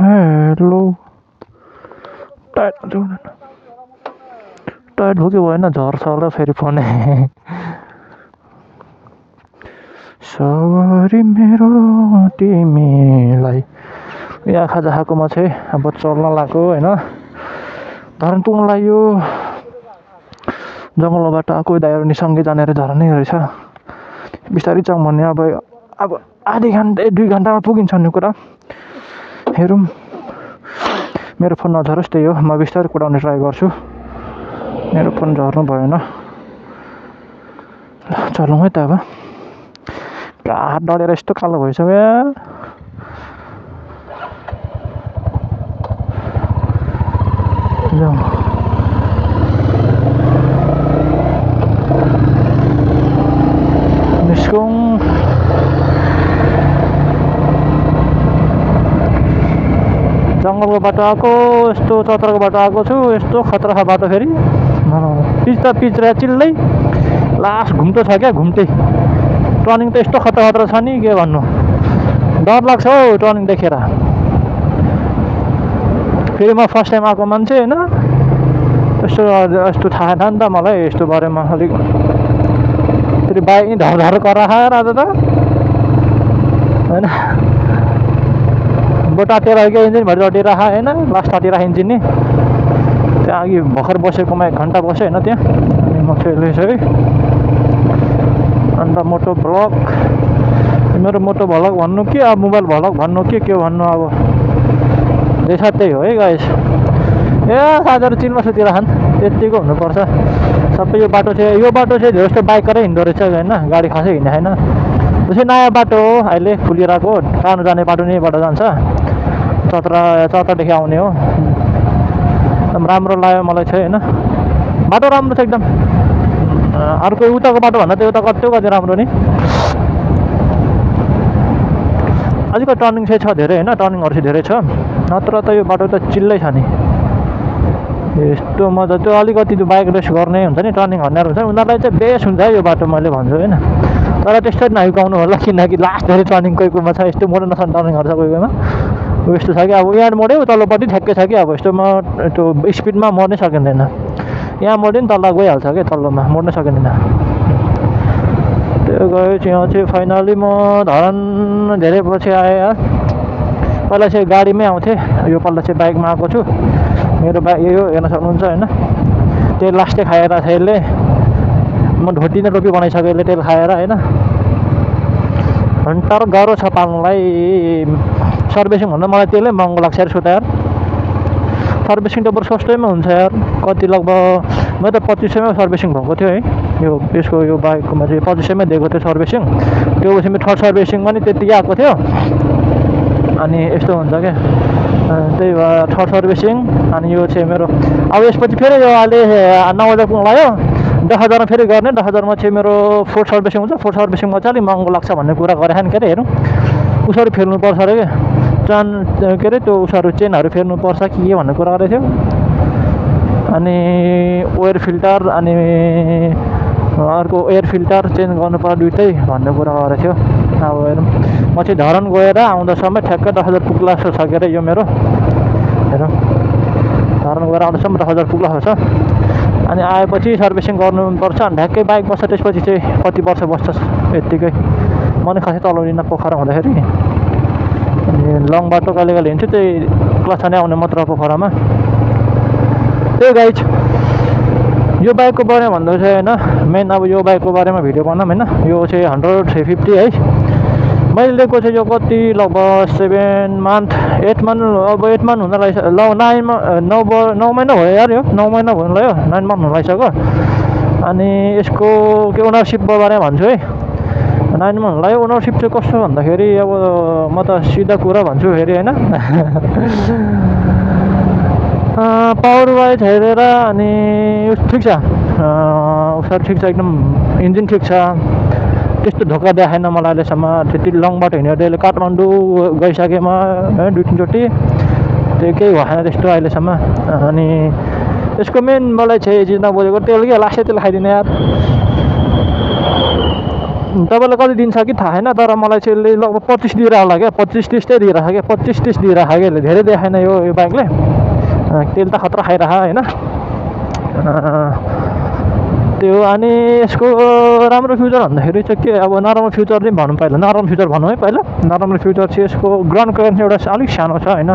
Hello tight tight हो कि भएन झर्छ होला फेरि फोन सवारी मेरो तिमीलाई यहाँ खाजा खाएको म चाहिँ अब चल्न लाग्यो होइन धरनपुङलाई यो जङ्गलबाट आएको दाइहरू नि सँगै जाने झरनै रहेछ बिस्तारै जाउँ भन्ने अब आधी घन्टा 2 घन्टामा पुगिन्छ भन्ने कुरा हेरौँ मेरो फोन नझरोस् त्यही हो म बिस्तारै कुदाउने ट्राई गर्छु मेरो फोन झर्नु भएन चलौँ है त अब हात डढेर यस्तो कालो भइसक्यो जाउँ निस्कौँ जङ्गलको बाटो आएको यस्तो चत्रको बाटो आएको छु यस्तो खतरा छ बाटो फेरि पिच त पिच रह्यो चिल्लै लास्ट घुम्टो छ क्या घुम्टे टर्निङ त यस्तो खतरा खतरा छ नि के भन्नु डर लाग्छ हौ टर्निङ देखेर फेरि म फर्स्ट टाइम आएको मान्छे होइन यस्तो थाहा छैन नि त मलाई यस्तो बारेमा अलिक फेरि बाइक नि धर करा खाएर आज त होइन बोटातिर क्या इन्जिन भरि रटिएर होइन लास्ट टाटेर इन्जिन नि त्यहाँ अघि भर्खर बसेकोमा 1 घन्टा बस्यो होइन त्यहाँ अनि म चाहिँ अन्त मोटो भ्लग मेरो मोटो भ्लग भन्नु कि अब मोबाइल भ्लग भन्नु के भन्नु अब देशा त्यही हो है गाइस ए साथीहरू चिनमा सुतिरहन् त्यतिको हुनुपर्छ सबै यो बाटो चाहिँ जस्तो बाइकरै हिँड्दो रहेछ होइन गाडी खासै हिँड्ने छैन त्यसै नयाँ बाटो हो अहिले खुलिरहेको सानो जाने बाटो यहीँबाट जान्छ चत्रदेखि आउने हो एकदम राम्रो लाग्यो मलाई चाहिँ होइन बाटो राम्रो छ एकदम अर्को उताको बाटो भन्दा त उता कति राम्रो नि अलिकति टर्निङ चाहिँ छ धेरै होइन टर्निङहरू चाहिँ धेरै छ नत्र त यो बाटो त चिल्लै छ नि यस्तो मजा त्यो अलिकति त्यो बाइक रेस गर्ने हुन्छ नि टर्निङ हर्नेर हुन्छ उनीहरूलाई चाहिँ बेस्ट हुन्छ यो बाटो मैले भन्छु होइन तर त्यस्तो नहिकाउनु होला किनकि लास्ट धेरै टर्निङ कोही कोहीमा छ यस्तो मोडो नसन टर्निङहरू छ कोही कोहीमा यस्तो छ कि अब यहाँ मोड्यो तल्लोपट्टि ठ्याक्कै छ कि अब यस्तोमा त्यो स्पिडमा मोड्नै सकिँदैन यहाँ मोड्यो नि तल गइहाल्छ क्या तल्लोमा मोड्नै सकिँदैन त्यो गयो चाहिँ फाइनली म धरान धेरै पछि आएँ पहिला चाहिँ गाडीमै आउँथेँ यो पल्ट चाहिँ बाइकमा आएको छु मेरो बाइक यही हो हेर्न सक्नुहुन्छ होइन तेल लास्टै खाएर छ यसले म ढोटी नै रोपी बनाइसकेँ यसले तेल खाएर होइन तर गाह्रो छ पाल्नुलाई सर्भिसिङ भन्दा मलाई तेलै महँगो लाग्छ यार सुताएर सर्भिसिङ त बरु सस्तैमा हुन्छ यार कति लगभग म त 2500मा सर्भिसिङ भएको थियो है यसको यो बाइककोमा चाहिँ 2500मै दिएको थियो सर्भिसिङ त्यो पछि थर्ड सर्भिसिङमा नि त्यतिकै आएको थियो अनि यस्तो हुन्छ क्या त्यही भएर थर्ड सर्भिसिङ अनि यो चाहिँ मेरो अब यसपछि फेरि यो अहिले 9,000 पुग्न लाग्यो 10,000मा फेरि गर्ने 10,000मा चाहिँ मेरो फोर्थ सर्भिसिङ हुन्छ फोर्थ सर्भिसिङमा चाहिँ अलिक महँगो लाग्छ भन्ने कुरा गरेको नि के अरे हेरौँ उसहरू फेर्नुपर्छ अरे क्या के अरे त्यो उसहरू चेनहरू फेर्नुपर्छ कि के भन्ने कुरा गरेको थियो अनि ओयर फिल्टर अनि अर्को एयर फिल्टर चेन्ज गर्नुपर्छ दुइटै भन्ने कुरा गरेको थियो अब हेरौँ म चाहिँ धरान गएर आउँदासम्म ठ्याक्कै 10,000 पुग्ला जस्तो छ के अरे यो मेरो हेरौँ धरान गएर आउँदासम्म 10,000 पुग्ला जस्तो छ अनि आएपछि सर्भिसिङ गर्नुपर्छ अनि ढ्याक्कै बाइक बस्छ त्यसपछि चाहिँ कति वर्ष बस्छ यत्तिकै म नि खासै चलाउँदिनँ पोखरा हुँदाखेरि अनि लङ बाटो कहिले कहिले हिँड्छु त्यही क्लच नै आउने मात्र पोखरामा त्यही गाइज यो बाइकको बारेमा भन्दा चाहिँ होइन मेन अब यो बाइकको बारेमा भिडियो बनाऊँ होइन यो चाहिँ 100-350 है मैले लिएको चाहिँ यो कति लगभग 7 मन्थ 8 मन्थ अब 8 मन्थ हुन लाग्छ ल 9 महिना भयो यार यो 9 महिना हुन लाग्यो 9 मन्थ हुन लागिसक्यो अनि यसको के ओनरसिपको बारेमा भन्छु है 9 मन्थ हुन लाग्यो ओनरसिप चाहिँ कस्तो भन्दाखेरि अब म त सिधा कुरा भन्छु फेरि होइन पावर वाइज हेरेर अनि ठिक छ उसहरू ठिक छ एकदम इन्जिन ठिक छ त्यस्तो धोका देखाएन मलाई अहिलेसम्म त्यति लङ बाटो हिँडेर अहिले काठमाडौँ गइसकेँ म 2-3 चोटि त्यो केही भएन त्यस्तो अहिलेसम्म अनि यसको मेन मलाई चाहिँ चिज नबुझेको तेल के लास्टै तेल खाइदिने यार तपाईँलाई कति दिन्छ कि थाहा छैन, तर मलाई चाहिँ यसले लगभग 25 दिएर होला क्या, 25-30 दिइरहेको क्या, 25-30 दिइरहेको क्या यसले, धेरै देखाएन यो बाइकले। तेल त खतरा खाइरह होइन त्यो। अनि यसको राम्रो फ्युचर भन्दाखेरि चाहिँ के, अब नराम्रो फ्युचर चाहिँ भनौँ, पहिला नराम्रो फ्युचर भनौँ है। पहिला नराम्रो फ्युचर चाहिँ यसको ग्राउन्ड क्लियरेन्स एउटा अलिक सानो छ होइन,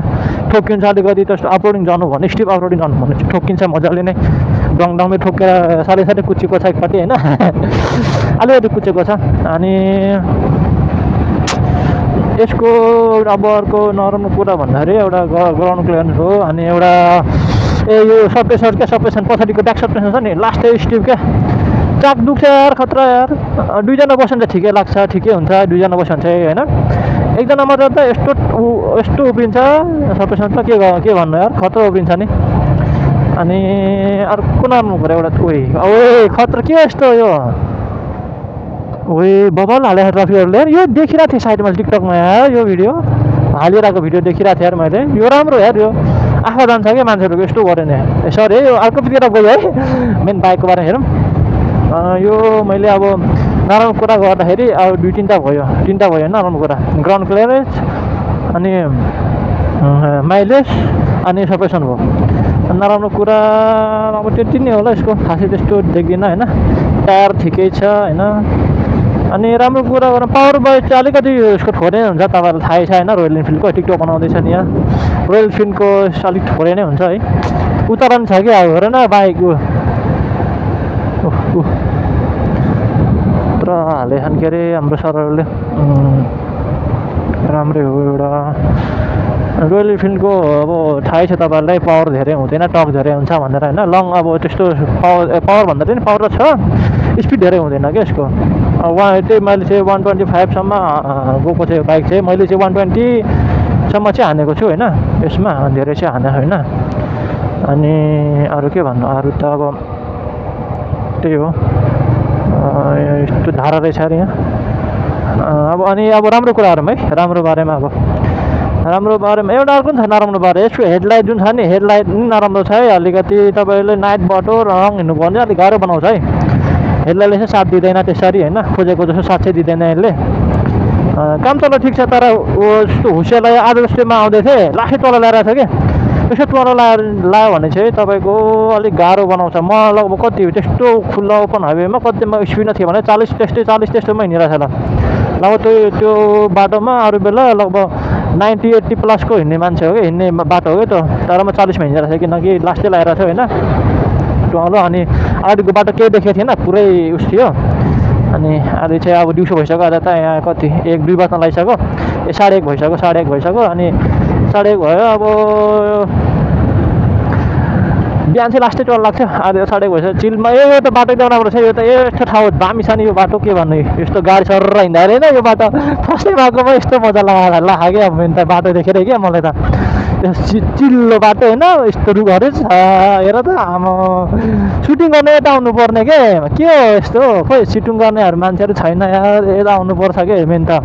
ठोकिन्छ अलिकति। त्यस्तो अपलोडिङ जानु भने, स्टिप अपलोडिङ जानु भने चाहिँ ठोकिन्छ मजाले नै, डङडङमै ठोकेर सालै कुचेको छ एकपट्टि होइन अलिकति कुचेको छ। अनि यसको अब अर्को नराम्रो कुरा भन्दाखेरि एउटा ग्राउन्ड क्लियरेन्स हो। अनि एउटा यो सस्पेन्सन पछाडिको ब्याक सस्पेन्सन छ नि, लास्ट स्टिप क्या, चाक दुख्छ यार, खतरा यार। दुईजना बस्यो भने चाहिँ ठिकै लाग्छ, ठिकै हुन्छ, दुईजना बस्यो भने चाहिँ होइन। एकजना मात्र त यस्तो उभिन्छ सस्पेन्सन त के भन्नु यार, खतरा उभिन्छ नि। अनि अर्को नराम्रो कुरा एउटा ओए खतरा के यस्तो यो बबल हालेर ट्रफीहरूले यो देखिरहेको थिएँ साइडमा टिकटकमा यार, यो भिडियो हालिरहेको भिडियो देखिरहेको थिएँ यार मैले। यो राम्रो यार, यो आँखा जान्छ क्या मान्छेहरूको, यस्तो गऱ्यो नि। सरी है, यो अर्कोतिर गयो है, मेन बाइकको बारेमा हेरौँ। यो मैले अब नराम्रो कुरा गर्दाखेरि अब तिनवटा भयो नराम्रो कुरा, ग्राउन्ड क्लियरेन्स अनि माइलेज अनि सस्पेन्सन भयो। नराम्रो कुरा अब त्यति नै होला, यसको खासै त्यस्तो देख्दिनँ होइन। टायर ठिकै छ होइन। अनि राम्रो कुरा गरौँ, पावर बाइक चाहिँ अलिकति यसको थोरै हुन्छ, तपाईँहरूलाई थाहै छ होइन। रोयल इनफिल्डको टिकटक बनाउँदैछ नि यहाँ, रोयल इनफिल्डको अलिक थोरै नै हुन्छ है। उतारन छ कि अब हेर न बाइक पुरा हालेछन् के अरे हाम्रो सरहरूले। राम्रै हो एउटा रोयल इनफिल्डको, अब थाहै छ तपाईँहरूलाई, पावर धेरै हुँदैन, टक धेरै हुन्छ भनेर होइन। लङ अब त्यस्तो पावर भन्दा पनि पावर त छ, स्पिड धेरै हुँदैन क्या यसको। त्यही मैले चाहिँ 125सम्म गएको चाहिँ बाइक चाहिँ मैले चाहिँ 120सम्म चाहिँ हानेको छु होइन यसमा, धेरै चाहिँ हाने होइन। अनि अरू के भन्नु, अरू त अब त्यही हो, यस्तो धारा रहेछ अरे यहाँ। अब अनि अब राम्रो कुराहरूमा है, राम्रो बारेमा एउटा अर्को पनि छ नराम्रो बारे। यसको हेडलाइट जुन छ नि, हेडलाइट पनि नराम्रो छ है अलिकति। तपाईँले नाइट बाटो रङ हिँड्नु भयो भने अलिक गाह्रो बनाउँछ है। हेडलाइटले चाहिँ साथ दिँदैन त्यसरी होइन, खोजेको जस्तो साथ चाहिँ दिँदैन यसले। काम चल्दा ठिक छ, तर यस्तो हुसियारलाई आज जस्तोमा आउँदै थिएँ, लास्टै तल ल्याएर छ क्या। यसो तल लायो भने चाहिँ तपाईँको अलिक गाह्रो बनाउँछ। म लगभग कति हो त्यस्तो खुल्ला ओपन हाइवेमा कतिमा स्पिडमा थियो भने 40 त्यस्तोमा हिँडिरहेको छ ल। लगभग त्यो बाटोमा अरू बेला लगभग 90-80 प्लसको हिँड्ने मान्छे हो कि, हिँड्ने बाटो हो कि त्यो, तर म 40मा हिँडिरहेको थिएँ किनकि लास्टै लगाएर थियो होइन टलो। अनि अगाडिको बाटो केही देखेको थिएन, पुरै उस थियो। अनि अहिले चाहिँ अब दिउँसो भइसक्यो, आज त यहाँ कति 1-2 बज्न लागिसक्यो, 1:30 भइसक्यो। अनि 1:30 भयो, अब बिहान चाहिँ लास्टै टल लाग्छ, आज 1:30 भइसक्यो। चिलमा यो त बाटो एकदम राम्रो छ, यो त यस्तो ठाउँ दामी छ नि यो बाटो, के भन्नु। यस्तो गाडी सर हिँड्दाखेरि होइन यो बाटो फर्स्टै बाटोमा यस्तो मजा लाग्यो क्या मेन त बाटो देखेर क्या मलाई त। चिल्लो बाटो होइन, यस्तो रुखहरू छ हेर त। आमा सुटिङ गर्ने यता आउनुपर्ने के हो यस्तो, खोइ सुटिङ गर्नेहरू मान्छेहरू छैन यार, यता आउनुपर्छ क्या मेन त।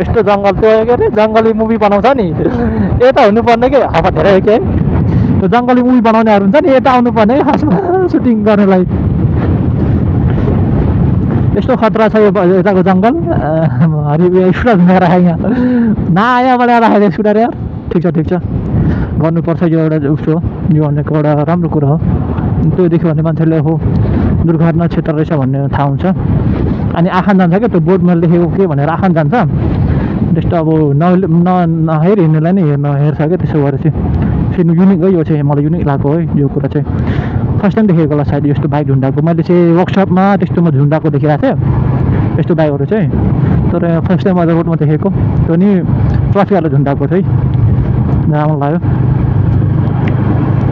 यस्तो जङ्गल, त्यो के अरे जङ्गली मुभी बनाउँछ नि, यता हुनुपर्ने के हावा धेरै के त्यो जङ्गली मुभी बनाउनेहरू हुन्छ नि, यता आउनुपर्ने क्या खासमा सुटिङ गर्नलाई। यस्तो खतरा छ यो यताको जङ्गल। हरि स्कुटर घुमेर राखेँ यहाँ, नआयो मलाई राखेको स्कुटर यार। ठिक छ गर्नुपर्छ, यो एउटा उस हो, यो भनेको एउटा राम्रो कुरा हो। त्यो देख्यो भने मान्छेले हो दुर्घटना क्षेत्र रहेछ भन्ने थाहा हुन्छ। अनि आँखा जान्छ क्या, त्यो बोर्डमा लेखेको के भनेर आँखा जान्छ त्यस्तो। अब नहेर हिँड्नेलाई नै हेर्छ क्या, त्यसो गरेर चाहिँ युनिक हो यो चाहिँ, मलाई युनिक लाग्यो है यो कुरा चाहिँ। फर्स्ट टाइम देखेको होला सायद यस्तो बाइक झुन्डाएको, मैले चाहिँ वर्कसपमा त्यस्तोमा झुन्डाएको देखिरहेको थिएँ यस्तो बाइकहरू चाहिँ, तर फर्स्ट टाइम आज रोडमा देखेको त्यो नि ट्रफीवाला झुन्डाएको चाहिँ राम्रो लाग्यो।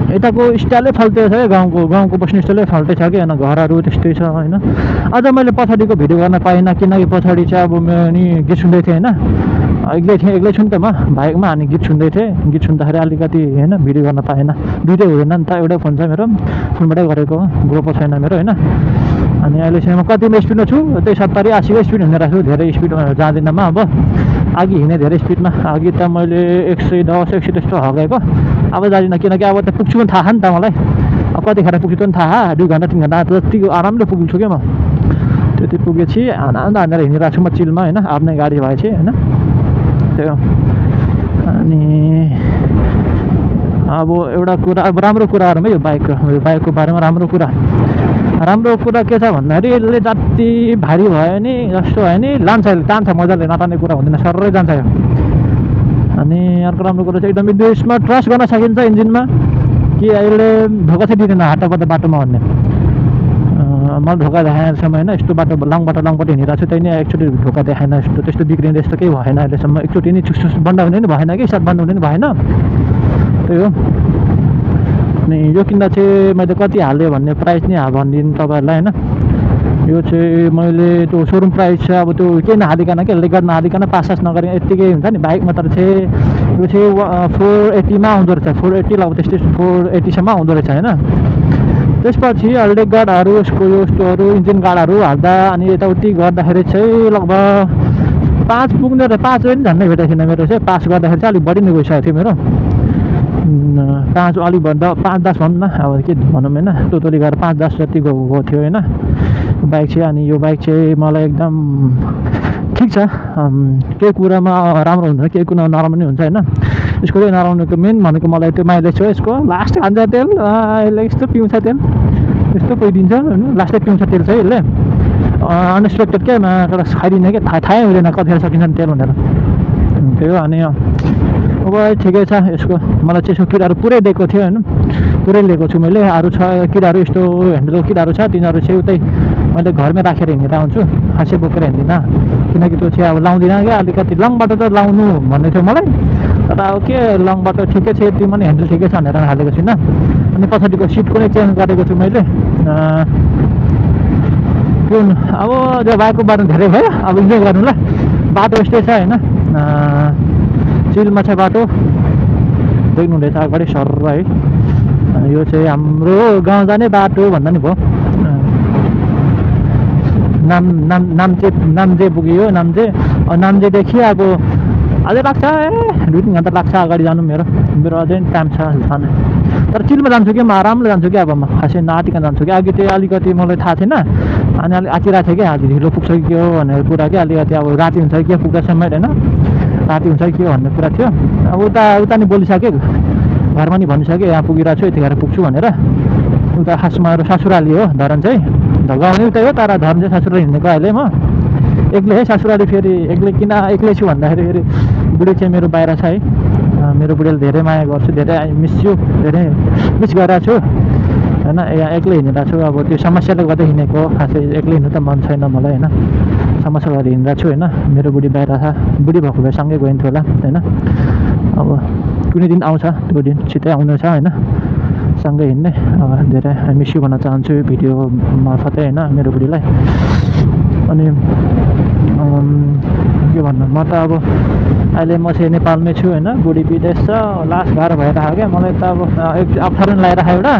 यताको स्टाइलै फाल्टै छ है, गाउँको बस्ने स्टाइलै फाल्टै छ कि, होइन घरहरू त्यस्तै छ होइन। अझ मैले पछाडिको भिडियो गर्न पाइनँ किनकि पछाडि चाहिँ अब म नि गीत सुन्दै थिएँ होइन, एक्लै छु नि त म बाइकमा। अनि गीत सुन्दै थिएँ, गीत सुन्दाखेरि अलिकति होइन भिडियो गर्न पाएन, दुइटै हुँदैन नि त, एउटै फोन छ मेरो, फोनबाटै गरेको ग्रुपो छैन मेरो होइन। अनि अहिले चाहिँ म कतिमा स्पिडमा छु, त्यही 70-80 स्पिड हिँडेर छु, धेरै स्पिड जाँदिनँ म। अब अघि हिँडेँ धेरै स्पिडमा, अघि त मैले 110-100 त्यस्तो हगाएको, अब जाँदिनँ किनकि अब त पुग्छु पनि थाहा नि त मलाई। अब कतिखेर पुग्छु पनि थाहा, 2 घन्टा 3 घन्टा जतिको आरामले पुग्छु क्या म। त्यति पुगेपछि आनन्द हानेर हिँडिरहेको छु म चिलमा होइन, आफ्नै गाडी भएपछि होइन। त्यो अनि अब एउटा कुरा, अब राम्रो कुराहरूमा यो बाइकको बारेमा राम्रो कुरा के छ भन्दाखेरि यसले जति भारी भयो नि जस्तो भयो नि लान्छ, यसले तान्छ मजाले, नतान्ने कुरा हुँदैन, सररै जान्छ यो। अनि अर्को राम्रो कुरा चाहिँ एकदमै यसमा ट्रस्ट गर्न सकिन्छ इन्जिनमा कि अहिले धोका चाहिँ दिँदैन हाटाबाट बाटोमा भन्ने। मलाई धोका देखाएको छैन होइन, यस्तो बाटो लङ बाटो हिँडिरहेको छु, त्यही नै एकचोटि धोका देखाएन, त्यस्तो बिग्रिने यस्तो केही भएन अहिलेसम्म। एकचोटि नि चुस बन्द हुने नि भएन कि साथ बन्द हुने नि भएन, त्यही हो। अनि यो किन्दा चाहिँ मैले कति हालेँ भन्ने प्राइस नि भनिदिनु तपाईँहरूलाई होइन। यो चाहिँ मैले त्यो सोरुम प्राइस छ, अब त्यो केही नहालिकन के लेगर नहालिकन पास नगरी यत्तिकै हुन्छ नि बाइकमा, तर चाहिँ यो चाहिँ 480मा आउँदो रहेछ, 480 लगभग त्यस्तै 480सम्म आउँदो रहेछ होइन। त्यसपछि लेग गार्डहरू यसको यस्तोहरू इन्जिन गार्डहरू हाल्दा अनि यताउति गर्दाखेरि चाहिँ लगभग 5 पुग्ने रहेछ, 5 पनि झन्डै भेटेको थिएन मेरो चाहिँ। पास गर्दाखेरि चाहिँ अलिक बढी नै गइसकेको थियो मेरो, 5 अलिक भन्दा 5-10 भनौँ न, अब के भनौँ होइन, टोटली गरेर 5-10 जति गएको थियो होइन बाइक चाहिँ। अनि यो बाइक चाहिँ मलाई एकदम ठिक छ, केही कुरामा राम्रो हुन्छ, केही कुरा नराम्रो नि हुन्छ होइन। यसको चाहिँ नराम्रोको मेन भनेको मलाई त्यो माइलेज छ यसको, लास्ट खान्छ तेल, यसले यस्तो पिउँछ तेल, यस्तो पुगिदिन्छ होइन, लास्टै पिउँछ तेल चाहिँ यसले, अनएक्सपेक्टेड क्या खाइदिने क्या, थाहै हुँदैन कतिखेर सकिन्छ नि तेल भनेर, त्यही हो। अनि अब ठिकै छ यसको, मलाई चाहिँ यसको किराहरू पुरै दिएको थियो होइन, पुरै लिएको छु मैले। अरू छ किराहरू यस्तो ह्यान्डलको किराहरू छ, तिनीहरू चाहिँ उतै मैले घरमै राखेर हिँडेर आउँछु, खासै बोकेर हिँड्दिनँ, किनकि त्यो चाहिँ अब लाउँदिनँ क्या। अलिकति लङ बाटो त लाउनु भन्ने थियो मलाई, तर अब के लङ बाटो ठिकै छ, यति पनि ह्यान्डल ठिकै छ भनेर हालेको छुइनँ। अनि पछाडिको सिट पनि चेन्ज गरेको छु मैले। कुन अब त्यो बाइकको बाटो धेरै भयो, अब इन्जोय गर्नु ल। बाटो यस्तै छ होइन, चिलमा छ बाटो, देख्नुहुँदैछ अगाडि सर है। यो चाहिँ हाम्रो गाउँ जाने बाटो भन्दा नि भयो। नाम्चे पुग्यो, नाम्चेदेखि अब अझै लाग्छ 2-3 घन्टा लाग्छ अगाडि जानु। मेरो अझै टाइम छ जानु, तर चिलमा जान्छु कि म आरामले जान्छु कि, अब म खासै नआटिकन जान्छु कि। अघि चाहिँ अलिकति मलाई थाहा थिएन, अनि अलिक आँटिरहेको थियो क्या, आज ढिलो पुग्छ कि के हो भनेर कुरा कि, अलिकति अब राति हुन्छ कि के पुग्दासम्म होइन, राति हुन्छ कि के भन्ने कुरा थियो। अब उता नि बोलिसकेँ, घरमा नि भनिसकेँ यहाँ पुगिरहेको छु, यतिखेर पुग्छु भनेर। उता खासमा ससुराली हो धरन चाहिँ, गाउँ उतै हो, तर धरन चाहिँ ससुराली हिँडेको अहिले म एक्लै है। ससुराली फेरि एक्लै छु भन्दाखेरि फेरि बुढी चाहिँ मेरो बाहिर छ है, मेरो बुढीले धेरै माया गर्छु, धेरै धेरै मिस गरिरहेको छु होइन। यहाँ एक्लै हिँडिरहेको छु, अब त्यो समस्याले गर्दा हिँडेको, खासै एक्लै हिँड्नु त मन छैन मलाई होइन, समस्या गरेर हिँडिरहेको छु होइन। मेरो बुढी बाहिर छ, बुढी भएको भए सँगै गइन्थ्यो होला होइन। अब कुनै दिन आउँछ त्यो दिन, छिटै आउनेछ होइन, सँगै हिँड्ने। अब धेरै मिस यु भन्न चाहन्छु भिडियो मार्फतै होइन मेरो बुढीलाई। अनि के भन्नु, म त अब अहिले म चाहिँ नेपालमै छु होइन, बुढी विदेश छ, लास्ट घर भइरहेको क्या। मलाई त अब अप्ठ्यारो नि लगाइरहेको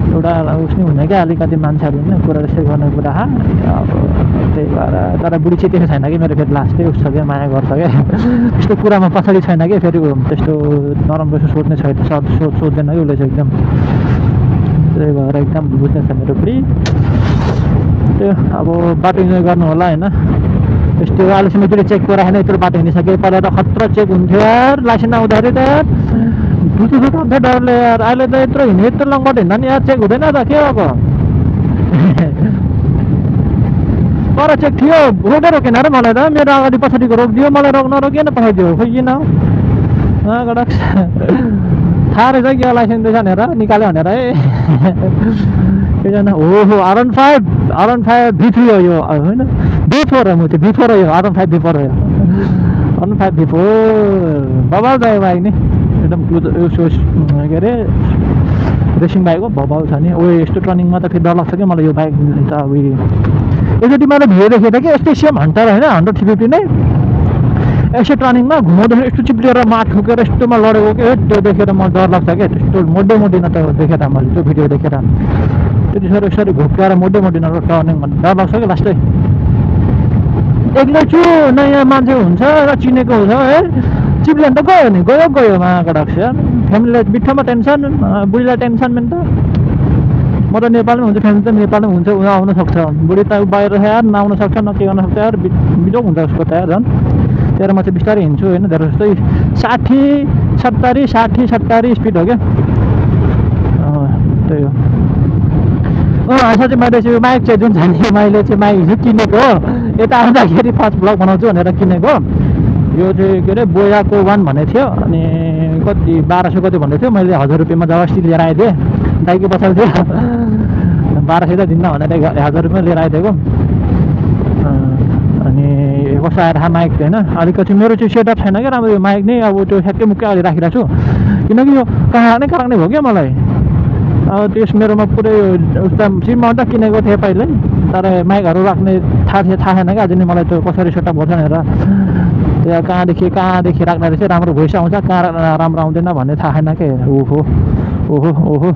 एउटा उस नि हुने क्या, अलिकति मान्छेहरू होइन कुरा त्यसै गर्ने कुरा, अब त्यही भएर। तर बुढी चाहिँ त्यस्तो छैन कि मेरो, फेरि लास्टै उस छ क्या, माया गर्छ क्या, त्यस्तो कुरामा पछाडि छैन कि, फेरि त्यस्तो नराम्रो सोध्ने छैन, सोध्दैन कि उसले चाहिँ एकदम, त्यही भएर एकदम बुझ्ने छ मेरो बुढी। त्यो अब बाटो इन्जोय गर्नु होला होइन। यस्तो अहिलेसम्म एकचोटि चेक गराएन, यत्रो बाटो हिँडिसकेँ। पहिला त खतरा चेक हुन्थ्यो यार, लाइसेन्स आउँदाखेरि त दुधो आउँथ्यो डरले यार। अहिले त यत्रो लङ बाटो हिँड्दा नि यार चेक हुँदैन त, के भएको पर चेक थियो, रोकेन र मलाई त, मेरो अगाडि पछाडिको रोकिदियो, मलाई नरोकिएन पठाइदियो, खोइ किन गडक थाहा रहेछ कि लाइसेन्स रहेछ भनेर निकाल्यो भनेर है। एकजना हो R15 V3 हो यो होइन, V4 हो, म त्यो V4 हो यो, R15 V4 हो यो, R15 V4 बबाल बाइक नि एकदम के अरे रेसिङ बाइक हो, बबाल छ नि। यस्तो टर्निङमा त फेरि डर लाग्छ क्या मलाई यो बाइक त। अब एकचोटि मैले भिडियो देखेको थिएँ कि यस्तै सेम हन्टर होइन, 100-350 नै, यसो टर्निङमा घुमाउँदाखेरि यस्तो चिप्लिएर माट ठुकेर यस्तोमा लडेको कि, त्यो देखेर मलाई डर लाग्छ क्या। त्यस्तो मोडे त देखेर मैले त्यो भिडियो देखेर, त्यतिखेर यसरी घुप्काएर मोडे टर्निङ भन्ने डर लाग्छ क्या। लास्टै एक्लै छु, नयाँ मान्छे हुन्छ र चिनेको हुन्छ है, चिप्लियो भने त गयो नि, गयो मागडक्स यार। फ्यामिलीलाई बित्थामा टेन्सन, बुढीलाई टेन्सन भने त म त नेपालमै हुन्छु, फ्यामिली त नेपालमै हुन्छ, उहाँ आउन सक्छ, बुढी त बाहिर छ यार, नआउन सक्छ न के गर्न सक्छ यार, बिजोग हुन्छ उसको त यार झन्। त्यही म चाहिँ बिस्तारै हिँड्छु होइन, धेरै जस्तै 60 70 स्पिड हो क्या। त्यही हो। साँच्चै मैले चाहिँ माइक चाहिँ जुन छ नि, मैले चाहिँ माइक हिजो किनेको हो, यता आउँदाखेरि फर्स्ट ब्लग बनाउँछु भनेर किनेको। यो चाहिँ के अरे बोयाको 1 भनेको थियो, अनि कति 1200 कति भन्दै थियो, मैले 1000 रुपियाँमा जबरजस्ती लिएर आइदिएँ, दाइको पसल थियो। 1200 त दिन्न भनेर 1000 रुपियाँ लिएर आइदिएको। अनि कस्तो आएर माइक होइन, अलिकति मेरो चाहिँ सेटअप छैन क्या राम्रो, यो माइक नै अब त्यो ठ्याक्कै मुक्कै अहिले राखिरहेको छु, किनकि यो कहाँ भयो क्या मलाई। अब त्यस मेरोमा पुरै उता सिम माउन्ट किनेको थिएँ पहिल्यै, तर माइकहरू राख्ने थाहा छैन क्या अझै नै मलाई, त्यो कसरी सेटअप गर्छ भनेर। त्यहाँ कहाँदेखि राख्दा रहेछ राम्रो भोइस आउँछ, कहाँ राम्रो आउँदैन भन्ने थाहा छैन क्या। ओहो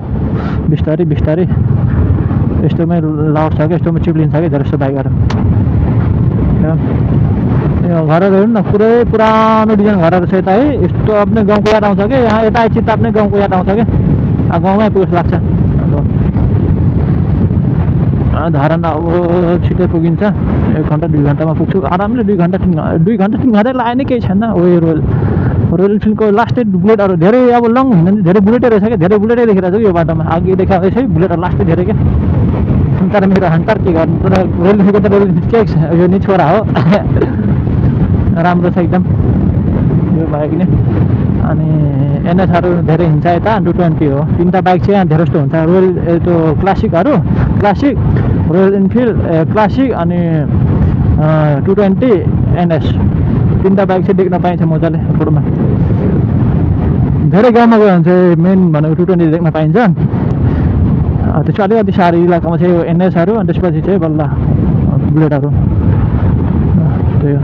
बिस्तारै यस्तोमै लाउड छ क्या, यस्तोमै चिप्लिन्छ क्या धेरै जस्तो बाइकहरू। यो घरहरू हेर्नु न, पुरै पुरानो डिजाइन घरहरू छ यता है, यस्तो आफ्नै गाउँको याद आउँछ क्या, यहाँ यता एकछिन आफ्नै गाउँको याद आउँछ क्या, गाउँमै पुग्छ लाग्छ। धरान अब छिटै पुगिन्छ, 1 घन्टा 2 घन्टामा पुग्छु आरामले। 2 घन्टा 3 घन्टा लाग्यो नि, केही छैन। रोयल इन्फिल्डको लास्टै बुलेटहरू धेरै अब लङ हुँदैन, धेरै बुलेटै रहेछ क्या, धेरै बुलेटै देखिरहेको छ यो बाटोमा, अघि देखाएको छ बुलेटहरू लास्टै धेरै क्या। तर मेरो हन्टर के गर्नु, तर रोयल इन्फिल्डको त रोयल इन्फिल्ड के यो नि छोरा हो। राम्रो छ एकदम यो बाइक नै। अनि एनएसहरू धेरै हिँड्छ यता, 220 हो, 3टा बाइक चाहिँ यहाँ धेरै जस्तो हुन्छ। रोयल त्यो क्लासिक, रोयल इन्फिल्ड क्लासिक, अनि 220 एनएस, 3टा बाइक चाहिँ देख्न पाइन्छ मजाले फोटोमा। धेरै गाउँमा गयो भने चाहिँ मेन भनेको 220 देख्न पाइन्छ। त्यसपछि अलिकति साह्रो इलाकामा चाहिँ यो एनएसहरू, अनि त्यसपछि चाहिँ बल्ल बुलेटहरू। त्यही हो।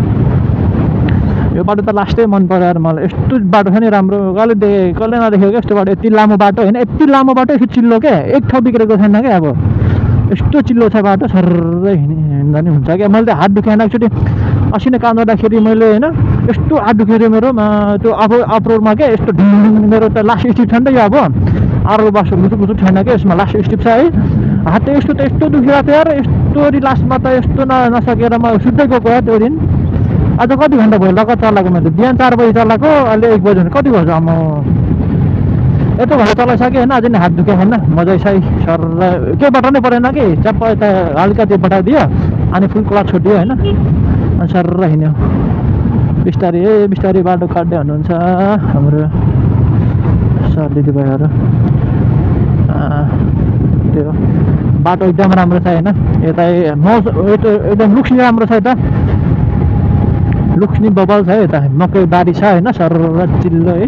यो बाटो त लास्टै मन पर्यो यार मलाई, यस्तो बाटो छ नि राम्रो, कसले नदेखेको क्या यस्तो बाटो, यति लामो बाटो होइन, यति लामो बाटो यति चिल्लो क्या, एक ठाउँ बिग्रेको छैन क्या। अब यस्तो चिल्लो छ बाटो, सर्रै हिँड्दा नि हुन्छ क्या। मैले त हात दुखाएन एकचोटि, असिनै काम गर्दाखेरि मैले होइन, यस्तो हात दुख्यो थियो मेरो त्यो अफरोडमा क्या, यस्तो ढिङ, मेरो त लास्ट स्टिप छ नि त यो, अब अरू बस्नु मुसुक छैन क्या यसमा, लास्ट स्टिप छ है। हात त यस्तो दुखिरहेको थियो यार, यस्तो लास्टमा त यस्तो नसकेर म सुत्दै गएको यार त्यो दिन। आज कति घन्टा भयो लगातार चलाएको, मैले बिहान 4 बजी चलाएको, अहिले 1 बजी भने कति बज्यो, यत्रो घन्टा चलाइसकेँ होइन, अझै नै हात दुख्यो होइन, मजा सही सर केही बटाउनै परेन कि, चप्प यता हल्का त्यो बटाइदियो, अनि फुल क्लच छोडिदियो होइन, अनि सर हिँड्यो। बिस्तारै बाटो काट्दै हुनुहुन्छ हाम्रो सर दिदीबहिनीहरू। त्यो बाटो एकदम राम्रो छ होइन, यता एकदम लुक्स राम्रो छ, यता लुक्स नि बबल छ यता, मकै बारी छ होइन, सर चिल्लो है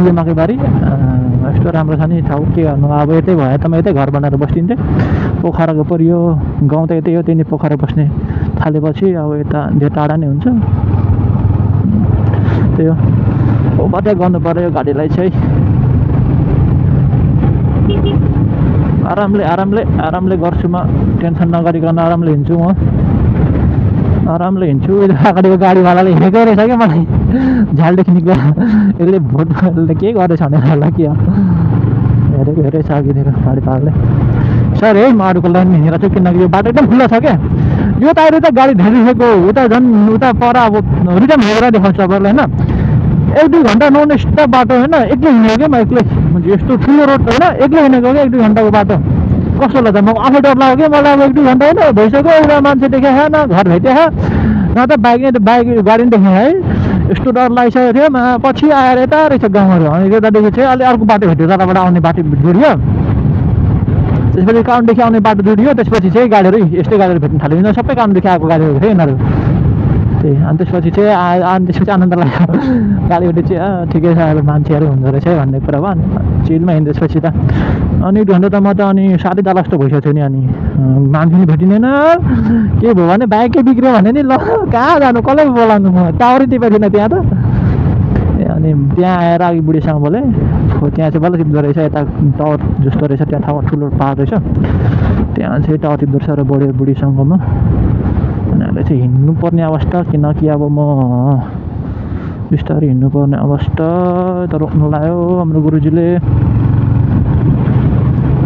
यो मकै बारी, यस्तो राम्रो छ नि ठाउँ, के गर्नु अब। यतै भए त म यतै घर बनाएर बस्दिन्थेँ, पोखराको परियो गाउँ त यतै हो, त्यही नै पोखरा बस्ने थालेपछि अब यता धेरै टाढा नै हुन्छ। त्यही हो, कतै गर्नु पऱ्यो गाडीलाई चाहिँ, आरामले गर्छु म, टेन्सन नगरिकन आरामले हिँड्छु म, आरामले हिँड्छु। अगाडिको गाडीवालाले हिँडेकै रहेछ क्या मलाई, झालदेखि निक्लियो, यसले भोट के गरेछ भनेर होला कि, हेरेछ अघिदेखि गाडीवालाले। सर है म अरूको लाइनमा हिँडेर छु, किनकि यो बाटो एकदम खुल्ला छ क्या, यो त अहिले त गाडी धेरै देखेको, उता झन् उता पर अब रिटर्न हेरेर देखाउँछु तपाईँलाई होइन। 1-2 घन्टा नन स्टप बाटो होइन, एक्लै हिँडेको क्या म, एक्लै यस्तो ठुलो रोड होइन, एक्लै हिँडेको क्या 1-2 घन्टाको बाटो। कस्तो लाग्छ म आफै डर लाग्यो क्या मलाई, अब 1-2 घन्टा होइन भइसक्यो, एउटा मान्छे देखेँ न घर भेटेँ न त बाइक गाडी पनि देखेँ है, यस्तो डर लागिसकेको थियो। पछि आएर यता रहेछ गाउँहरू, अनि त्यतादेखि चाहिँ अलि अर्को बाटो भेट्यो, तलबाट आउने बाटो जोडियो, त्यसपछि काउन्टदेखि आउने बाटो जोडियो, त्यसपछि चाहिँ गाडीहरू यस्तै गाडीहरू भेट्न थाल्यो, यिनीहरू सबै काउन्टदेखि आएको गाडीहरू थियो यिनीहरू। त्यही अनि त्यसपछि चाहिँ त्यसपछि आनन्द लाग्यो, गाडीबाट चाहिँ ठिकै छ अब मान्छेहरू हुँदो रहेछ भन्ने कुरा भयो। अनि चिलमा हिँड्दै त्यसपछि त अनि 1 घन्टा त म त अनि साह्रै तल जस्तो भइसकेको थियो नि, अनि मान्छे नि भेटिँदैन, के भयो भने बाइकै बिग्रियो भने नि, ल कहाँ जानु, कसलाई बोलाउनु, म टावरै टिपेको थिइनँ त्यहाँ त। अनि त्यहाँ आएर अघि बुढीसँग बोलेँ, त्यहाँ चाहिँ बल्ल टिप्दो रहेछ, यता टावर जस्तो रहेछ, त्यहाँ ठाउँ ठुलो पाहाड रहेछ, त्यहाँ चाहिँ टावर टिप्दो रहेछ र बुढीसँगमा। अनि अहिले चाहिँ हिँड्नुपर्ने अवस्था, किनकि अब म बिस्तारै हिँड्नुपर्ने अवस्था, त रोक्नु लाग्यो हाम्रो गुरुजीले।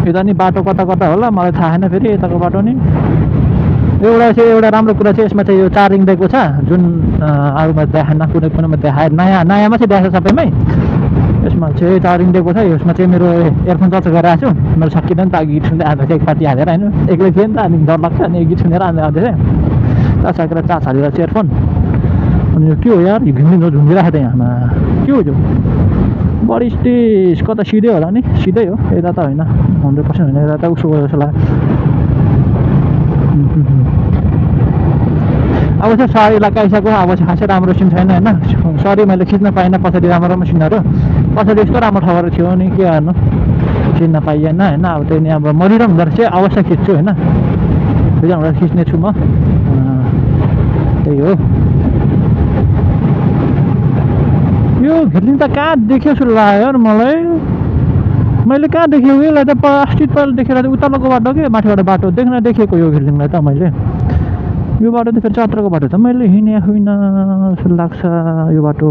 यता नि बाटो कता कता होला मलाई थाहा छैन फेरि यताको बाटो नि एउटा राम्रो कुरा चाहिँ यसमा चाहिँ यो चार्जिङ दिएको छ जुन अरूमा देखाएन कुनै कुनैमा देखाए नयाँमा चाहिँ देखाएको सबैमै यसमा चाहिँ चार्जिङ दिएको छ यसमा चाहिँ मेरो इयरफोन चर्च गरिरहेको छु मेरो सकिँदैन त गीत सुन्दै आएको चाहिँ एकपाटी हालेर होइन एक्लै थिएँ नि त अनि डर लाग्छ अनि गीत सुनेर आउँदै थिएँ चार्ज सकेर चार्ज हालेर चाहिँ इयरफोन अनि यो के हो यार यो घिम्लिङ झुन्डिरहेको त यहाँमा के हो त्यो बडी स्टेज कता सिधै होला नि सिधै हो यता त होइन 100% होइन यता त उसो गयो जस्तो लाग्यो अब चाहिँ सरी लगाइसक्यो अब चाहिँ खासै राम्रो सिन छैन होइन सरी मैले खिच्न पाइनँ पछाडि राम्रो राम्रो सिनहरू पछाडि यस्तो राम्रो ठाउँहरू थियो नि के गर्नु खिच्न पाइएन होइन अब त्यही नि अब मरिरहँ गरेर चाहिँ अवश्य खिच्छु होइन फेरि खिच्ने छु म त्यही हो यो घिर्लिङ त कहाँ देख्यो जस्तो लाग्यो यार मलाई मैले कहाँ देखेँ यसलाई त अस्ति पहिला देखेर उताल्लोको बाटो के माथिबाट बाटो देखेको यो घिर्लिङलाई त मैले यो बाटो त फेरि चत्रको बाटो त मैले हिँडे होइन जस्तो लाग्छ यो बाटो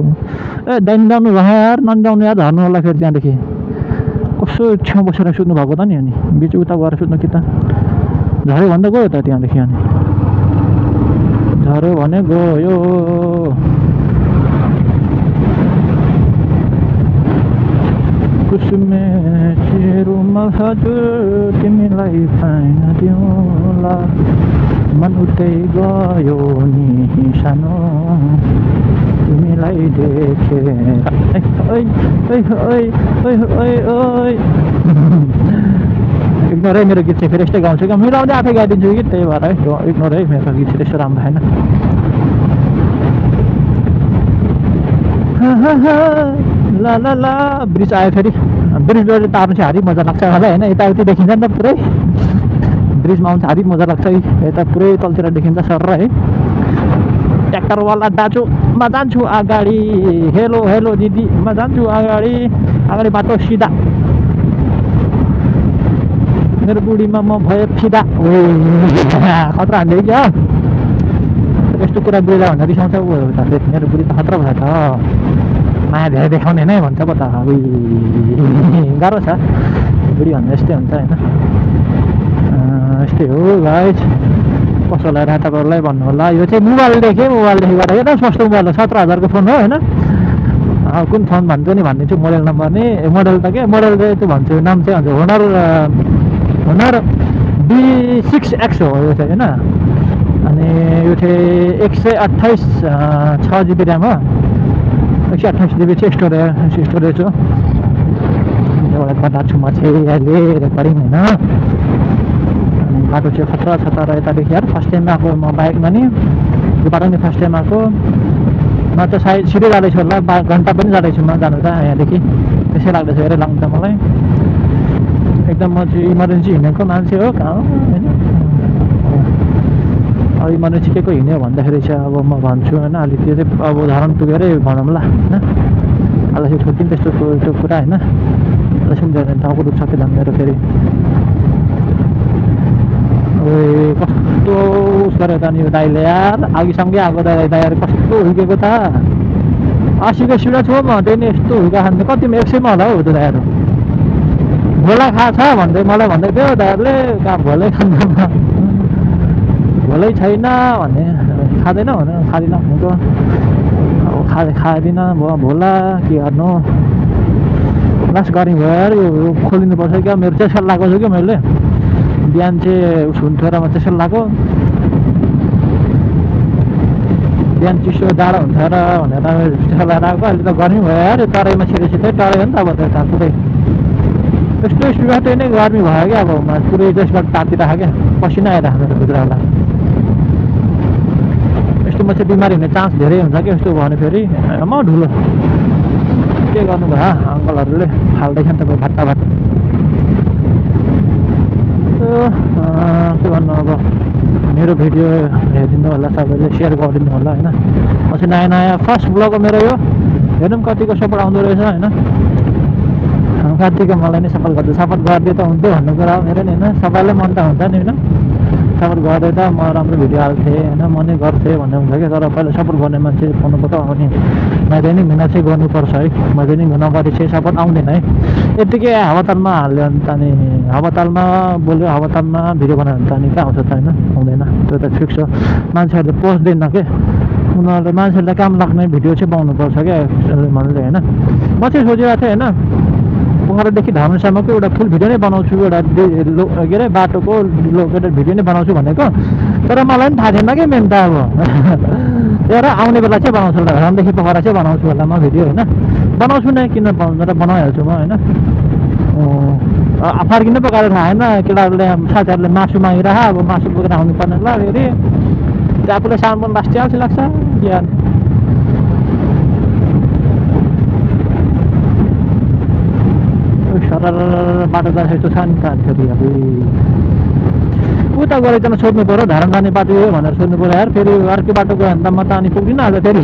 ए दाउनु भयो यार नन्जाउनु यार झर्नु होला फेरि त्यहाँदेखि कस्तो छेउ बसेर सुत्नु भएको त नि अनि बिच उता गएर सुत्नु कि त झऱ्यो भन्दा गयो त त्यहाँदेखि अनि झऱ्यो भने गयो कुसुमे चिरुमा हजुर तिमीलाई पाइन दिउँला मन उतै गयो नि सानो तिमीलाई देखेर इग्नोर है मेरो गीत चाहिँ फेरि यस्तै गाउँछु क्या मिलाउँदै आफै गाइदिन्छु कि त्यही भएर है इग्नोर है मेरो गीत चाहिँ त्यस्तो राम्रो छैन ला ला ला ब्रिज आयो फेरि ब्रिजबाट तार्नु चाहिँ हारी मजा लाग्छ मलाई होइन यताउति देखिन्छ नि त पुरै ब्रिजमा आउँछ हारी मजा लाग्छ यता पुरै तलतिर देखिन्छ सर है ट्र्याक्टरवाला दाजु म जान्छु अगाडि हेलो हेलो दिदी म जान्छु अगाडि बाटो सिधा मेरो बुढीमा म भयो फिदा खतरा हान्दै क्या यस्तो कुरा बुढीलाई भन्दा रिसाउँछ मेरो बुढी त खतरा भयो त माया धेरै देखाउने नै भन्छ पो त गाह्रो छ बुढी भन्दा यस्तै हुन्छ होइन यस्तै हो गाइस कसैलाई र तपाईँहरूलाई भन्नु होला यो चाहिँ मोबाइलदेखि गर्दा एकदम सस्तो मोबाइल हो 17,000 को फोन हो होइन कुन फोन भन्छु नि भनिदिन्छु मोडल नम्बर नि मोडल त के मोडल चाहिँ त्यो भन्छु नाम चाहिँ हुन्छ होनर B6X हो यो चाहिँ होइन अनि यो चाहिँ 128 6 GB ऱ्याम हो 128 GB चाहिँ स्टोरेज हो एउटा गर्दा छु म चाहिँ अहिले रेकर्डिङ होइन बाटो चाहिँ खतरा छ तर यतादेखि यार फर्स्ट टाइम आएको म बाइकमा नि यो बाटो नि फर्स्ट टाइम आएको म त सायद सिधै जाँदैछु होला घन्टा पनि जाँदैछु म जानु त यहाँदेखि त्यसै लाग्दैछ हेरेर लाग्छ मलाई एकदम म चाहिँ इमर्जेन्सी हिँडेको मान्छे हो कहाँ हो होइन अब इमर्जेन्सी के को हिँड्यो भन्दाखेरि चाहिँ अब म भन्छु होइन अलिक त्यो चाहिँ अब उदाहरण पुगेरै भनौँ ल होइन अहिले चाहिँ छोड्दिउँ त्यस्तो त्यो कुरा होइन अहिले सुन्दैन टाउको दुख्छ के मेरो फेरि कस्तो उस गरेर त नि यो दाइले यार अघिसँगै आएको दाइहरू कस्तो हुर्केको त 80को सिडा छु म त्यही नि यस्तो हुर्का खान्छ कतिमा 100मा होला हौ त्यो दाइहरू भोला खाछ भन्दै मलाई भन्दै थियो दाइहरूले कहाँ भोलै खान्छ भोलै छैन भन्ने खाँदैन भने खाँदिनँ भनेको अब खाँदिनँ भोला के गर्नु लास्ट गर्ने भयो यार यो खोलिनुपर्छ क्या मेरो चेस्कर लगाएको छु क्या मैले बिहान चाहिँ उस हुन्थ्यो र म चेस्कर लगाएको बिहान चिसो जाडो हुन्छ र भनेर चेस्कर लगाएर आएको अहिले त गर्मी भयो यार यो तराईमा छिटै टराई हो नि त अब त पुरै यस्तो स्पिडबाट नै गर्मी भयो क्या अब पुरै त्यसबाट तातिरहेको क्या पसिना आइरहेको मेरो खुद्रालाई यस्तो म चाहिँ बिमारी हुने चान्स धेरै हुन्छ क्या यस्तो भयो भने फेरि म ढुलो के गर्नु भयो अङ्कलहरूले फाल्दैछ नि तपाईँ भाट्टा के भन्नु अब मेरो भिडियो हेरिदिनु होला सबैले सेयर गरिदिनु होला होइन म चाहिँ नयाँ फर्स्ट ब्लग हो मेरो यो हेर्नु कतिको सपोर्ट आउँदो रहेछ होइन कतिको मलाई नै सपोर्ट गरिदियो त हुन्थ्यो भन्ने कुरा हो मेरो नि होइन सबैलाई मन त हुन्छ नि होइन सपोर्ट गर्दै त म राम्रो भिडियो हाल्थेँ होइन म नै गर्थेँ भन्ने हुन्छ क्या तर पहिला सपोर्ट गर्ने मान्छे पाउनुपर्छ अनि मैले नि मिहिनेत चाहिँ गर्नुपर्छ है मैले नि नगरी चाहिँ सपोर्ट आउँदैन है यत्तिकै हावातालमा हाल्यो भने त अनि हावातालमा बोल्यो हावातालमा भिडियो बनायो भने त अनि कहाँ आउँछ त होइन आउँदैन त्यो त फिक्स हो मान्छेहरूले पोस्दैन के उनीहरूले मान्छेहरूलाई काम लाग्ने भिडियो चाहिँ बनाउनुपर्छ क्या भन्दै होइन म चाहिँ सोचिरहेको थिएँ होइन पोखरादेखि धामनसम्मको एउटा फुल भिडियो नै बनाउँछु एउटा के अरे बाटोको लोकेटेड भिडियो नै बनाउँछु भनेको तर मलाई पनि थाहा थिएन कि मेन त अब तर आउने बेला चाहिँ बनाउँछु होला धामदेखि पोखरा चाहिँ बनाउँछु होला म भिडियो होइन बनाउँछु नै किन बनाउँदा बनाइहाल्छु म होइन फर्किनु पो गाह्रो थाहा होइन केटाहरूले साथीहरूले मासु मागिरह अब मासु बोकेर आउनु पर्ने ल फेरि आफूलाई सामान लास्टै आउँछ लाग्छ बिहान सरर बाटो जान्छ यस्तो छ नि त फेरि अब उता गएर एकजना सोध्नु पऱ्यो धारण जाने बाटो हो भनेर सोध्नु पऱ्यो यार फेरि अर्कै बाटो गयो भने त म त अनि पुग्दिनँ आज फेरि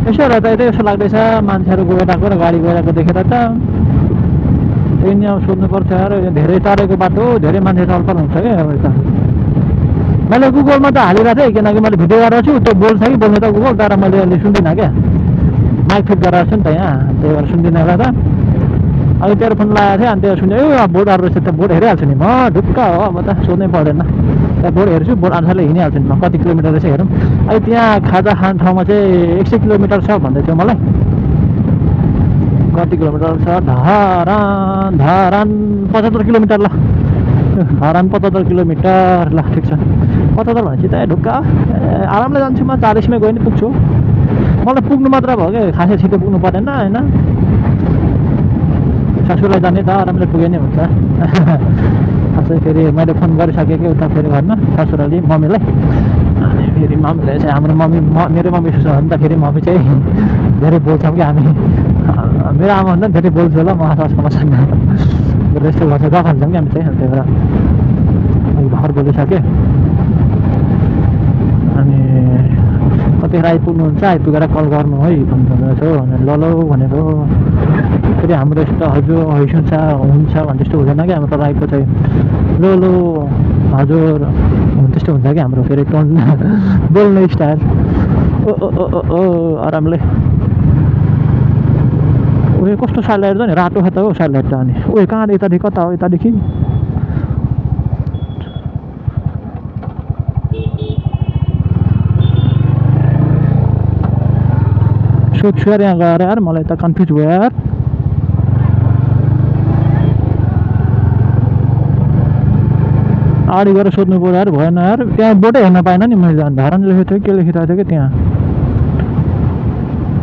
यसो र त यसो लाग्दैछ मान्छेहरू गइरहेको र गाडी गइरहेको देखेर त त्यही नि अब सोध्नुपर्छ यार धेरै टाढेको बाटो धेरै मान्छे चलचल हुन्छ क्या अब यता मैले गुगलमा त हालिरहेको थिएँ किनकि मैले भिडियो गरेर छु त्यो बोल्छ कि बोल्नु त गुगल तर मैले अहिले सुन्दिनँ क्या माइक फिट गरेर छु नि त यहाँ त्यही भएर सुन्दिनँ होला त अहिले तेरो फोन लगाएको थिएँ अनि त्यो सुन्यो बोर्डहरू रहेछ त बोर्ड हेरिहाल्छु नि म ढुक्क हो अब त सोध्नै पर्दैन त्यहाँ बोर्ड हेर्छु बोर्ड अनुसारले हिँडिहाल्छु नि म कति किलोमिटर रहेछ हेरौँ अहिले त्यहाँ खाजा खाने ठाउँमा चाहिँ 100 किलोमिटर छ भन्दै थियो मलाई कति किलोमिटर छ धरान 75 किलोमिटर ल धरान 75 किलोमिटर ल ठिक छ 75 भनेपछि त ढुक्क आरामले जान्छु म 40मै गयो नि पुग्छु मलाई पुग्नु मात्र भयो क्या खासै छिटो पुग्नु परेन होइन ससुरालाई जाने त आरामले पुगे नि हुन्छ खासै फेरि मैले फोन गरिसकेँ कि उता फेरि घरमा ससुराली मम्मीलाई अनि फेरि मम्मीले चाहिँ हाम्रो मम्मी मेरो मम्मी सुस हो नि त फेरि मम्मी चाहिँ धेरै बोल्छौँ कि हामी मेरो आमाभन्दा धेरै बोल्छु होला म ससमा छैन यस्तो गर्छ गफान्छौँ कि हामी चाहिँ त्यही भएर भर बोलिसकेँ अनि कतिखेर आइपुग्नुहुन्छ आइपुगेर कल गर्नु है भन्नुहुँदैछ भनेर ल भनेको फेरि हाम्रो यस्तो हजुर हुन्छ भने त्यस्तो हुँदैन कि हाम्रो राईको चाहिँ ल हजुर त्यस्तो हुन्छ कि हाम्रो फेरि टोन बोल्ने स्टाइल ओ आरामले उयो कस्तो साइड छ नि रातो खत हो साइड लाइट त अनि उयो कहाँ यतादेखि कता हो यतादेखि सोध्छु यार यहाँ गएर यार मलाई त कन्फ्युज भयो यार अगाडि गएर सोध्नु पऱ्यो यार भएन यार त्यहाँ बोर्डै हेर्न पाएन नि मैले धारण लेखेको थियो के लेखिरहेको थियो कि त्यहाँ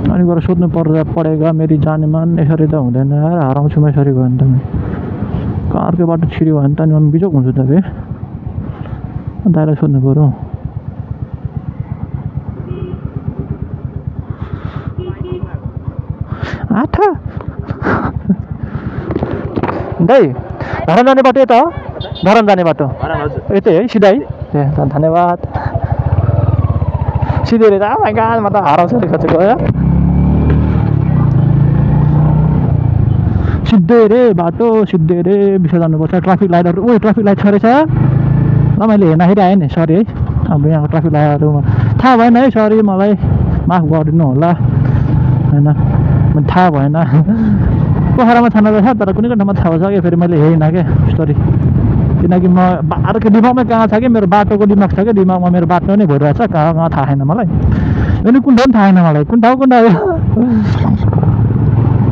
अगाडि गएर सोध्नु परेगा मेरी जानेमान यसरी त हुँदैन यार हराउँछु म यसरी गयो भने त अर्कै बाटो छिर्यो भने त अनि म बिजोक हुन्छु त फेरि दाइलाई सोध्नु पऱ्यो आठा दाइ धरान जाने बाटो यता हो धरान जाने बाटो यतै है सिधै है धन्यवाद सिधै रहेछ माइ गॉड म त हराउँछु नि खोजेको यार सिधै रे बाटो सिधै रे बिसा जानुपर्छ ट्राफिक लाइटहरू उयो ट्राफिक लाइट छ रहेछ ल मैले हेर्दाखेरि आएँ नि सरी है अब यहाँको ट्राफिक लाइटहरू थाहा भएन है सरी मलाई माफ गरिदिनु होला होइन थाहा भएन पोखरामा छाना रहेछ तर कुनै ठाउँमा थाहा भइसक्यो फेरि मैले हेरिनँ क्या स्टोरी किनकि म अर्को दिमागमै कहाँ छ कि मेरो बाटोको दिमाग छ क्या दिमागमा मेरो बाटो नै भइरहेछ कहाँ कहाँ थाहा छैन मलाई अनि कुन ठाउँ पनि थाहा छैन मलाई कुन ठाउँ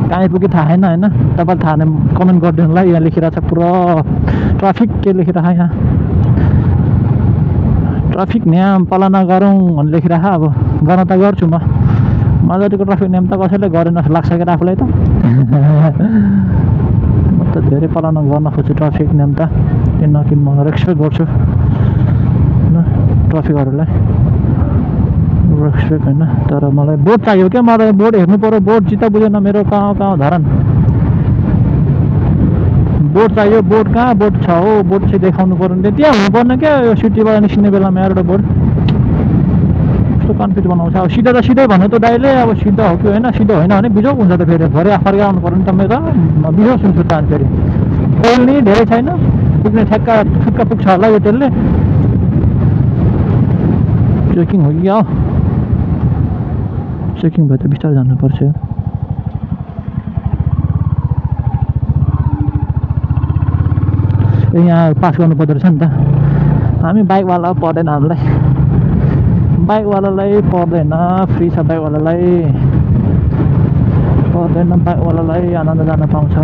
कहाँ आइपुग्यो थाहा छैन होइन तपाईँले थाहा नै कमेन्ट गरिदिनु होला यहाँ लेखिरहेको छ पुरा ट्राफिक के लेखिरहेको यहाँ ट्राफिक नियम पालना गरौँ भन्ने लेखिरहेको अब गर्न त गर्छु म जतिको ट्राफिक नियम त कसैले गरेन जस्तो लाग्छ क्या आफूलाई त म त धेरै पालना गर्न खोज्छु ट्राफिक नियम त किनकि म रेस्पेक्ट गर्छु होइन ट्राफिकहरूलाई रेस्पेक्ट होइन तर मलाई बोर्ड चाहियो क्या मलाई बोर्ड हेर्नु पऱ्यो बोर्ड चित्त बुझेन मेरो कहाँ धरान बोर्ड चाहियो बोर्ड कहाँ बोर्ड छ हो बोर्ड चाहिँ देखाउनु पऱ्यो नि त्यहाँ हुनु पर्ने क्या यो सिटीबाट निस्किने बेलामा एउटा बोर्ड कस्तो कन्फ्युज बनाउँछ अब सिधा त सिधै भन्नु त दाइले अब सिधा हो कि होइन सिधो होइन भने बिजोक हुन्छ त फेरि भरे फर्काउनु पऱ्यो नि त मेरो बिजोक सुन्छु त अनि फेरि बोल्ने धेरै छैन पुग्ने ठुक्का पुग्छ होला यो तेलले चेकिङ हो कि चेकिङ भयो त बिस्तारै जानुपर्छ यहाँ पास गर्नु पर्दो रहेछ नि त हामी बाइकवाला पर्दैन हामीलाई बाइकवालालाई पर्दैन फ्री छ बाइकवालालाई पर्दैन बाइकवालालाई आनन्द जान पाउँछ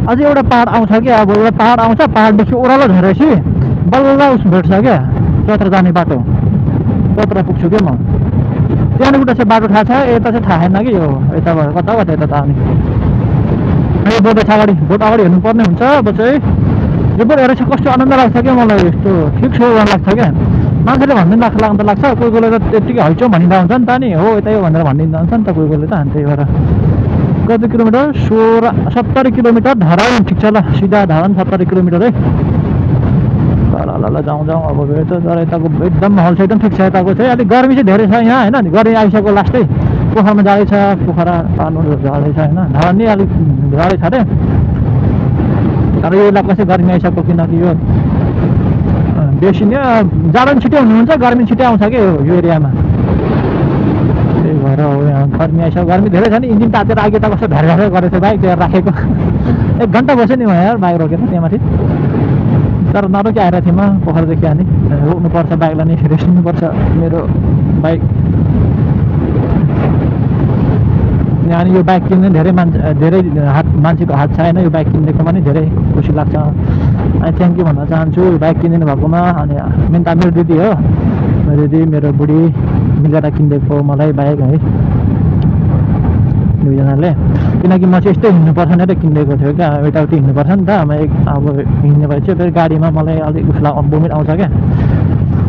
अझै एउटा पहाड आउँछ क्या अब एउटा पहाड आउँछ पहाडदेखि ओह्रालो झरेपछि बल्ल उस भेट्छ क्या चत्रा जाने बाटो चत्रा पुग्छु क्या म त्यहाँनिर चाहिँ बाटो थाहा छ यता चाहिँ थाहा छैन कि यो यता कता यता त आउने यो बोट अगाडि हेर्नुपर्ने हुन्छ अब चाहिँ यो बोट हेरेर चाहिँ कस्तो आनन्द लाग्छ क्या मलाई यस्तो ठिक छ लाग्छ क्या मान्छेले भनिदिनु लाग्न त लाग्छ कोही कोहीले त त्यत्तिकै हैचो भनिँदा हुन्छ नि त नि हो यतै हो भनेर भनिदिँदा हुन्छ नि त कोही कोहीले त अनि त्यही भएर कति किलोमिटर 70 किलोमिटर धरान ठिक छ ल सिधा धरान 70 किलोमिटर है ल जाउँ अब भेट तर यताको एकदम माहौल चाहिँ एकदम ठिक छ यताको चाहिँ अलिक गर्मी चाहिँ धेरै छ यहाँ होइन गर्मी आइसक्यो लास्टै पोखरामा जाँदैछ पोखरा पार्नु जाँदैछ होइन धरान नै अलिक जाँदैछ अरे तर यो इलाका चाहिँ गर्मी आइसक्यो किनकि यो बेसी नै जाडो पनि छिटो हुनुहुन्छ गर्मी छिटो आउँछ कि यो एरियामा त्यही भएर हो यहाँ गर्मी आइसक्यो गर्मी धेरै छ नि इन्जिन तातेर आगे त कस्तो भेर गरेको थियो बाइक त्यहाँ राखेको 1 घन्टा बस्यो नि म यार बाइक रोकेर त्यहाँमाथि तर नरोकी आएर थिएँ म पोखरादेखि अनि रोक्नुपर्छ बाइकलाई नै रेस्ट लिनुपर्छ मेरो बाइक अनि यो बाइक किन्ने धेरै मान्छेको हात छ होइन यो बाइक किनेको पनि धेरै खुसी लाग्छ अनि थ्याङ्क यू भन्न चाहन्छु यो बाइक किनिदिनु भएकोमा अनि मेन त मेरो दिदी हो मेरो दिदी मेरो बुढी मिलेर किनिदिएको मलाई बाइक है दुईजनाले किनकि म चाहिँ यस्तै हिँड्नुपर्छ भनेर किनिदिएको थियो क्या यताउति हिँड्नुपर्छ नि त अब हिँड्ने भए चाहिँ फेरि गाडीमा मलाई अलिक उसलाई बोमिट आउँछ क्या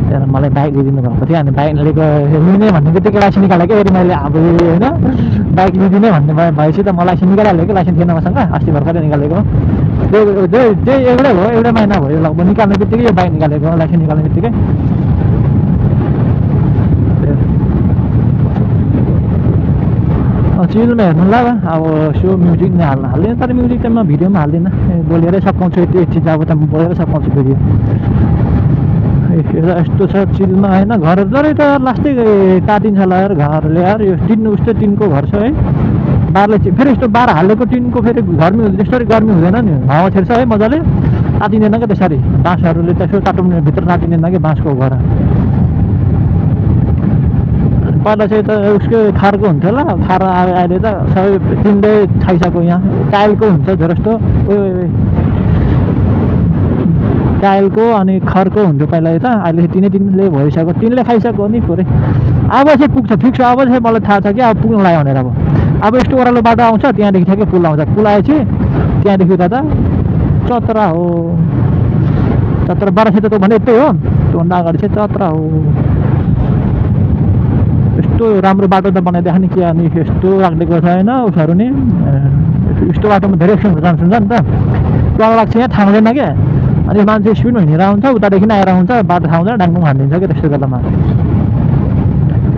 त्यहाँदेखि मलाई बाइक लिइदिनु भएको थियो अनि बाइक लिएको लिने भन्ने बित्तिकै लाइसेन्स निकालेको फेरि मैले अब होइन बाइक लिइदिने भन्ने भएपछि त मलाई लाइसेन्स निकालिहालेको लाइसेन्स थिएन मसँग अस्ति भर्खरै निकालेको त्यही एउटै हो एउटै महिना भयो लगभग निकाल्ने बित्तिकै यो बाइक निकालेको लाइसेन्स निकाल्ने बित्तिकै चिजमा हेर्नु ल अब सो म्युजिक नै हाल्दैन तर म्युजिक त म भिडियोमा हाल्दिनँ बोलेरै सघाउँछु यति चिज अब त म बोलेरै सघाउँछु भिडियो यस्तो छ चिलमा होइन घर जरै त लास्टै काटिन्छ होला यार घरले यार यो टिन उस्तै टिनको घर छ है बारले फेरि यस्तो बार हालेको टिनको फेरि गर्मी त्यसरी गर्मी हुँदैन नि हावा छेर्छ है मजाले तातिँदैन क्या त्यसरी बाँसहरूले त यसो टाटुम्ने भित्र तातिँदैन कि बाँसको घर पहिला चाहिँ त उसको खारको हुन्थ्यो होला खार अहिले त सबै टिनले खाइसक्यो यहाँ टाइलको हुन्छ जस्तो टाइलको अनि खरको हुन्थ्यो पहिला यता अहिले टिनले भइसक्यो टिनले खाइसक्यो नि पुरै अब चाहिँ पुग्छ फिक्स अब चाहिँ मलाई थाहा छ कि अब पुग्नु लाग्यो भनेर अब यस्तो ओह्रालो बाटो आउँछ त्यहाँदेखि ठ्याक्कै पुल आउँछ पुल आएपछि त्यहाँदेखि उता त चत्रा हो चत्रा 1200 त भने यतै हो त्योभन्दा अगाडि चाहिँ चत्रा हो यस्तो राम्रो बाटो त बनाइदिएको नि के अनि यस्तो राखिदिएको छ होइन उसहरू नि यस्तो बाटोमा धेरै एक्सिडेन्ट चान्स हुन्छ नि त प्लग लाग्छ यहाँ थाहा हुँदैन क्या अनि मान्छे स्पिडमा हिँडेर हुन्छ उतादेखि आएर हुन्छ बाटो थाहा हुँदैन डाङडुङ हानिदिन्छ क्या त्यस्तो बेलामा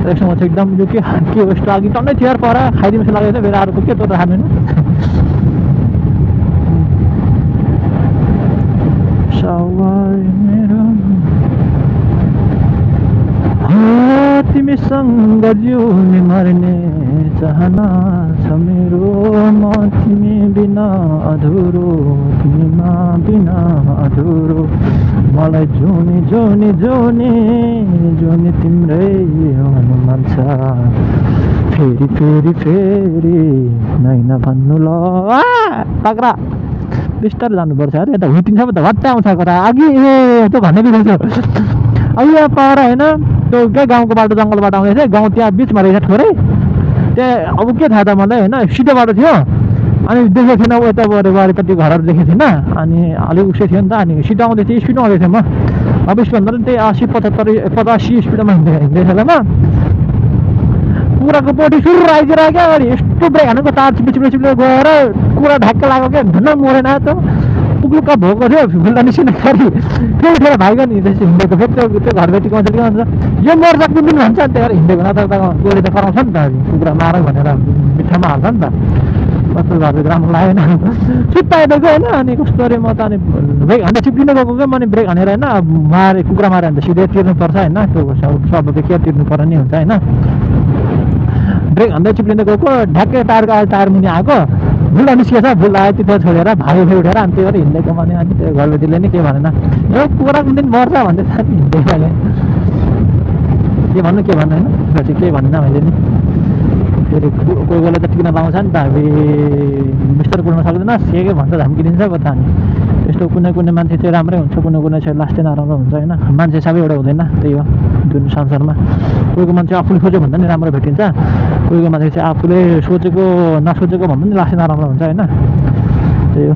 त्यसमा चाहिँ एकदम यो के हो यस्तो अघि टन्नै थियो पर खाइदिनु जस्तो लागेको थियो फेरि अर्को के त खाँदैन तिमीसँग जिउने मर्ने चाहना छ मेरो म तिमी बिना अधुरो तिमीमा बिना अधुरो मलाई जुनी जुनी जुनी जुनी तिम्रै मन छ फेरि फेरि फेरि नैन भन्नु ल पाक्रा बिस्तारै जानुपर्छ अरे यता हुटिन्छ त भट्टा आउँछ कता अघि ए त्यो भन्ने बित्तिकै अब यहाँ पर होइन त्यो क्या गाउँको बाटो जङ्गलबाट आउँदैछ गाउँ त्यहाँ बिचमा रहेछ ठोरै त्यहाँ अब के थाहा त मलाई होइन सिधो बाटो थियो अनि देखेको थिएन यता वारिपट्टि घरहरू देखेको थिएन अनि अलिक उसै थियो नि त अनि सिधो आउँदै थिएँ स्पिडमा आउँदै थिएँ म अब स्पिडभन्दा पनि त्यही 80-85 स्पिडमा हिँड्दैछ होला म कुराको पोटी सुरु आइदिएर क्या अरे यस्तो ब्रेक हानेको तार चिप्ले चिप्ले गएर कुरा ढ्याक्क लाग्यो क्या धन्न मरेन त पुग्लुक्क भएको थियो फुल्दा निस्किन खालि त्यो उठेर भाइको नि त्यसो हिँडेको फेरि त्यो घरबेटीको मान्छेले के भन्छ यो मर्जाक पनि भन्छ नि त्यही भएर हिँडेको न त त्यसले त कराउँछ नि त कुखुरा मार भनेर मिठामा हाल्छ नि त कस्तो घरको राम्रो लागेन सुत्ता आइदिएको होइन अनि कस्तो अरे म त अनि ब्रेक हान्दा चिप्लिन गएको क्या मैले ब्रेक हानेर होइन मारे कुखुरा माऱ्यो भने त सिधै तिर्नुपर्छ होइन त्यो सबैको के तिर्नु पर्ने नि हुन्छ होइन ब्रेक हान्दै चिप्लिँदै गएको ढ्याक्कै टायर मुनि आएको भुल्डा निस्किएछ भुल्डा आयो त्यो छोडेर भाइ फेरि उठेर अनि त्यही भएर हिँडेको भने अनि त्यो घरबेटीले नि के भनेन यो कुखुरा कुन दिन मर्छ भन्दै हिँड्दै मैले के भन्नु होइन पछि केही भनेन मैले नि फेरि कोही बेला त टिक्न लाउँछ नि त हामी बिस्तार कुद्न सक्दैन सेकै भन्छ धम्किदिन्छ कता अनि त्यस्तो कुनै मान्छे चाहिँ राम्रै हुन्छ कुनै चाहिँ लास्टै नराम्रो हुन्छ होइन मान्छे सबै एउटा हुँदैन त्यही हो जुन संसारमा कोहीको मान्छे आफूले सोच्यो भन्दा नि राम्रो भेटिन्छ कोहीको मान्छे चाहिँ आफूले सोचेको नसोचेको भन्दा नि लास्टै नराम्रो हुन्छ होइन त्यही हो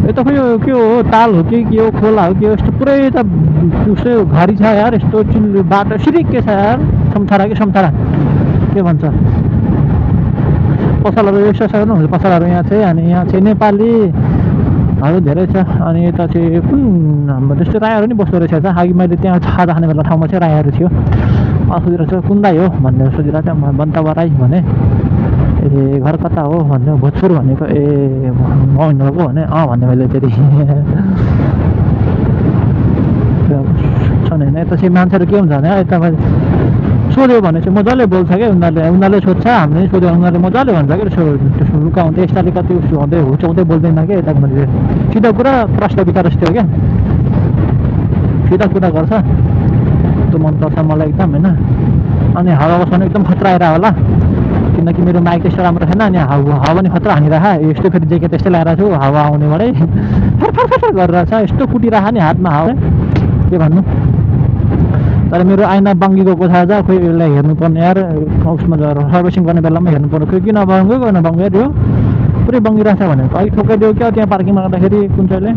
यो त खोइ के हो ताल हो कि के हो खोला हो के हो यस्तो पुरै त उसै घरी छ यार यस्तो चिल्लो बाटो सिरिक्के छ यार समथारा के भन्छ पसलहरू यस्तो छ हुन्छ पसलहरू यहाँ चाहिँ अनि यहाँ चाहिँ नेपालीहरू धेरै छ अनि यता चाहिँ कुन हाम्रो त्यस्तो राईहरू नि बस्दो रहेछ अघि मैले त्यहाँ छादा खाने बेला ठाउँमा चाहिँ राईहरू थियो सोधिरहेको छ कुन राई हो भनेर सोधिरहेको थियो म बन्तवा राई भने ए घर कता हो भन्ने भोजपुर भनेको ए म हिँड्नुभएको भने भन्ने मैले फेरि छन् होइन यता चाहिँ मान्छेहरू के हुन्छ भने यता सोध्यो भने चाहिँ मजाले बोल्छ क्या उनीहरूले सोध्छ हामीले सोध्यो उनीहरूले मजाले भन्छ क्या त्यसो लुकाउँदै यस्ताले कति उसो हुँदै हुचाउँदै बोल्दैन क्या यता मैले सिधा कुरा प्रश्न विचार जस्तो हो क्या सिधा कुरा गर्छ त्यो मनपर्छ मलाई एकदम होइन अनि हावा बस्नु एकदम खतरा आएर होला किनकि मेरो माइक त्यस्तो राम्रो छैन अनि हावा नि खतरा हानिरहेको यस्तो फेरि ज्याकेट त्यस्तै लगाएर छु हावा आउनेबाटै फरफर गरिरहेछ यस्तो कुटिरह नि हातमा हावा के भन्नु तर मेरो आइना बाङ्गी गएको छ आज खोइ यसलाई हेर्नुपर्ने यार उसमा सर्भिसिङ गर्ने बेलामा हेर्नुपर्ने खोइ किन बाङ्गो यो पुरै बङ्गिरहेछ भनेको अलिक ठोकाइदियो क्या त्यहाँ पार्किङमा गर्दाखेरि कुन चाहिँले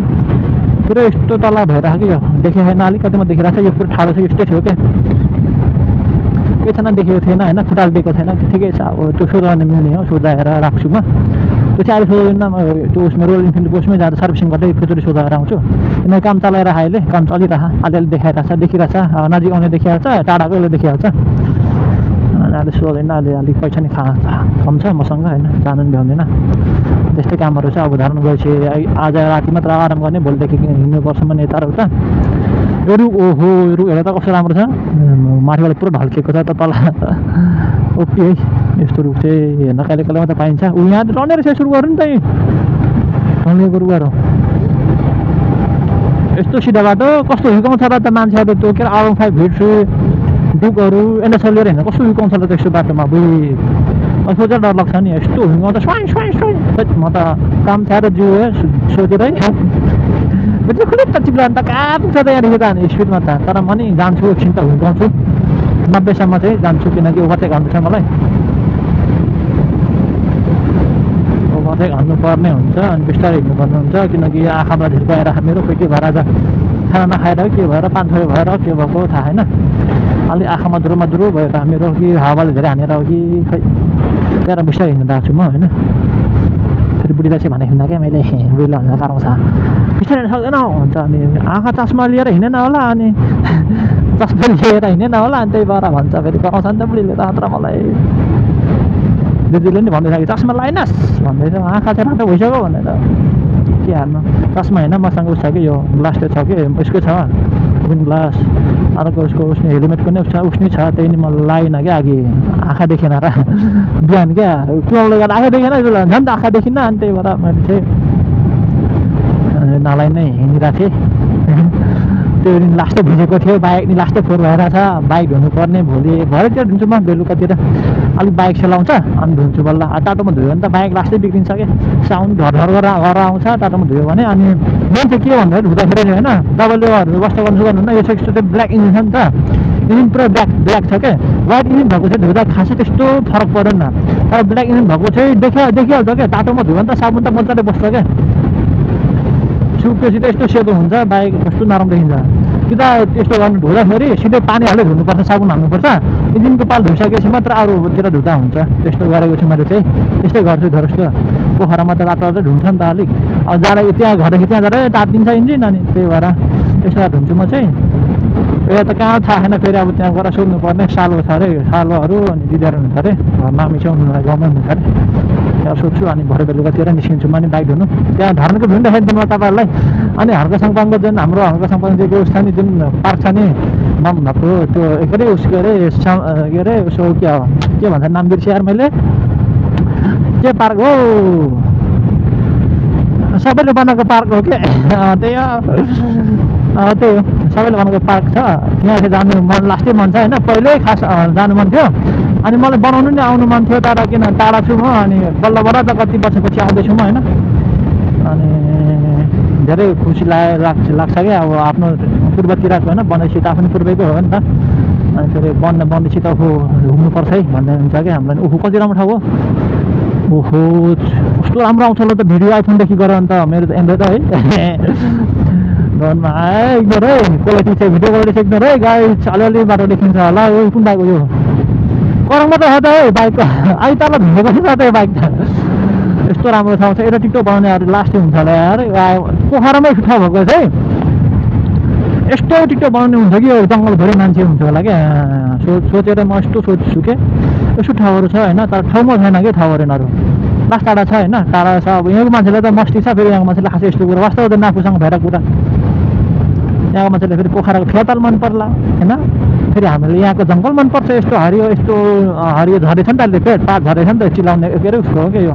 पुरै यस्तो तल भइरहेको कि यो देखेको छैन अलिकति म देखिरहेको छ यो पुरै ठाडो छ यस्तै थियो क्या केही छैन देखेको थिएन होइन खुट्टाल दिएको छैन ठिकै छ अब त्यो सोधाउने मिल्ने हो सोधाएर राख्छु म त्यो चाहिँ अहिले सोध्दैन त्यो उसमा रोयल इन्फिल्ड उसमै जाँदा सर्भिसिङ गर्दै एकचोटि सोधाएर आउँछु किनकि काम चलाएर अहिले काम चलिरह अलिअलि देखाइरहेछ देखिरहेछ नजिक आउने देखिहाल्छ टाढाको यसले देखिहाल्छ अनि अहिले सोध्दैन अहिले अलिक पैसा नि कम छ मसँग होइन जानु नि भ्याउँदैन त्यस्तै कामहरू छ अब धर्म गएपछि आज राति मात्र आराम गर्ने भोलिदेखि हिँड्नुपर्छ भने यता उता यो रुख ओहो यो रुख हेरेर त कस्तो राम्रो छ माथिबाट पुरो ढल्किएको छ त तल ओके है यस्तो रुख चाहिँ हेर्न कहिले कहिले मात्रै पाइन्छ ऊ यहाँ रन्ने रहेछ सुरु गर्नु नि त रन्ने गुरुबार हो यस्तो सिधा बाटो कस्तो हिर्काउँछ र त मान्छेहरू त्यो के अरे R15 भिड्छु दुखहरू एनएसएल लिएर हिँड्दा कस्तो हिर्काउँछ र त्यस्तो बाटोमा बुझी सोचेर डर लाग्छ नि यस्तो हिर्काउँछ स्वाइ म त काम छाएर जिउ सोचेर है खुलै त चिप्ला अन्त कहाँ पुग्छ त यहाँदेखि त हामी स्पिडमा त तर म नि जान्छु एकछिन त हुर्काउँछु 90सम्म चाहिँ जान्छु किनकि ओभरटेक हान्नु छ मलाई ओभरटेक हान्नुपर्ने हुन्छ अनि बिस्तारै हिँड्नुपर्ने हुन्छ किनकि आँखामा झिर्काएर मेरो खोइ के भएर आज खाना नखाएर के भएर पान छोयो भएर के भएको थाहा छैन अलि आँखामा द्रो भएर मेरो कि हावाले धेरै हानेर हो कि खै त्यहाँ बिस्तारै हिँड्नु गएको छु म होइन फेरि बुढीलाई चाहिँ भनेको थिइनँ क्या मैले बुढीलाई भनेर कराउँछ बिस्तारै हिँड्न सक्दैन भन्छ अनि आँखा चस्मा लिएर हिँडेन होला अनि चस्मा लिएर हिँडेन होला अनि त्यही भएर भन्छ फेरि कराउँछ नि त बुढीले त मात्र मलाई दिदीले नि भन्दैछ कि चस्मा लगाइनस् भन्दैछ आँखा चाहिँ रातो भइसक्यो भनेर के हाल्नु चस्मा होइन मसँग उस छ कि यो ग्लास छ कि उसकै छ विन ग्लास अर्को उसको उसले हेलमेटको नि उसनै छ त्यही नि मलाई लागेन क्या अघि आँखा देखेन र बिहान क्या कुवाले गर्दा आँखा देखेन झन् त आँखा देखिनँ अनि त्यही भएर मैले चाहिँ नलाई नै हिँडिरहेको थिएँ त्यो दिन लास्टै भिजेको थियो बाइक नि लास्टै फोहोर भएर छ बाइक धुनुपर्ने भोलि भरेतिर धुन्छु म बेलुकातिर अलिक बाइक चलाउँछ अनि धुन्छु बल्ल टाटोमा धुयो भने त बाइक लास्टै बिग्रिन्छ क्या साउन्ड धर गरेर आउँछ टाटोमा धुयो भने अनि मेन चाहिँ के भन्दाखेरि धुँदाखेरि होइन तपाईँले वास्तव गर्नु यो चाहिँ चाहिँ ब्ल्याक इन्जिन छ नि त इन्जिन पुरा ब्ल्याक छ क्या वाइट इन्जिन भएको चाहिँ धुँदा खासै त्यस्तो फरक पर्दैन तर ब्ल्याक इन्जिन भएको चाहिँ देखिहाल्छ क्या टाटोमा धुयो भने त साबुन त मजाले बस्छ क्या सुकेपछि त यस्तो सेतो हुन्छ बाइक कस्तो नरम देखिन्छ कि त त्यस्तो गर्नु धुँदाखेरि सिधै पानी हालेर धुनुपर्छ साबुन हाल्नुपर्छ इन्जिनको पाल धुइसकेपछि मात्र अरूतिर धुँदा हुन्छ त्यस्तो गरेको छु मैले चाहिँ त्यस्तै गर्छु धरस्तो पोखरामा त रातो रातो धुन्छ नि त अलिक अब जाँदा त्यहाँ घरदेखि त्यहाँ जाँदा तातिन्छ इन्जिन अनि त्यही भएर त्यस्तो धुन्छु म चाहिँ फेरि त कहाँ थाहा छैन फेरि अब त्यहाँ गएर सोध्नुपर्ने सालो छ अरे सालोहरू अनि दिदीहरू हुन्छ अरे मामी चाहिँ हुनुलाई गाउँमै हुनुहुन्छ अरे त्यहाँ सोध्छु अनि भरे बेलुकातिर निस्किन्छु म नि बाइक धुनु त्यहाँ धर्मको भिड देखाइदिनु म तपाईँहरूलाई अनि हर्का सङ्पाङको जुन हाम्रो हर्का सङ्पाङजीको उस छ नि जुन पार्क छ नि भएको त्यो के अरे उसको अरे उसो के भन्छ नाम बिर्सेँ यार मैले के पार्क हो सबैले बनाएको पार्क हो कि त्यही हो सबैले बनाएको पार्क छ त्यहाँ चाहिँ जानु मन लास्टै मन छ होइन पहिल्यै खास जानु मन थियो अनि मलाई बनाउनु नि आउनु मन थियो तर किन टाढा छु म अनि बल्ल बल्ल त कति वर्षपछि आउँदैछु म होइन अनि धेरै खुसी लाग्छ क्या अब आफ्नो पूर्वतिरको होइन बनैसी त आफ्नो पूर्वैको हो नि त अनि फेरि बन्दैछ त घुम्नुपर्छ है भन्ने हुन्छ क्या हामीलाई ओहो कति राम्रो ठाउँ हो ओहो कस्तो राम्रो आउँछ होला त भिडियो आइफोनदेखि गरेर अन्त मेरो त एन्ड्रोइड है घरमा इग्नोर है क्वालिटी चाहिँ भिडियो क्वालिटी चाहिँ इग्नोर है गाइस अलिअलि बाटो देखिन्छ होला यो कुन बाइक हो यो करङमा त छ त है बाइक आई तल धुएको छ त यो बाइक त यस्तो राम्रो ठाउँ छ एउटा टिकटक बनाउनेहरू लास्टै हुन्छ होला यार पोखरामै ठाउँ भएको छ है यस्तो टिकटक बनाउने हुन्छ कि यो जङ्गलभरि मान्छे हुन्छ होला क्या सोचेर म यस्तो सोच्छु के यस्तो ठाउँहरू छ होइन तर ठाउँमा छैन कि ठाउँहरू यिनीहरू लास्ट टाढा छ होइन टाढा छ अब यहाँको मान्छेलाई त मस्ती छ फेरि यहाँको मान्छेले खासै यस्तो कुरा वास्तव त नाफुसँग भएर कुरा यहाँको मान्छेले फेरि पोखराको फेताल मन पर्ला होइन फेरि हामीले यहाँको जङ्गल मनपर्छ यस्तो हरियो झरेछ नि त अहिले फेरि पात झरेछ नि त चिलाउने के अरे उसको हो कि यो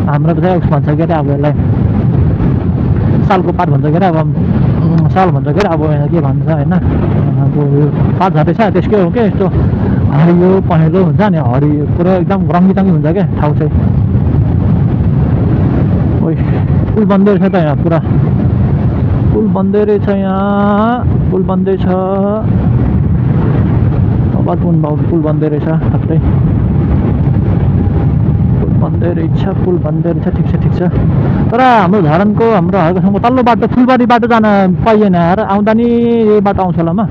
हाम्रो चाहिँ उस भन्छ के अरे अब यसलाई सालको पात भन्छ के अरे अब साल भन्छ के अरे अब के भन्छ होइन अब पात झरेछ त्यसकै हो क्या यस्तो हरियो पहेँलो हुन्छ नि हरियो पुरा एकदम रङ्गी हुन्छ क्या ठाउँ चाहिँ पुल बन्दै रहेछ त यहाँ पुरा पुल बन्दै रहेछ यहाँ पुल बन्दै छ पुल बन्दै रहेछ थप्दै पुल बन्दै रहेछ ठिक छ तर हाम्रो धरानको हाम्रो हर्कासँग तल्लो बाटो फुलबारी बाटो जान पाइएन यार आउँदा नि यही बाटो आउँछ होला म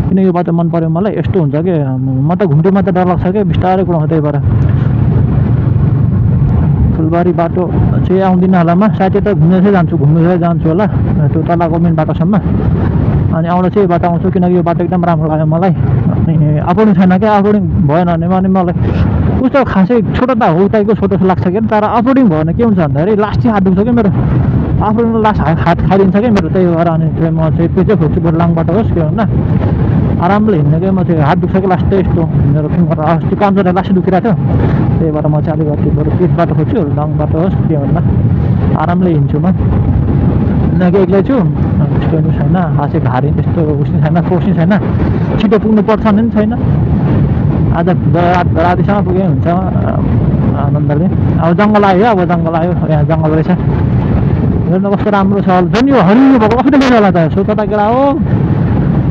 किन यो बाटो मन पर्यो मलाई यस्तो हुन्छ कि म त घुम्टीमा त डर लाग्छ क्या बिस्तारै कुदाउँछ त्यही भएर फुलबारी बाटो चाहिँ आउँदिनँ होला म सायद त घुम्दै जान्छु होला त्यो तलको मेन बाटोसम्म अनि आउँदा चाहिँ यो बाटो आउँछु किनकि यो बाटो एकदम राम्रो लाग्यो मलाई अनि अफोर्डिङ छैन क्या अफोर्डिङ भएन भने मलाई उस्तो खासै छोटो त हो टाइपको छोटो लाग्छ क्या तर अफोर्डिङ भयो भने के हुन्छ भन्दाखेरि लास्ट चाहिँ हात दुख्छ क्या मेरो अफोर्डिङ लास्ट हात खाइदिन्छ क्या मेरो त्यही भएर अनि चाहिँ म चाहिँ त्यो चाहिँ खोज्छु बरु लाङ बाटो होस् के भन्दा आरामले हिँड्ने क्या म चाहिँ हात दुख्छ कि लास्ट यस्तो मेरो फिङ्गर अस्ति कमजोर लास्ट दुखिरहेको थियो त्यही भएर म चाहिँ अलिकति बरु पिच बाटो खोज्छु लङ बाटो होस् के भन्दा आरामले हिँड्छु म किनकि एक्लै छु त्यस्तो छैन खासै भारी त्यस्तो उस छैन फोर्स छैन छिटो पुग्नु पर्छ नि छैन आज रातिसम्म पुगे हुन्छ आनन्दले अब जङ्गल आयो अब जङ्गल आयो यहाँ जङ्गल रहेछ हेर्नु कस्तो राम्रो छ झन् यो हरियो भएको कस्तो देखिन्छ होला त सोच त केटा हो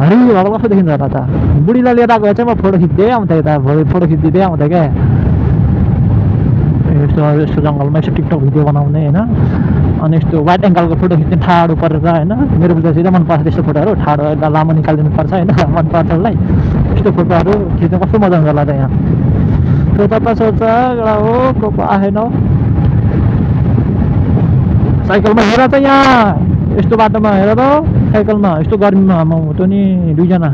हरियो भएको कस्तो देखिन्छ होला त बुढीलाई लिएर आएको चाहिँ म फोटो खिच्दै आउँथेँ त फोटो खिचिदिँदै आउँथेँ क्या यस्तो जङ्गलमा यसो टिकटक भिडियो बनाउने होइन अनि यस्तो वाइड एङ्गलको फोटो खिच्ने ठाडो परेर होइन मेरो बुझ्दा चाहिँ मनपर्छ त्यस्तो फोटोहरू ठाडो लामो निकालिदिनु पर्छ होइन मनपर्छ उसलाई यस्तो फोटोहरू खिच्नु कस्तो मजा हुन्छ होला त यहाँ सोच हो को आएन साइकलमा हेर त यहाँ यस्तो बाटोमा हेर त साइकलमा यस्तो गर्मीमा म त नि दुईजना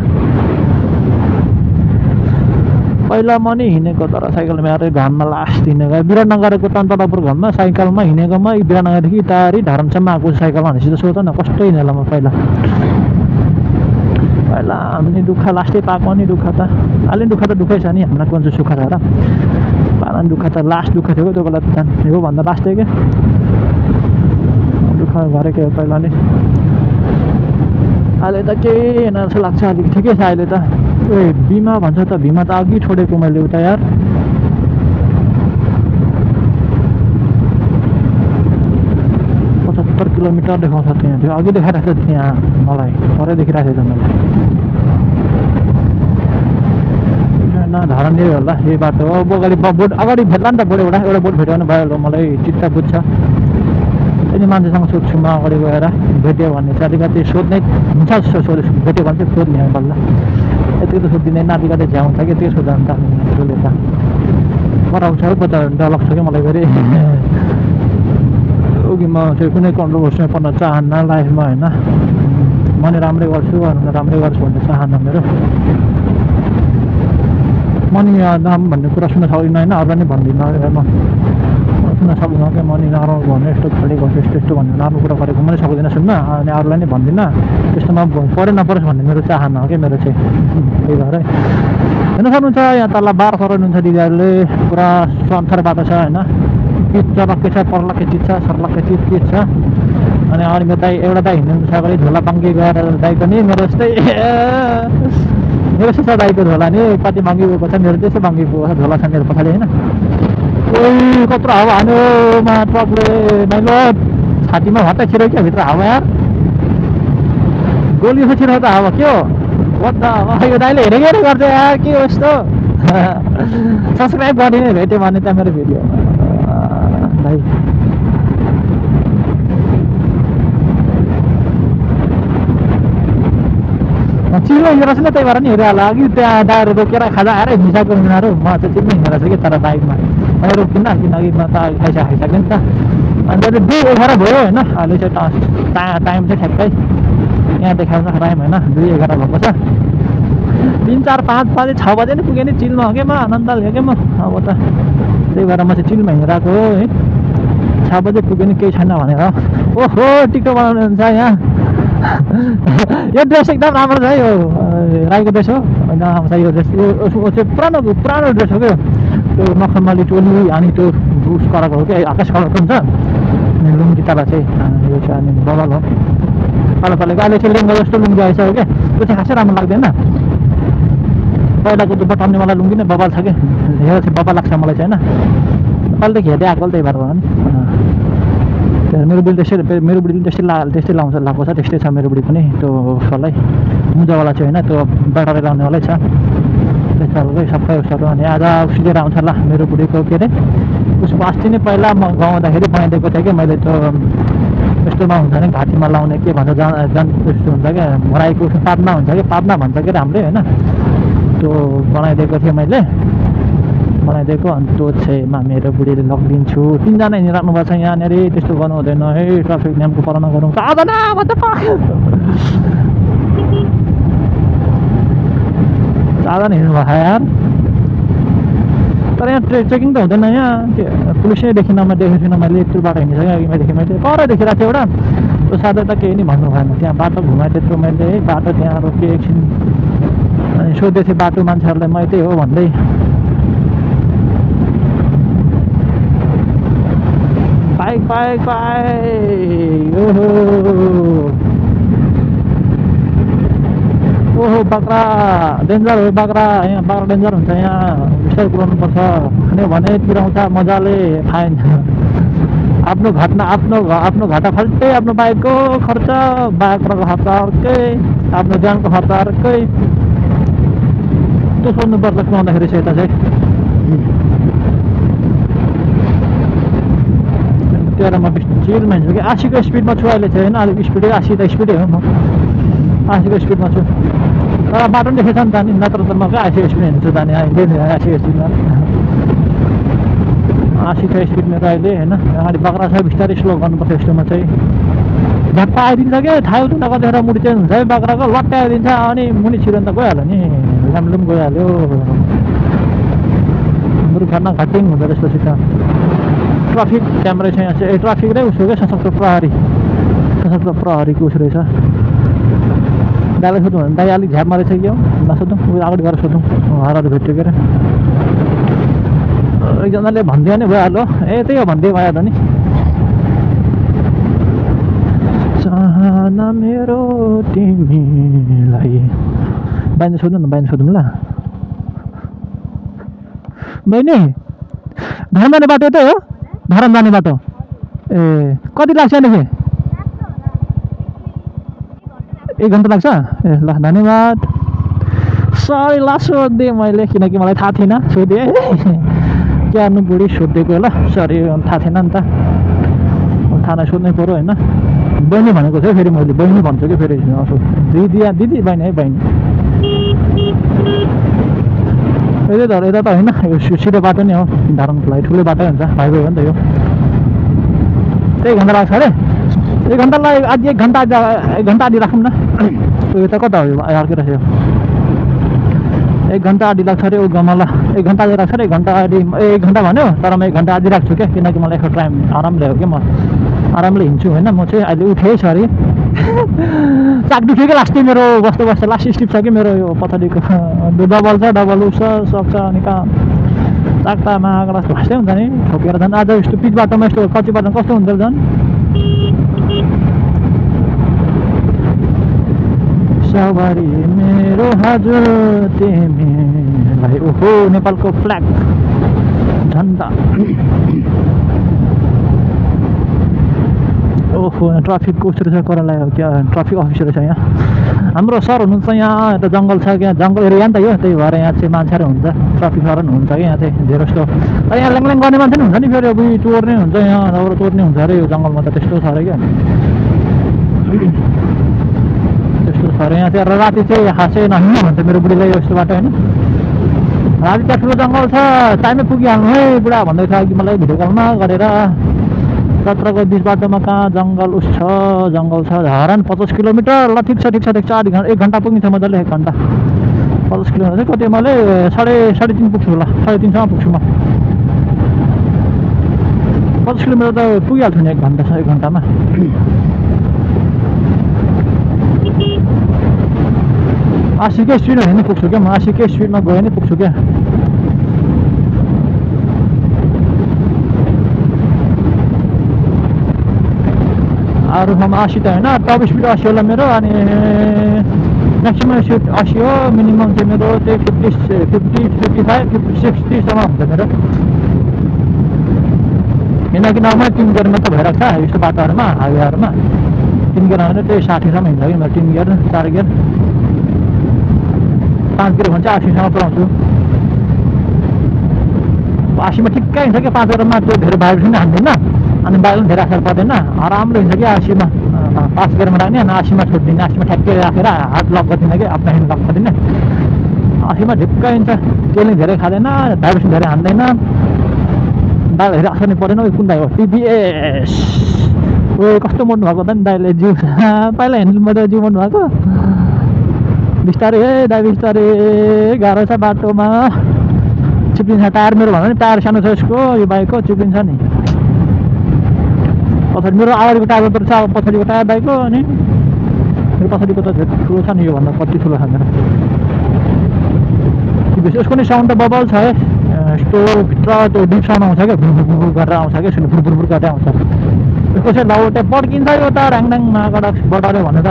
पहिला म नि हिँडेको तर साइकलमा हेरेर घाममा लास्ट हिँडेको विराटनगरको तन्तलापुर घाममा साइकलमा हिँडेकोमा विराटनगरदेखि तारी धरमसम्म आएको साइकलमा भनेपछि त सोच न कस्तो हिँडेला म पहिला हामी दुःख लास्टै पाएको नि दुःख त अलि दुःख त दुःखै छ नि हामीलाई कुन चाहिँ सुख छ र पाला दुःख त लास्ट दुःख थियो त्यो बेला त यो भन्दा लास्टै क्या दुःख गरेको हो पहिला नि अहिले त केही होइन जस्तो लाग्छ अलिक ठिकै छ अहिले त बिमा भन्छ त बिमा त अघि छोडेको मैले उता यार 75 किलोमिटर देखाउँछ त्यहाँ त्यो अघि देखाइरहेको छ त्यहाँ मलाई परै देखिरहेको छ मलाई धरान यही होला यही बाटो हो अगाडि बोट अगाडि भेट्ला नि त बोट एउटा बोट भेट्यो भने भयो मलाई चित्त बुझ्छ त्यही मान्छेसँग सोध्छु म अगाडि गएर भेट्यो भने चाहिँ अलिकति सोध्ने हुन्छ भेट्यो भने चाहिँ सोध्ने बल्ल यतिको त सोधिँदैन अलिकति झ्याउँछ कि यतिकै सोध्दा नि त त्यसले त कराउँछ हो पो त डर लाग्छ क्या मलाई फेरि कि म चाहिँ कुनै कन्ट्रोभर्सीमा पर्न चाहन्न लाइफमा होइन म म नि राम्रै गर्छु राम्रै गर्छु भन्ने चाहना मेरो। म नि नाम भन्ने कुरा सुन्न सक्दिनँ होइन, अरूलाई नै भन्दिनँ म सुन्न सक्दिनँ क्या। म नि नराम्रो भन्ने यस्तो खालि गर्छु यस्तो यस्तो भन्ने नराम्रो कुरा गरेको पनि सक्दिनँ सुन्न, अनि अरूलाई नै भन्दिनँ। त्यस्तोमा परे नपरोस् भन्ने मेरो चाहना हो क्या मेरो चाहिँ। त्यही भएर हेर्न सक्नुहुन्छ यहाँ तल बार सराउनुहुन्छ दिदीहरूले, पुरा सन्थर बाटो छ होइन, चिज चलक्कै छ, पर्लक्कै चिज छ, सर्लक्कै चिज छ। अनि अरूको दाइ एउटा दाइ हिँड्नु छ भने झोला बाङ्गी गएर दाइ पनि मेरो जस्तै मेरो जस्तो छ दाइको झोला नि कति बाङ्गी गएको छ, मेरो त्यसै बाङ्गी गएको छ झोला छ मेरो पछाडि होइन। ओइ कत्रो हावा हान्यो मा ट्रकले, माइलो छातीमा भट्टा छिर्यो क्या भित्र हावा यार, गोली जस्तो छिर्यो त हावा के हो यो दाइले हेरेकै गर्छ यार, के हो यस्तो। सब्सक्राइब गर्ने भेट्यो भने त्यहाँ मेरो भिडियो भाइ। चिल्लो हिँडेर छ नि, त्यही भएर नि हेरिहाल्यो अघि त्यहाँ दाएर रोकेर खाजा आएर हिँडिसकेको उनीहरू, म चाहिँ चिल्लो हिँडेर छु कि तर बाइकमा मैले रोक्दिनँ किनकि म त खाइसकेँ नि त। अनि अहिले 2:11 भयो होइन, अहिले चाहिँ टाइम चाहिँ ठ्याक्कै यहाँ देखाउँछ टाइम होइन, 2:11 भएको छ। 3, 4, 5 बजे 6 बजे नि पुगेँ नि चिलमा हो क्या म, आनन्द लिएँ क्या म अब त। त्यही भएर म चाहिँ चिलमा हिँडिरहेको हो है, 6 बजे पुगेँ नि केही छैन भनेर। ओहो टिकटक बनाउनु हुन्छ यहाँ यो ड्रेस एकदम राम्रो छ है, यो राईको ड्रेस हो एकदम राम्रो छ यो ड्रेस। यो चाहिँ पुरानो ड्रेस हो क्या, त्यो मखमली टोली अनि त्यो उस कलरको हो क्या, आकाश कलरको हुन्छ अनि लुङ्गी तल चाहिँ यो चाहिँ अनि बबल हो तल तलको। अहिले चाहिँ लेङ्गा जस्तो लुङ्गी आइसक्यो क्या, त्यो चाहिँ खासै राम्रो लाग्दैन। पहिलाको त्यो बटाउनेवाला लुङ्गी नै बबाल छ क्या, हेरेर चाहिँ बबाल लाग्छ मलाई चाहिँ होइन, कहिलेदेखि हेर्दै आएको त्यही भएर हो नि। मेरो बुढी त्यस्तै लाउँछ लगाएको छ, त्यस्तै छ मेरो बुढी पनि त्यो उसलाई मुजावाला चाहिँ होइन, त्यो बटाएर लाउनेवालै छ त्यस्तोकै सबै उसहरू। अनि आज उसिलेर आउँछ ल मेरो बुढीको के अरे उसको अस्ति नै पहिला म गाउँ आउँदाखेरि बनाइदिएको थिएँ कि मैले, त्यो यस्तोमा हुन्छ नि घाँटीमा लाउने के भन्छ जन यस्तो हुन्छ क्या, राईको पादना हुन्छ कि पादना भन्छ कि राम्रै होइन, त्यो बनाइदिएको थिएँ मैले बनाइदिएको। अनि त्यो चाहिँ मेरो बुढीले लगिदिन्छु, 3 जना हिँडिराख्नु भएको छ यहाँनिर, त्यस्तो गर्नु हुँदैन है, ट्राफिक नियमको पालना गरौँ। 4 जना हिँड्नु भएको यार, तर यहाँ चेकिङ त हुँदैन यहाँ, पुलिसै देखिनँ म देखेको छुइनँ मैले, यत्रो बाटो हिँडिसकेँ अघिदेखि मैले पर देखिरहेको थिएँ एउटा, त्यो साथै त केही नि भन्नु भएन, त्यहाँ बाटो घुमाएँ त्यत्रो मैले है, बाटो त्यहाँ रोकेँ एकछिन अनि सोधेको थिएँ बाटो मान्छेहरूलाई म त्यही हो भन्दै। बाइक ओहो बाख्रा डेन्जर हो, बाख्रा यहाँ बाख्रा डेन्जर हुन्छ यहाँ, बिस्तारै कुदाउनुपर्छ खाने भने तिराउँछ मजाले फाइन। आफ्नो घाटा फाल्टै, आफ्नो बाइकको खर्च, बाख्राको खर्च अर्कै, आफ्नो ज्यानको खर्च अर्कै, त्यो सोध्नुपर्छ कुदाउँदाखेरि चाहिँ यता चाहिँ। त्यही म चिलमा हिँड्छु कि 80को स्पिडमा छु अहिले चाहिँ होइन, अलिक स्पिडै 80 त स्पिडै हो, म 80को स्पिडमा छु, तर बाटो पनि देखेछ नि त नि, नत्र त म क्या 80को स्पिड हिँड्छु जाने हिँड्दै 80को स्पिडमा 80 छ स्पिड मेरो अहिले होइन। अगाडि बाख्रा छ बिस्तारै स्लो गर्नुपर्छ यस्तोमा चाहिँ, झट्ट आइदिन्छ क्या थाहा हुँदैन कतिखेर मुडी चेन्ज हुन्छ है बाख्राको, लट्टै आइदिन्छ अनि मुनि छिरो त गइहाल्यो नि, ल्याम्लुम गइहाल्यो, दुर्घटना घटिङ हुँदो रहेछ त। ट्राफिक क्यामेरा छ यहाँ चाहिँ, ट्राफिक नै उसो क्या सशस्त्र प्रहरीको उस रहेछ। दाइलाई सोधौँ भने दाइ अलिक झ्यापमा रहेछ कि हो नसोधौँ, उयो अगाडि गएर सोधौँ, हरहरू भेट्यो के अरे, एकजनाले भनिदियो नि भइहाल्यो, त्यही हो भन्दै भइहाल्यो नि। चाहना मेरो तिमीलाई, बहिनी सोधौँ न, बहिनी सोधौँ ल। बहिनी धरान जाने बाटो यतै हो, धरान जाने बाटो ए कति लाग्छ यहाँदेखि? 1 घन्टा लाग्छ ए, ल धन्यवाद। सरी ल सोधिदिएँ मैले किनकि मलाई थाहा थिएन, सोधेँ के गर्नु बुढी सोधिदिएको ल, सरी थाहा थिएन नि त, थाहा नसोध्नै पऱ्यो होइन। बहिनी भनेको थियो फेरि मैले बहिनी भन्छु कि फेरि दिदी बहिनी है बहिनी, यता त होइन यो सिधो बाटो नै हो धरानको लागि, ठुलो बाटो हुन्छ हाइवे हो नि त यो। 1 घन्टा लाग्छ अरे। एक घन्टालाई आधी एक घन्टा आधी राखौँ न यो त कता हो अर्कै रहेछ एक घन्टा आधी लाग्छ अरे ऊ गमला एक घन्टा आधी राख्छ अरे एक घन्टा भन्यो तर म एक घन्टा आधी राख्छु क्या किनकि मलाई एक्स्ट्रा टाइम आरामले हो कि म आरामले हिँड्छु होइन म चाहिँ अहिले उठेँ छ अरे चाक दुख्यो कि लास्टै मेरो बस्दा लास्ट स्टिप छ कि मेरो यो पछाडिको डबल छ डबल उस सक्छ अनि कहाँ चाकतामा लास्टै हुन्छ नि ठोकेर झन् आज यस्तो पिच बाटोमा यस्तो कच्ची बाटोमा कस्तो हुन्छ झन् सवारी मेरो हजुर तिमीलाई ओहो नेपालको फ्ल्याग झन्डा ओहो ट्राफिक कस्तो रहेछ करलाई हो क्या ट्राफिक अफिसर रहेछ यहाँ हाम्रो सर हुनुहुन्छ यहाँ यता जङ्गल छ क्या जङ्गल एरिया नि त यो त्यही भएर यहाँ चाहिँ मान्छेहरू हुन्छ ट्राफिक सर हुन्छ कि यहाँ चाहिँ धेरै जस्तो तर यहाँ ल्याङल्याङ गर्ने मान्छे नि हुन्छ नि फेरि अब चोर्ने हुन्छ यहाँ अब चोर्ने हुन्छ अरे यो जङ्गलमा त त्यस्तो छ अरे क्या त्यस्तो छ अरे यहाँ चाहिँ राति चाहिँ हाँसे नहिँड्नु भन्छ मेरो बुढीलाई यस्तो बाटो होइन राति त्यहाँ ठुलो जङ्गल छ टाइममै पुगिहाल्नु है बुढा भन्दै थियो अघि मलाई भिडियो कलमा गरेर 17 को 20 बाटोमा कहाँ जङ्गल उस छ जङ्गल छ हरान 50 किलोमिटर ल ठिक छ आधी घन्टा 1 घन्टा पुगिन्छ मजाले 1 घन्टा 50 किलोमिटर चाहिँ कति मैले 3.5 पुग्छु होला 3.5 पुग्छु म 50 किलोमिटर त पुगिहाल्छु नि 1 घन्टा 1 घन्टामा आशिकै स्पिडमा हिँड्नु पुग्छु क्या म आशिकै स्पिडमा गयो नि पुग्छु क्या अरू ठाउँमा 80 त होइन टप स्पिड 80 होला मेरो अनि म्याक्सिमम स्पिड 80 हो मिनिमम चाहिँ मेरो चाहिँ 50 55 60 सम्म हुन्छ मेरो किनकि नर्मल 3 गियरमा त भइरहेको छ यस्तो बाटोहरूमा हाइवेहरूमा 3 गियर भने त्यही 60 सम्म हिँड्छ कि मेरो 3 गियर 4 गियर 5 गियर भने चाहिँ 80 सम्म पुऱ्याउँछु 80 मा ठिक्कै हिँड्छ कि 5 गियरमा त्यो धेरै भाइब्रेसन हान्दैन अनि बाइक पनि धेरै असर पर्दैन आरामले हुन्छ कि 80 मा 5 गियरमा राख्ने अनि 80 मा छोडिदिने 80 मा ठ्याक्कै राखेर हात लक गरिदिने कि आफ्नो ह्यान्ड लक गरिदिने 80 मा ढिक्कै हुन्छ तेलले धेरै खाँदैन भाइब्रेसन धेरै हान्दैन दाइले धेरै असर नै पर्दैन कुन दाइ हो टिभीएस ओ कस्तो मोड्नु भएको त नि दाइले जिउ पहिला ह्यान्डलमा त जिउ मोड्नु भएको बिस्तारै हे दाइ बिस्तारै गाह्रो छ बाटोमा चिप्लिन्छ टायर मेरो भन्दा नि टायर सानो छ यसको यो बाइकको चिप्लिन्छ नि पछाडि मेरो अगाडिको टायर त छ पछाडिको टायर बाइकको अनि मेरो पछाडिको त ठुलो छ नि योभन्दा कति ठुलो छ मेरो यसको नि साउन्ड त बबल छ है यस्तो भित्र त्यो डिप साउन्ड आउँछ क्या भुर गरेर आउँछ क्या यसले भुर गर्दै आउँछ यसको चाहिँ लाउटे पड्किन्छ यो त ऱ्याङड्याङमा बटाल्यो भने त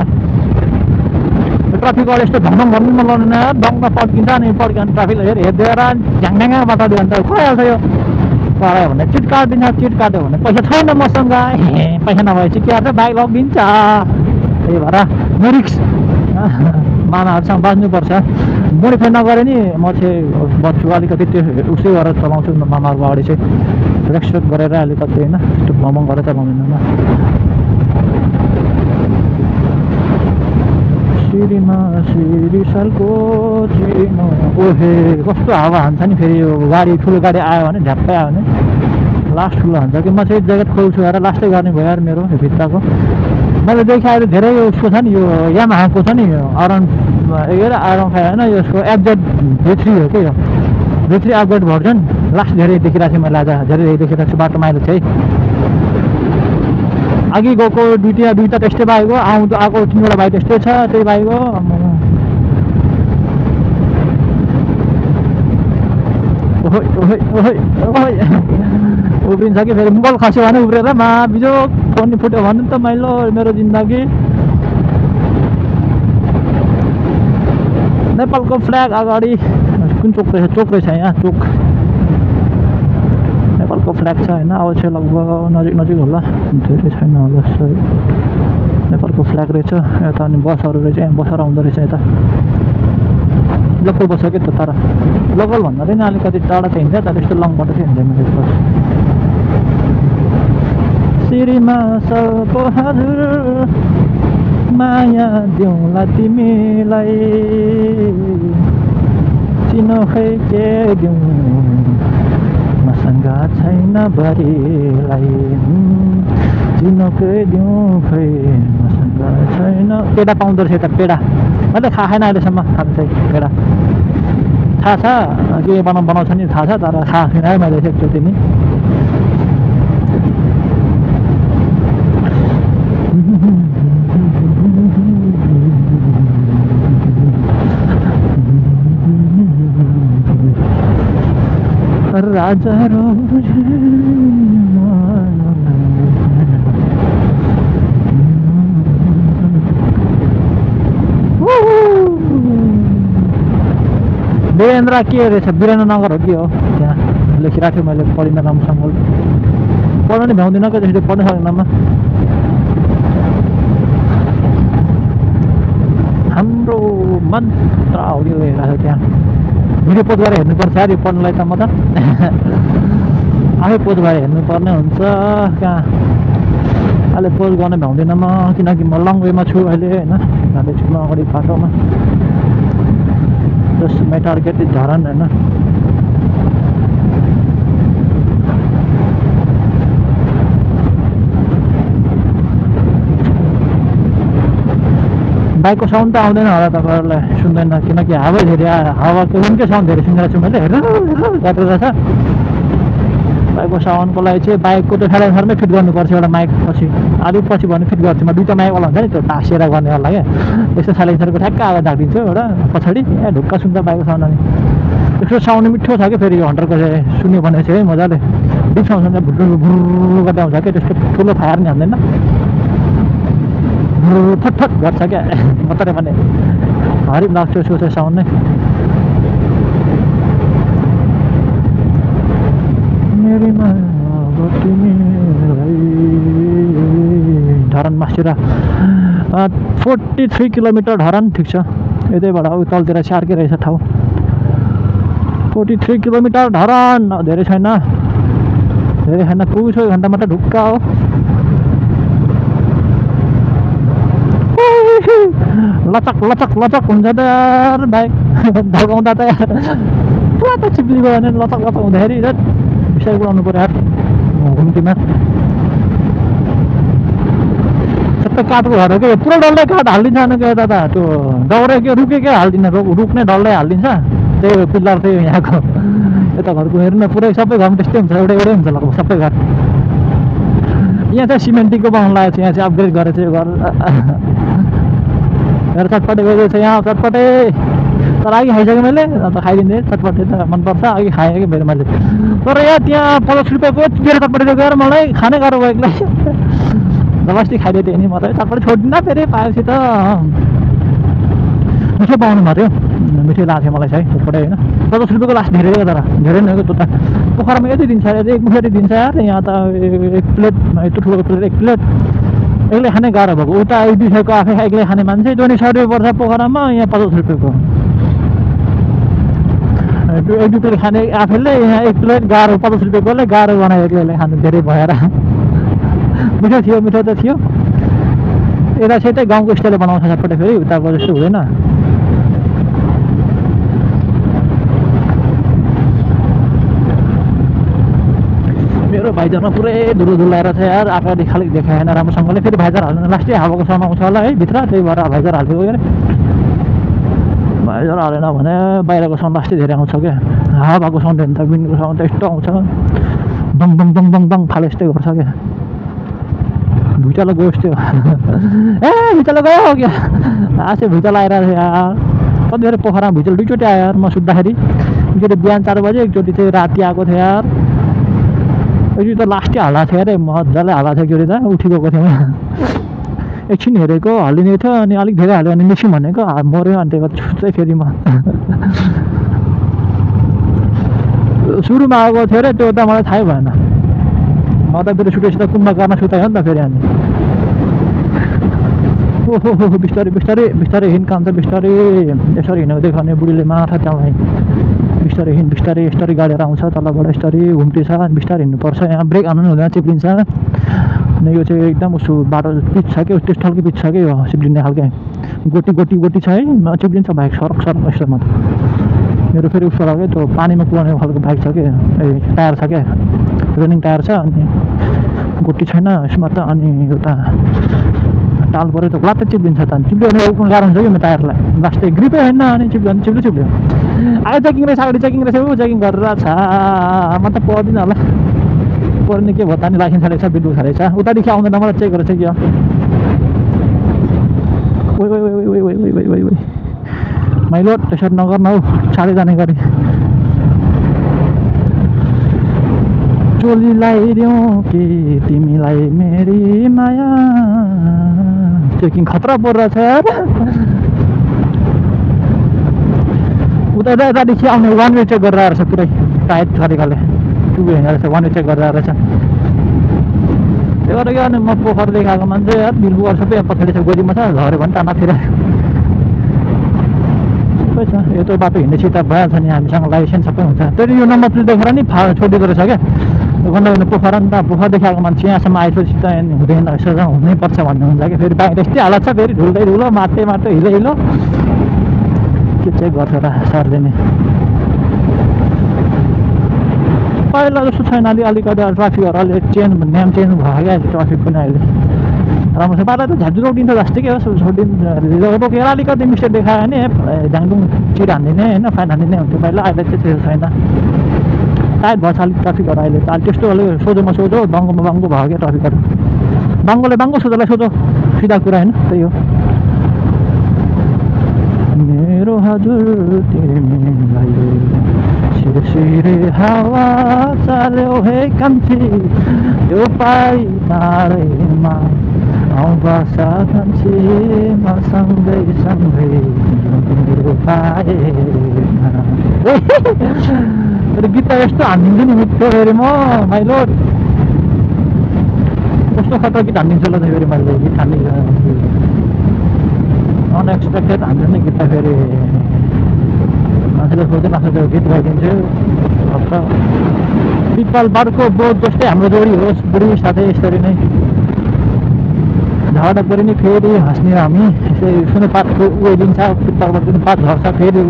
ट्राफिक वाले यस्तो ढङढङ भन्नु नलाउनु डङमा पड्किन्छ अनि पड्किन्छ ट्राफिकले हेरिदिएर झ्याङड्याङमा बटाल्यो भने त खुवाइहाल्छ यो करायो भने चिट काटिदिन्छ चिट काट्यो भने पैसा छैन मसँग पैसा नभएपछि के गर्छ बाइक लगिदिन्छ त्यही भएर नो रिक्स मामाहरूसँग बाँच्नुपर्छ मोडिफाई नगरे नि म चाहिँ बच्छु अलिकति त्यो उसै गरेर चलाउँछु मामाहरूको अगाडि चाहिँ रेस्पेक्ट गरेर अलिकति होइन त्यो भ्रमण गरेर चलाउँदैन म सिरीमा सिरिसलको चिनो ओहे कस्तो हावा हान्छ नि फेरि यो गाडी ठुलो गाडी आयो भने झ्याप्पै आयो भने लास्ट ठुलो हान्छ कि म चाहिँ ज्याकेट खोल्छु हेर लास्टै गर्ने भयो यार मेरो भित्रको मैले देखेँ अहिले धेरै उसको छ नि यो यामाहाको छ नि अराउन्ड 5 होइन यसको एफजेड V3 हो क्या यो V3 अपग्रेड भर्जन लास्ट धेरै देखिरहेको थिएँ मैले आज धेरै देखिरहेको छु बाटोमा अहिले चाहिँ अघि गएको दुईटा त्यस्तै बाइक हो आएको 3वटा बाइक त्यस्तै छ त्यही बाइक हो उफ्रिन्छ कि फेरि मोबाइल खस्यो भने उफ्रेर मा बिजोग फोन फुट्यो भने त मैलो मेरो जिन्दगी नेपालको फ्ल्याग अगाडि कुन चोक रहेछ यहाँ चोक नेपालको फ्ल्याग छ होइन अब चाहिँ लगभग नजिक होला धेरै छैन होला सही नेपालको फ्ल्याग रहेछ यता अनि बसहरू रहेछ यहाँ बसहरू आउँदो रहेछ यता लोकल बस हो कि त तर लोकल भन्दा चाहिँ अलिकति टाढा चाहिँ हिँड्छ तर यस्तो लङ बाटो चाहिँ हिँड्दैन बस सिरीमा सबको हजुर माया दिउँला तिमीलाई चिनो खै के दिउँ मसँग छैन बरीलाई नकै दिउँ खै मसँग छैन पेडा पाउँदो रहेछ यता पेडा मैले खाएको छैन अहिलेसम्म खानु चाहिँ पेडा थाहा छ के बनाउँछ नि थाहा छ तर खाएको छैन है मैले एकचोटि नि राजा वीरेन्द्र के रहेछ वीरेन्द्रनगर हो कि हो त्यहाँ लेखिरहेको थियो मैले पढिन राम्रोसँग पढ्न नि भ्याउँदिनँ क्या त्यसरी पढ्न सक्दिनँ हाम्रो मन्त्र अडियो हेरेको त्यहाँ भिडियो पोस्ट गरेर हेर्नुपर्छ यार यो पढ्नलाई त म त आफै पोस्ट गरेर हेर्नुपर्ने हुन्छ कहाँ अहिले पोस्ट गर्न भ्याउँदिनँ म किनकि म लङ वेमा छु अहिले होइन जाँदैछु म अगाडि बाटोमा just my target is Dharan होइन बाइकको साउन्ड त आउँदैन होला तपाईँहरूलाई सुन्दैन किनकि हावा धेरै हावाको उनकै साउन्ड धेरै सुनेर छु मैले हेर्नु गर्दै रहेछ बाइकको साउन्डको लागि चाहिँ बाइकको त्यो साइलेन्सरमै फिट गर्नुपर्छ एउटा माइक पछि अलिक पछि भने फिट गर्छु म दुईवटा माइकवाला हुन्छ नि त्यो टाँसेर गर्नेवाला क्या यस्तो साइलेन्सरको ठ्याक्क आवाज राखिदिन्छु एउटा पछाडि ढुक्का सुन्छ बाइकको साउन्ड अनि त्यसको साउन्ड मिठो छ क्या फेरि यो हन्टरको चाहिँ सुन्यो भने चाहिँ है मजाले डिप साउन्ड भुरु भुरु गर्दै आउँछ क्या त्यस्तो ठुलो फायर नि हान्दैन फटफट गर्छ क्या मात्रै भने हरिप लाग्छ यसको चाहिँ साउन्ड नै धरान मास्टिरा 43 किलोमिटर धरान ठिक छ यतैबाट उयो तलतिर चाहिँ अर्कै रहेछ ठाउँ 43 किलोमिटर धरान धेरै छैन पुग्छ 1 घन्टा मात्रै ढुक्का हो लचक लचक लचक हुन्छ त यार बाइक धगाउँदा त यार पुरा त चिप्ली गयो भने लचक लचक हुँदाखेरि बिस्तारै कुदाउनु पऱ्यो यार घुम्तीमा सबै काठको घर हो क्या पुरा डल्लै काठ हालिदिन्छ क्या दादा त्यो दौरे के रुके क्या हालिदिन्छ रुक्ने डल्लै हालिदिन्छ त्यही हो पिल्लर त्यही हो यहाँको यता घरको हेर्नु पुरै सबै घरमा त्यस्तै हुन्छ एउटै हुन्छ लगभग सबै घर यहाँ चाहिँ सिमेन्टिङको बनाउनु लागेको छ यहाँ चाहिँ अपग्रेड गरेको छ यो घर मेरो चटपटे गइरहेको छ यहाँ चटपटे तर अघि खाइसकेँ मैले अन्त खाइदिने चटपटे त मनपर्छ अघि खाएँ कि मेरो मैले तर यहाँ त्यहाँ 50 रुपियाँको मेरो चटपटे गएर मलाई खानै गाह्रो भयो एक्लै जबरजस्ती खाइदिएको थिएँ नि म त चटपटे छोड्दिनँ फेरि पाएपछि त मिठो पाउनु पऱ्यो मिठो लाग्थ्यो मलाई चाहिँ चटपटे होइन 50 रुपियाँको लास्ट धेरै तर धेरै नै हो त्यो त पोखरामा यति दिन्छ अरे 1 मुठा दिन्छ यार यहाँ त 1 प्लेट यत्रो ठुलो प्लेट 1 प्लेट एक्लै खाने गाह्रो भएको उता 1-2 सयको आफै एक्लै खाने मान्छे 100 रुपियाँ पर्छ पोखरामा यहाँ 50 रुपियाँको 1-2 प्लेट खाने आफैले यहाँ 1 प्लेट गाह्रो 50 रुपियाँकोले गाह्रो बनायो एक्लैले खानु धेरै भएर मिठो त थियो यता चाहिँ त्यही गाउँको स्टाइलले बनाउँछ सबपट्टि फेरि उताको जस्तो हुँदैन मेरो भाइजरमा पुरै धुलो धुलाएर छ यार आँखादेखि खालि देखाएन राम्रोसँगले फेरि भाइजर हाल्नु लास्टै हावाको साउन्ड आउँछ होला है भित्र त्यही भएर भाइजर हालिदिएको अरे भाइजर हालेन भने बाहिरको साउन्ड लास्टै धेरै आउँछ क्या हावाको साउन्ड हेर्नु त विन्डको साउन्ड त यस्तो आउँछ दङ दङ दङ दङ दङ फाले यस्तै गर्छ क्या भुइँचालो गयो यस्तै हो ए भुइँचालो गयो क्या आसे भुइँचालो आइरहेको छ यार कतिखेर पोखरामा भुइँचालो 2 चोटि आयो यार म सुत्दाखेरि एकचोटि बिहान 4 बजे एकचोटि चाहिँ राति आएको थियो यार एकचोटि त लास्टै हाल्दा थियो अरे मजाले हाल्दा थियो एकचोटि त उठि गएको थियो एकछिन हेरेको हल्लिने थियो अनि अलिक धेरै हाल्यो अनि मिक्सिङ भनेको मऱ्यो अनि त्यही छुट्टै फेरि म सुरुमा आएको थियो अरे त्यो त मलाई थाहै भएन म त फेरि छुटेपछि त कुम्भकर्ण सुतायो नि त फेरि हामी ओहो बिस्तारै बिस्तारै बिस्तारै हिँड काम त बिस्तारै यसरी हिँडेको देखाउने बुढीले माथा त्यहाँ बिस्तारै हिँड बिस्तारै यस्तरी गाडीहरू आउँछ तलबाट यस्तरी घुम्टी छ बिस्तारै हिँड्नुपर्छ यहाँ ब्रेक हाल्नु हुँदैन चिप्लिन्छ अनि यो चाहिँ एकदम उसो बाटो पिच छ कि त्यस्तो खालको पिच छ कि यो चिप्लिने खालको गोटी गोटी गोटी छ है चिप्लिन्छ बाइक सरक सरक यस्तोमा मेरो फेरि उसो लाग्यो त्यो पानीमा कुदाउने खालको बाइक छ कि टायर छ क्या रनिङ टायर छ अनि गोटी छैन यसमा त अनि एउटा टाल पऱ्यो त लात्तै चिप्लिन्छ त अनि चिप्लियो भने उक्नु गाह्रो हुन्छ कि टायरलाई लास्टै ग्रिपै होइन अनि चिप्लियो आयो चेकिङ रहेछ अगाडि चेकिङ रहेछ ऊ चेकिङ गरेर छ म त पर्दिनँ होला पर्ने के भयो त नि लाइसेन्स छाडेको छ बिल उठाएको छ उतादेखि आउँदैन मलाई चेक गरेर चाहिँ माइलो त्यसरी नगर्न हौ छाडे जाने गरी चोली लगाइदिउँ कि तिमीलाई मेरी माया चेकिङ खतरा परिरहेछ यार उतादेखि आउने वान वे चेक गरेर आएर छ पुरै टाइट तरिकाले टु वे होइन रहेछ वान वे चेक गरेर आएर छ त्यो गरेर अनि म पोखरदेखि आएको मान्छे यार बिलबुवार सबै पछाडि छ गोजीमा छ झऱ्यो भने टाढातिर सबै छ यत्रो बाटो हिँडेपछि त भइहाल्छ नि हामीसँग लाइसेन्स सबै हुन्छ त्यही यो नम्बर प्लेट देखेर नि छोडिदिँदो रहेछ क्या गन्दा पोखर नि त पोखरदेखि आएको मान्छे यहाँसम्म आएपछि त हुँदैन यसो हुनैपर्छ भन्ने हुन्छ कि फेरि बाहिर यस्तै हालत छ फेरि ढुल्दै ढुलो माटो हिलो के चाहिँ गर्छ र सरले नि पहिला जस्तो छैन अलिकति ट्राफिकहरू अलि चेन्ज नेम चेन्ज भयो क्या ट्राफिक पनि अहिले राम्रो छ बाटो त झ्याझु रोकिन्छ जस्तै के हो रोकेर अलिकति मिस्टेक देखायो भने ढ्याङडुङ चिर हानिदिने होइन फाइन हानिदिने हुन्थ्यो पहिला अहिले चाहिँ त्यो छैन टाइट भएछ अलिक ट्राफिकहरू अहिले त अहिले त्यस्तो अलिक सोझोमा सोझो बाङ्गोमा बाङ्गो भयो क्या ट्राफिकहरू बाङ्गोले बाङ्गो सोझोलाई सोझो सिधा कुरा होइन त्यही हो मेरो हजुर तिमीलाई सिरसिरे हावा चाल्यो हे कान्छी त्यो पाइ टाढैमा आउँ बसा कान्छी म सँगै पाएन गीत त यस्तो हानिदिन्छु नि मिठो फेरि म माइलो कस्तो खतरा गीत हानिदिन्छु होला फेरि मैले गीत हानिदिन्छ अनएक्सपेक्टेड हान्छ नि गीत त फेरि मान्छेले सोध्दै नसोधेको गीत गाइदिन्छु पिपल बारको बोध जस्तै हाम्रो जोडी होस् बुढी साथै यसरी नै झगडा पऱ्यो नि फेरि हाँस्ने हामी यसै सुने पातको उयोदिन्छ पिपलबाट पनि पात झर्छ फेरि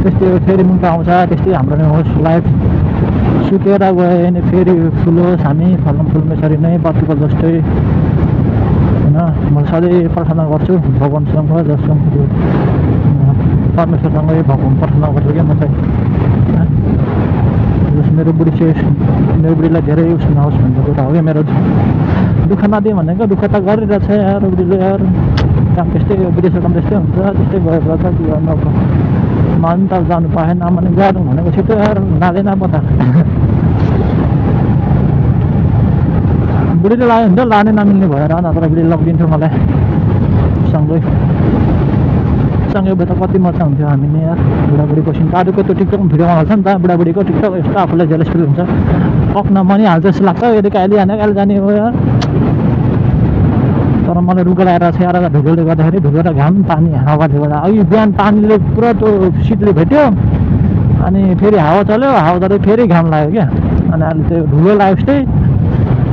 त्यस्तै फेरि मुन्टा आउँछ त्यस्तै हाम्रो नै होस् लाइफ सुकेर गयो भने फेरि फुलोस् हामी फलम फुल्ने यसरी नै पिपल जस्तै होइन म सधैँ प्रार्थना गर्छु भगवान्सँग जससँग परमेश्वरसँगै भगवान् प्रार्थना गर्छु क्या म चाहिँ मेरो बुढीलाई धेरै उस नहोस् भन्ने कुरा हो क्या मेरो दुःख नदिएँ भनेको दुःख त गरिरहेछ यार बुढीले यार काम त्यस्तै विदेशको काम त्यस्तै हुन्छ त्यस्तै गएर त के गर्नु अब मन त जानु पाएन भने जानु भनेको छिटो यार लाँदैन पो त बुढीले लायो भने त लाने नमिल्ने भएर नत्र बुढीले लगिदिन्थ्यो मलाई सँगै भए त कति मजा हुन्थ्यो हामी नि यार बुढाबुढीको सिन काडुको त्यो टिकटकमा भिडियो हाल्छ नि त बुढाबुढीको टिकटक यस्तो आफूलाई जेलस फिल हुन्छ पक्न मनी हाल्छ जस्तो लाग्छ यदि कहिले जाने हो यार तर मलाई रुगा लगाएर छ यार ढुकुलले गर्दाखेरि ढुकेर घाम पानी हावाले गर्दा अघि बिहान पानीले पुरा त्यो शीतले भेट्यो अनि फेरि हावा चल्यो हावा चल्यो फेरि घाम लाग्यो क्या अनि अहिले त्यो ढुलो लाग्यो जस्तै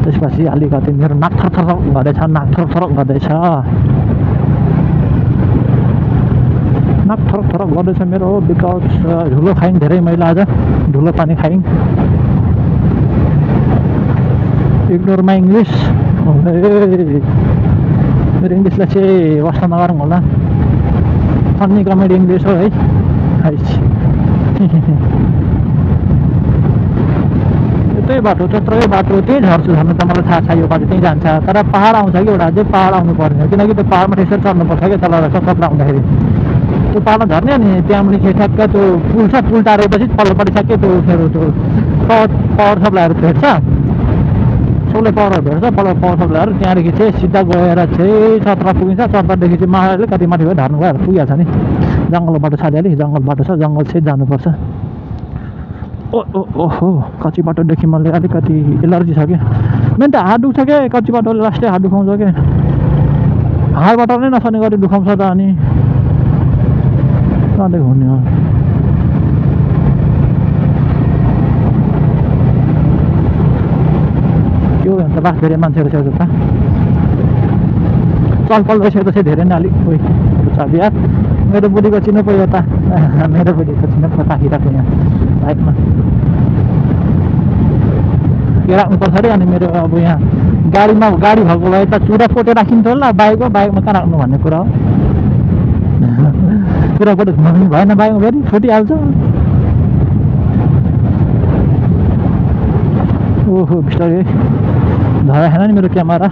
त्यसपछि अलिकति मेरो नाक थरथर गर्दैछ नाक थरथर गर्दैछ मेरो बिकज ढुलो खाइन् धेरै मैले आज ढुलो पानी खाइन् इग्नोर माई इङ्ग्लिस मेरो इङ्ग्लिसलाई चाहिँ वास्ता नगरौँ होला फन्नी कमेडी इङ्ग्लिस हो है त्यही बाटो त्यत्रै बाटो त्यही झर्छु झर्नु त मलाई थाहा छ यो बाटो त्यहीँ जान्छ तर पहाड आउँछ कि एउटा चाहिँ पहाड आउनु पर्ने किनकि त्यो पहाडमा त्यसरी चढ्नुपर्छ क्या तल कत्ला आउँदाखेरि त्यो पाहाडमा झर्ने अनि त्यहाँबाट ठ्याक्क त्यो पुल छ पुल टारेपछि पल्लोपट्टि ठ्याक्कै त्यो त्यो पावर सप्लाईहरू भेट्छ सोलर पावरहरू भेट्छ पावर सप्लाईहरू त्यहाँदेखि चाहिँ सिधा गएर चाहिँ चत्रा पुगिन्छ चत्रादेखि चाहिँ माले कति माथि गएर ढार्नु गएर पुगिहाल्छ नि जङ्गल बाटो छ अलिअलि जङ्गल बाटो छ जङ्गल चाहिँ जानुपर्छ ओहो कच्ची बाटोदेखि मैले अलिकति एलर्जी छ क्या मेन त हात दुख्छ क्या कच्ची बाटोले लास्टै हात दुखाउँछ क्या हातबाट नै नसर्ने गरी दुखाउँछ त अनि सधैँ हुने हो त्यो भन्छ बास धेरै मान्छेहरू छ त चलपल रहेछ त चाहिँ धेरै नै अलिक उयो छ बिहार मेरो बुढीको चिनो पो यता मेरो बुढीको चिनो पो राखिरहेको यहाँ बाइकमा के राख्नुपर्छ अरे। अनि मेरो अब यहाँ गाडीमा गाडी भएकोलाई त चुरा पोटे राखिन्छ होला, बाइकमा कहाँ राख्नु भन्ने कुरा हो। चुरा पोटे घुमाउनु भएन बाइकमा, फेरि फुटिहाल्छ। ओहो बिस्तारै धरा छैन नि मेरो क्यामेरा।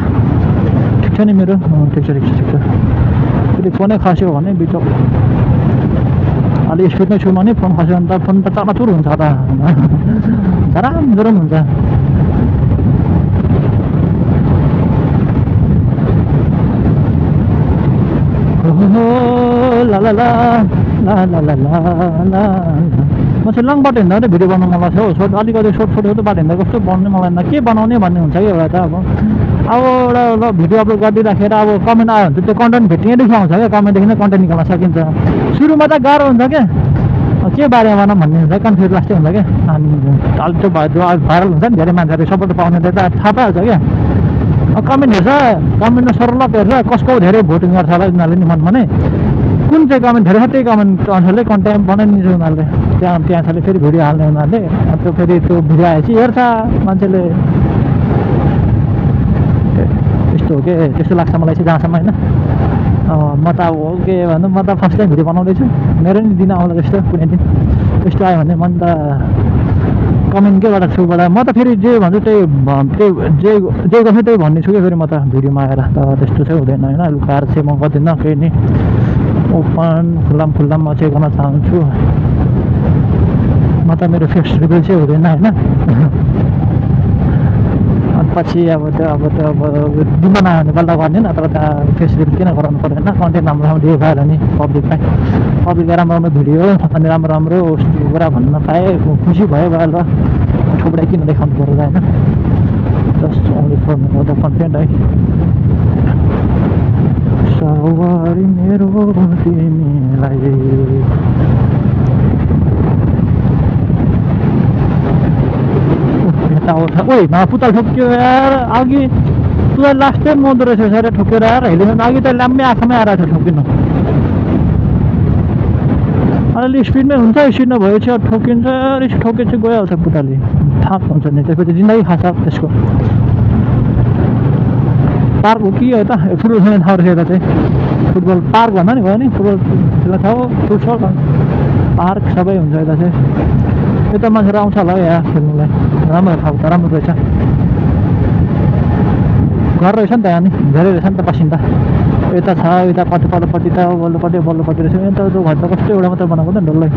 ठिक छ नि मेरो? ठिक छ ठिक छ ठिक छ। फेरि फोनै खस्यो भने बिचो अलि स्पिडमै छु भने फोन खस्यो भने त फोन त चकचुर हुन्छ त, झराम झुरुम हुन्छ। ला ला ला ला ला ला ला। म चाहिँ लङ बाटो हिँड्दा भिडियो बनाउनु मलाई छ हौ। अलिकति छोटो बाटो हिँड्दा कस्तो बनाउने मलाई के बनाउने भन्ने हुन्छ कि एउटा त। अब एउटा ल भिडियो अपलोड गरिदिइराखेर अब कमेन्ट आयो भने त त्यो कन्टेन्ट भेटिँदै देखाउँछ क्या। कमेन्टदेखि नै कन्टेन्ट निकाल्न सकिन्छ। सुरुमा त गाह्रो हुन्छ क्या, के बारेमा भनौँ भन्ने हुन्छ, कन्फ्युज जस्तै हुन्छ क्या। अनि अलि त्यो भाइरल हुन्छ नि, धेरै मान्छेहरू सपोर्ट पाउने त थाहा पाइहाल्छ क्या। कमेन्ट हेर्छ, कमेन्टमा सरलप हेर्छ कसको धेरै भोटिङ गर्छ होला उनीहरूले नि मनमा नै। कुन चाहिँ कमेन्ट धेरै छ त्यही कमेन्ट अनुसारले कन्टेन्ट बनाइदिन्छ उनीहरूले। त्यहाँ फेरि भिडियो हाल्ने उनीहरूले। त्यो फेरि त्यो भिडियो आएपछि हेर्छ मान्छेले। त्यस्तो हो के, त्यस्तो लाग्छ मलाई चाहिँ जहाँसम्म होइन। म त अब हो के भन्नु, म त फर्स्ट टाइम भिडियो बनाउँदैछु। मेरो नि दिन आउँला त्यस्तो कुनै दिन त्यस्तो आयो भने मन त कमेन्ट केबाट थ्रुबाट म त फेरि जे भन्छु त्यही जे गर्छु त्यही भन्ने छु क्या। फेरि म त भिडियोमा आएर त त्यस्तो चाहिँ हुँदैन होइन। लुकाएर चाहिँ म गर्दिनँ केही नि। ओपन खुल्लामा चाहिँ गर्न चाहन्छु। म त मेरो फेस रिभिल चाहिँ हुँदैन होइन। पछि अब डिमान्ड आयो भने बल्ल गर्ने, नत्र त फेस रिभिल किन गराउनु पर्दैन। कन्टेन्ट राम्रो दियो भएर नि पब्लिकलाई राम्रो भिडियो अनि राम्रो कुरा भन्न पाएँ, खुसी भयो ल। ठुब्रै किन देखाउनु पर्दैन होइन। Just only for the content है। सवारी मेरो तिमीलाई ओइ पुतल ठोक्यो यार अघि। पुतल लास्ट टाइम मदो रहेछ सर ठोकेर यार। हेलिकप्टर अघि त लाम्मै आँखामै आएर छ ठोकिनु। अलि स्पिडमै हुन्छ, स्पिडमा भएपछि ठोकिन्छ, ठोकेपछि गइहाल्छ पुतली। थाक हुन्छ नि त्यसपछि जिन्दगी खान्छ त्यसको। पार्क हो कि हो त? फुटबल खेल्ने ठाउँ रहेछ यता चाहिँ। फुटबल पार्क भन्दा नि भयो नि, फुटबल खेल्ने ठाउँ फुटबल पार्क सबै हुन्छ यता चाहिँ। यता मान्छेहरू आउँछ होला हौ यहाँ खेल्नुलाई। राम्रो ठाउँ त, राम्रो रहेछ। घर रहेछ नि त यहाँ नि, धेरै रहेछ नि त बासिन्दा। यता छ, यता पल्लोपट्टि त बल्लोपट्टि रहेछ। यता त्यो घर त कस्तो एउटा मात्र बनाएको त डल्लै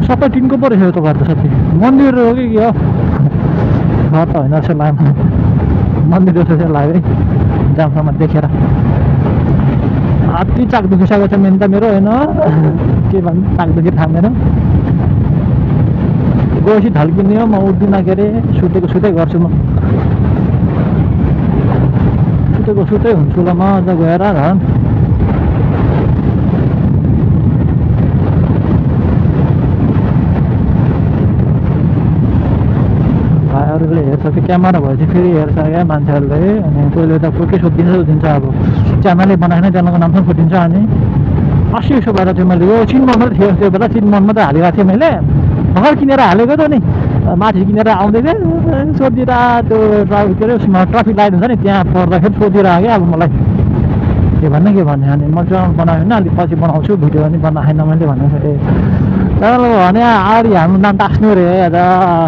सबै टिनको पो रहेछ त्यो घर त। साथी मन्दिर हो कि के हो? घर त होइन जस्तो लाग्यो, मन्दिर जस्तो लाग्यो है जामसम्म देखेर। अति चाक दुखिसकेको छ मेन त मेरो होइन। के भन्नु, चाक दुखी थामेर गएपछि ढल्किने हो। म उठ्दिनँ के अरे, सुतेको गर्छु म। सुतेको हुन्छु ल म अझ गएर झन्। भाइहरूले हेर्छ कि क्यामेरा भएपछि फेरि हेर्छ क्या मान्छेहरूले। अनि त्यसले त के सोधिदिन्छ अब च्यानलै बनाएन, च्यानलको नाम पनि फुटिन्छ। अनि 80-100 भएर चाहिँ मैले यो चिनमनमा थियो त्यो बेला, चिनमनमा त हालिरहेको थिएँ मैले। भर्खर किनेर हालेको त नि, माथि किनेर आउँदै थिएँ सोधिएर त्यो के अरे ट्राफिक लाइट हुन्छ नि त्यहाँ पर्दाखेरि सोधिरहेको क्या अब मलाई के भन्ने। अनि म च्यानल बनायो होइन, अलिक पछि बनाउँछु भिडियो पनि बनाएन मैले भनेको थिएँ। च्यानल भने अगाडि हाम्रो नाम टास्ने अरे र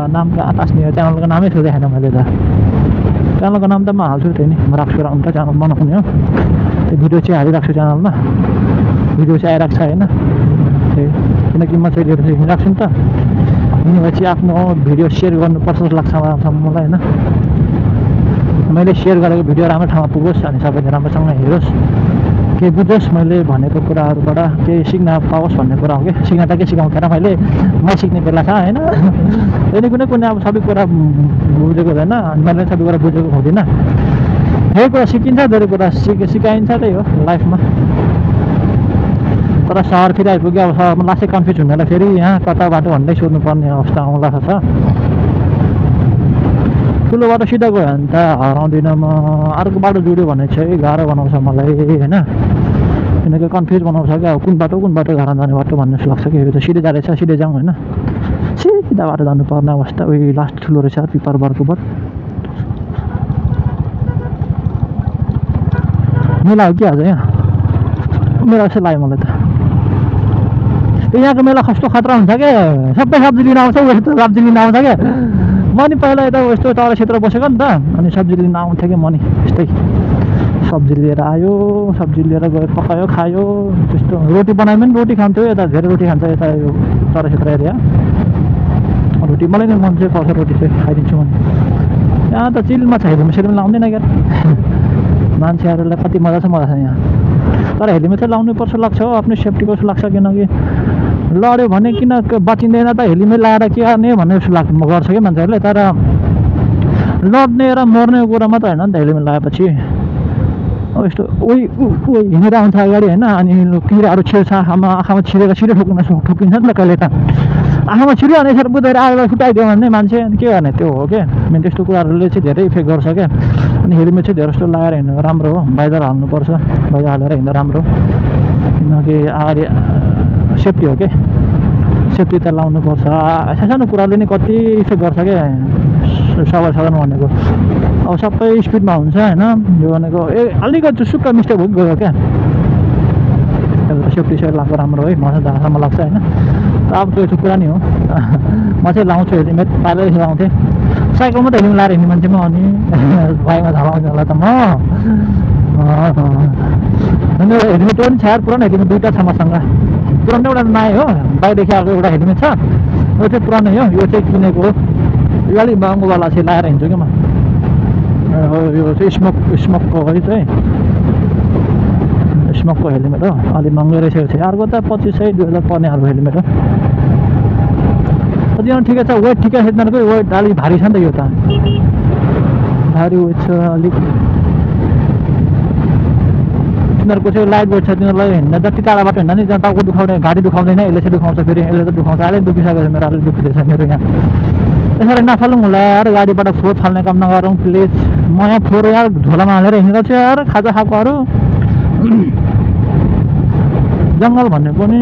नाम कहाँ टास्ने हो, च्यानलको नामै सोधेको छैन मैले त। च्यानलको नाम त म हाल्छु त्यही नि, म राख्छु अन्त च्यानल बनाउने हो। त्यो भिडियो चाहिँ हालिराख्छु च्यानलमा, भिडियो चाहिँ आइरहेको छ होइन। त्यही किनकि म चाहिँ भिडियो हिँडिरहेको छु नि त, हिँडेपछि आफ्नो भिडियो सेयर गर्नुपर्छ जस्तो लाग्छ मलाई होइन। मैले सेयर गरेको भिडियो राम्रो ठाउँमा पुगोस् अनि सबैले राम्रोसँग हेरोस्, केही बुझोस् मैले भनेको कुराहरूबाट, केही सिक्न पाओस् भन्ने कुरा हो कि। सिक्न त के सिकाउँदैन मैले सिक्ने बेला छ होइन। कुनै अब सबै कुरा बुझेको हुँदैन, अनि मैले सबै कुरा बुझेको हुँदिनँ। धेरै कुरा सिकिन्छ, धेरै कुरा सिकाइन्छ, त्यही हो लाइफमा। तर सहर फेरि आइपुग्यो, अब सहरमा लास्टै कन्फ्युज हुनेलाई फेरि यहाँ कता बाटो भन्दै सोध्नुपर्ने अवस्था आउँला छ। ठुलो बाटो सिधा गयो भने त हराउँदिनँ म, अर्को बाटो जुड्यो भने चाहिँ गाह्रो बनाउँछ मलाई होइन। किनकि कन्फ्युज बनाउँछ क्या, अब कुन बाटो घर जाने बाटो भन्ने जस्तो लाग्छ कि। यो त सिधै जाँदैछ, सिधै जाउँ होइन। सिधा बाटो जानुपर्ने अवस्था। उयो लास्ट ठुलो रहेछ पिपर बर्कुबर मेला हो कि आज यहाँ मेला जस्तो लाग्यो मलाई त। यहाँको मेला कस्तो खतरा हुन्छ क्या, सबै सब्जी लिन आउँछ उस्तो सब्जी लिन आउँछ क्या। म नि पहिला यता यस्तो तल क्षेत्र बसेको नि त, अनि सब्जी लिन आउँथेँ कि म नि यस्तै सब्जी लिएर आयो, सब्जी लिएर गयो पकायो खायो त्यस्तो। रोटी बनायो भने रोटी खान्थ्यो, यता धेरै रोटी खान्छ यता यो तल क्षेत्र एरिया। रोटी मलाई नै मन चाहिँ पर्छ, रोटी चाहिँ खाइदिन्छु म। यहाँ त चिलमा छ, हेलमेट सेलमेट लाउँदैन क्या मान्छेहरूलाई। कति मजा छ यहाँ, तर हेलमेट चाहिँ लाउनुपर्छ लाग्छ हो, आफ्नो सेफ्टीको जस्तो लाग्छ। किनकि लड्यो भने किन बचिँदैन त, हेलमेट लगाएर के गर्ने भन्ने जस्तो गर्छ क्या मान्छेहरूले। तर लड्ने र मर्ने कुरामा त होइन नि त हेलमेट लगाएपछि। अब यस्तो उही हिँडेर आउँछ अगाडि होइन, अनि किराहरू छिर्छ आँखामा छिरेर छिटो ठोकिन्छ नि त कहिले त। आँखामा छिर्यो भने यसरी बुझेर आगो फुटाइदियो भने मान्छे, अनि के गर्ने त्यो हो क्या। अनि त्यस्तो कुराहरूले चाहिँ धेरै इफेक्ट गर्छ क्या। अनि हेलमेट चाहिँ धेरै जस्तो लगाएर हिँड्नु राम्रो हो, बाइजर हाल्नुपर्छ, बाइजर हालेर हिँड्दा राम्रो। किनकि अगाडि सेफ्टी हो क्या, सेफ्टी त लाउनुपर्छ। सानो कुराले नै कति इफेक्ट गर्छ क्या साधारण भनेको। अब सबै स्पिडमा हुन्छ होइन, यो भनेको अलिकति सुक्का मिस्टेक हो गयो क्या। सेफ्टी चाहिँ लगाएको राम्रो है, मलाई जहाँसम्म लाग्छ होइन। अब त्यो कुरा नि हो। म चाहिँ लाउँछु हेलमेट, पहिल्यैदेखि लाउँथेँ। साइकलमा त हेलमेट लगाएर हिँड्ने मान्छे म, अनि बाइकमा झलाउँछु होला त म। अनि हेलमेट पनि छ यार, पुरानो हेलमेट दुईवटा छ मसँग। पुरानो एउटा नयाँ हो, बाहिरदेखि आएको एउटा हेलमेट छ, यो चाहिँ पुरानो हो, यो चाहिँ किनेको हो। यो अलिक महँगोवाला चाहिँ लगाएर हिँड्छु क्या म। यो चाहिँ स्मोकको है चाहिँ, स्मोकको हेलमेट हो, अलिक महँगो रहेछ। अर्को त 2500 2000 पर्ने अर्को हेलमेट हो। कतिजना ठिकै छ, वेट ठिकै छ, तिनीहरूको वेट अलिक भारी छ नि त, यो त भारी वेट छ अलिक। तिनीहरूको चाहिँ लाइट वेट छ, तिनीहरूलाई हिँड्दा जति टाढाबाट हिँड्दा नि टाउको दुखाउने, घाँटी दुखाउँदैन, यसले चाहिँ दुखाउँछ, फेरि यसले त दुखाउँछ। अलिक दुखिसकेको छ मेरो, अलिक दुखिँदैछ मेरो यहाँ। यसरी नफालौँ होला यार, गाडीबाट फोहोर फाल्ने काम नगरौँ प्लिज। म यहाँ फोहोर यार झोलामा हालेर हिँडेको छु यार, खाजा खाएकोहरू। जङ्गल भन्ने पनि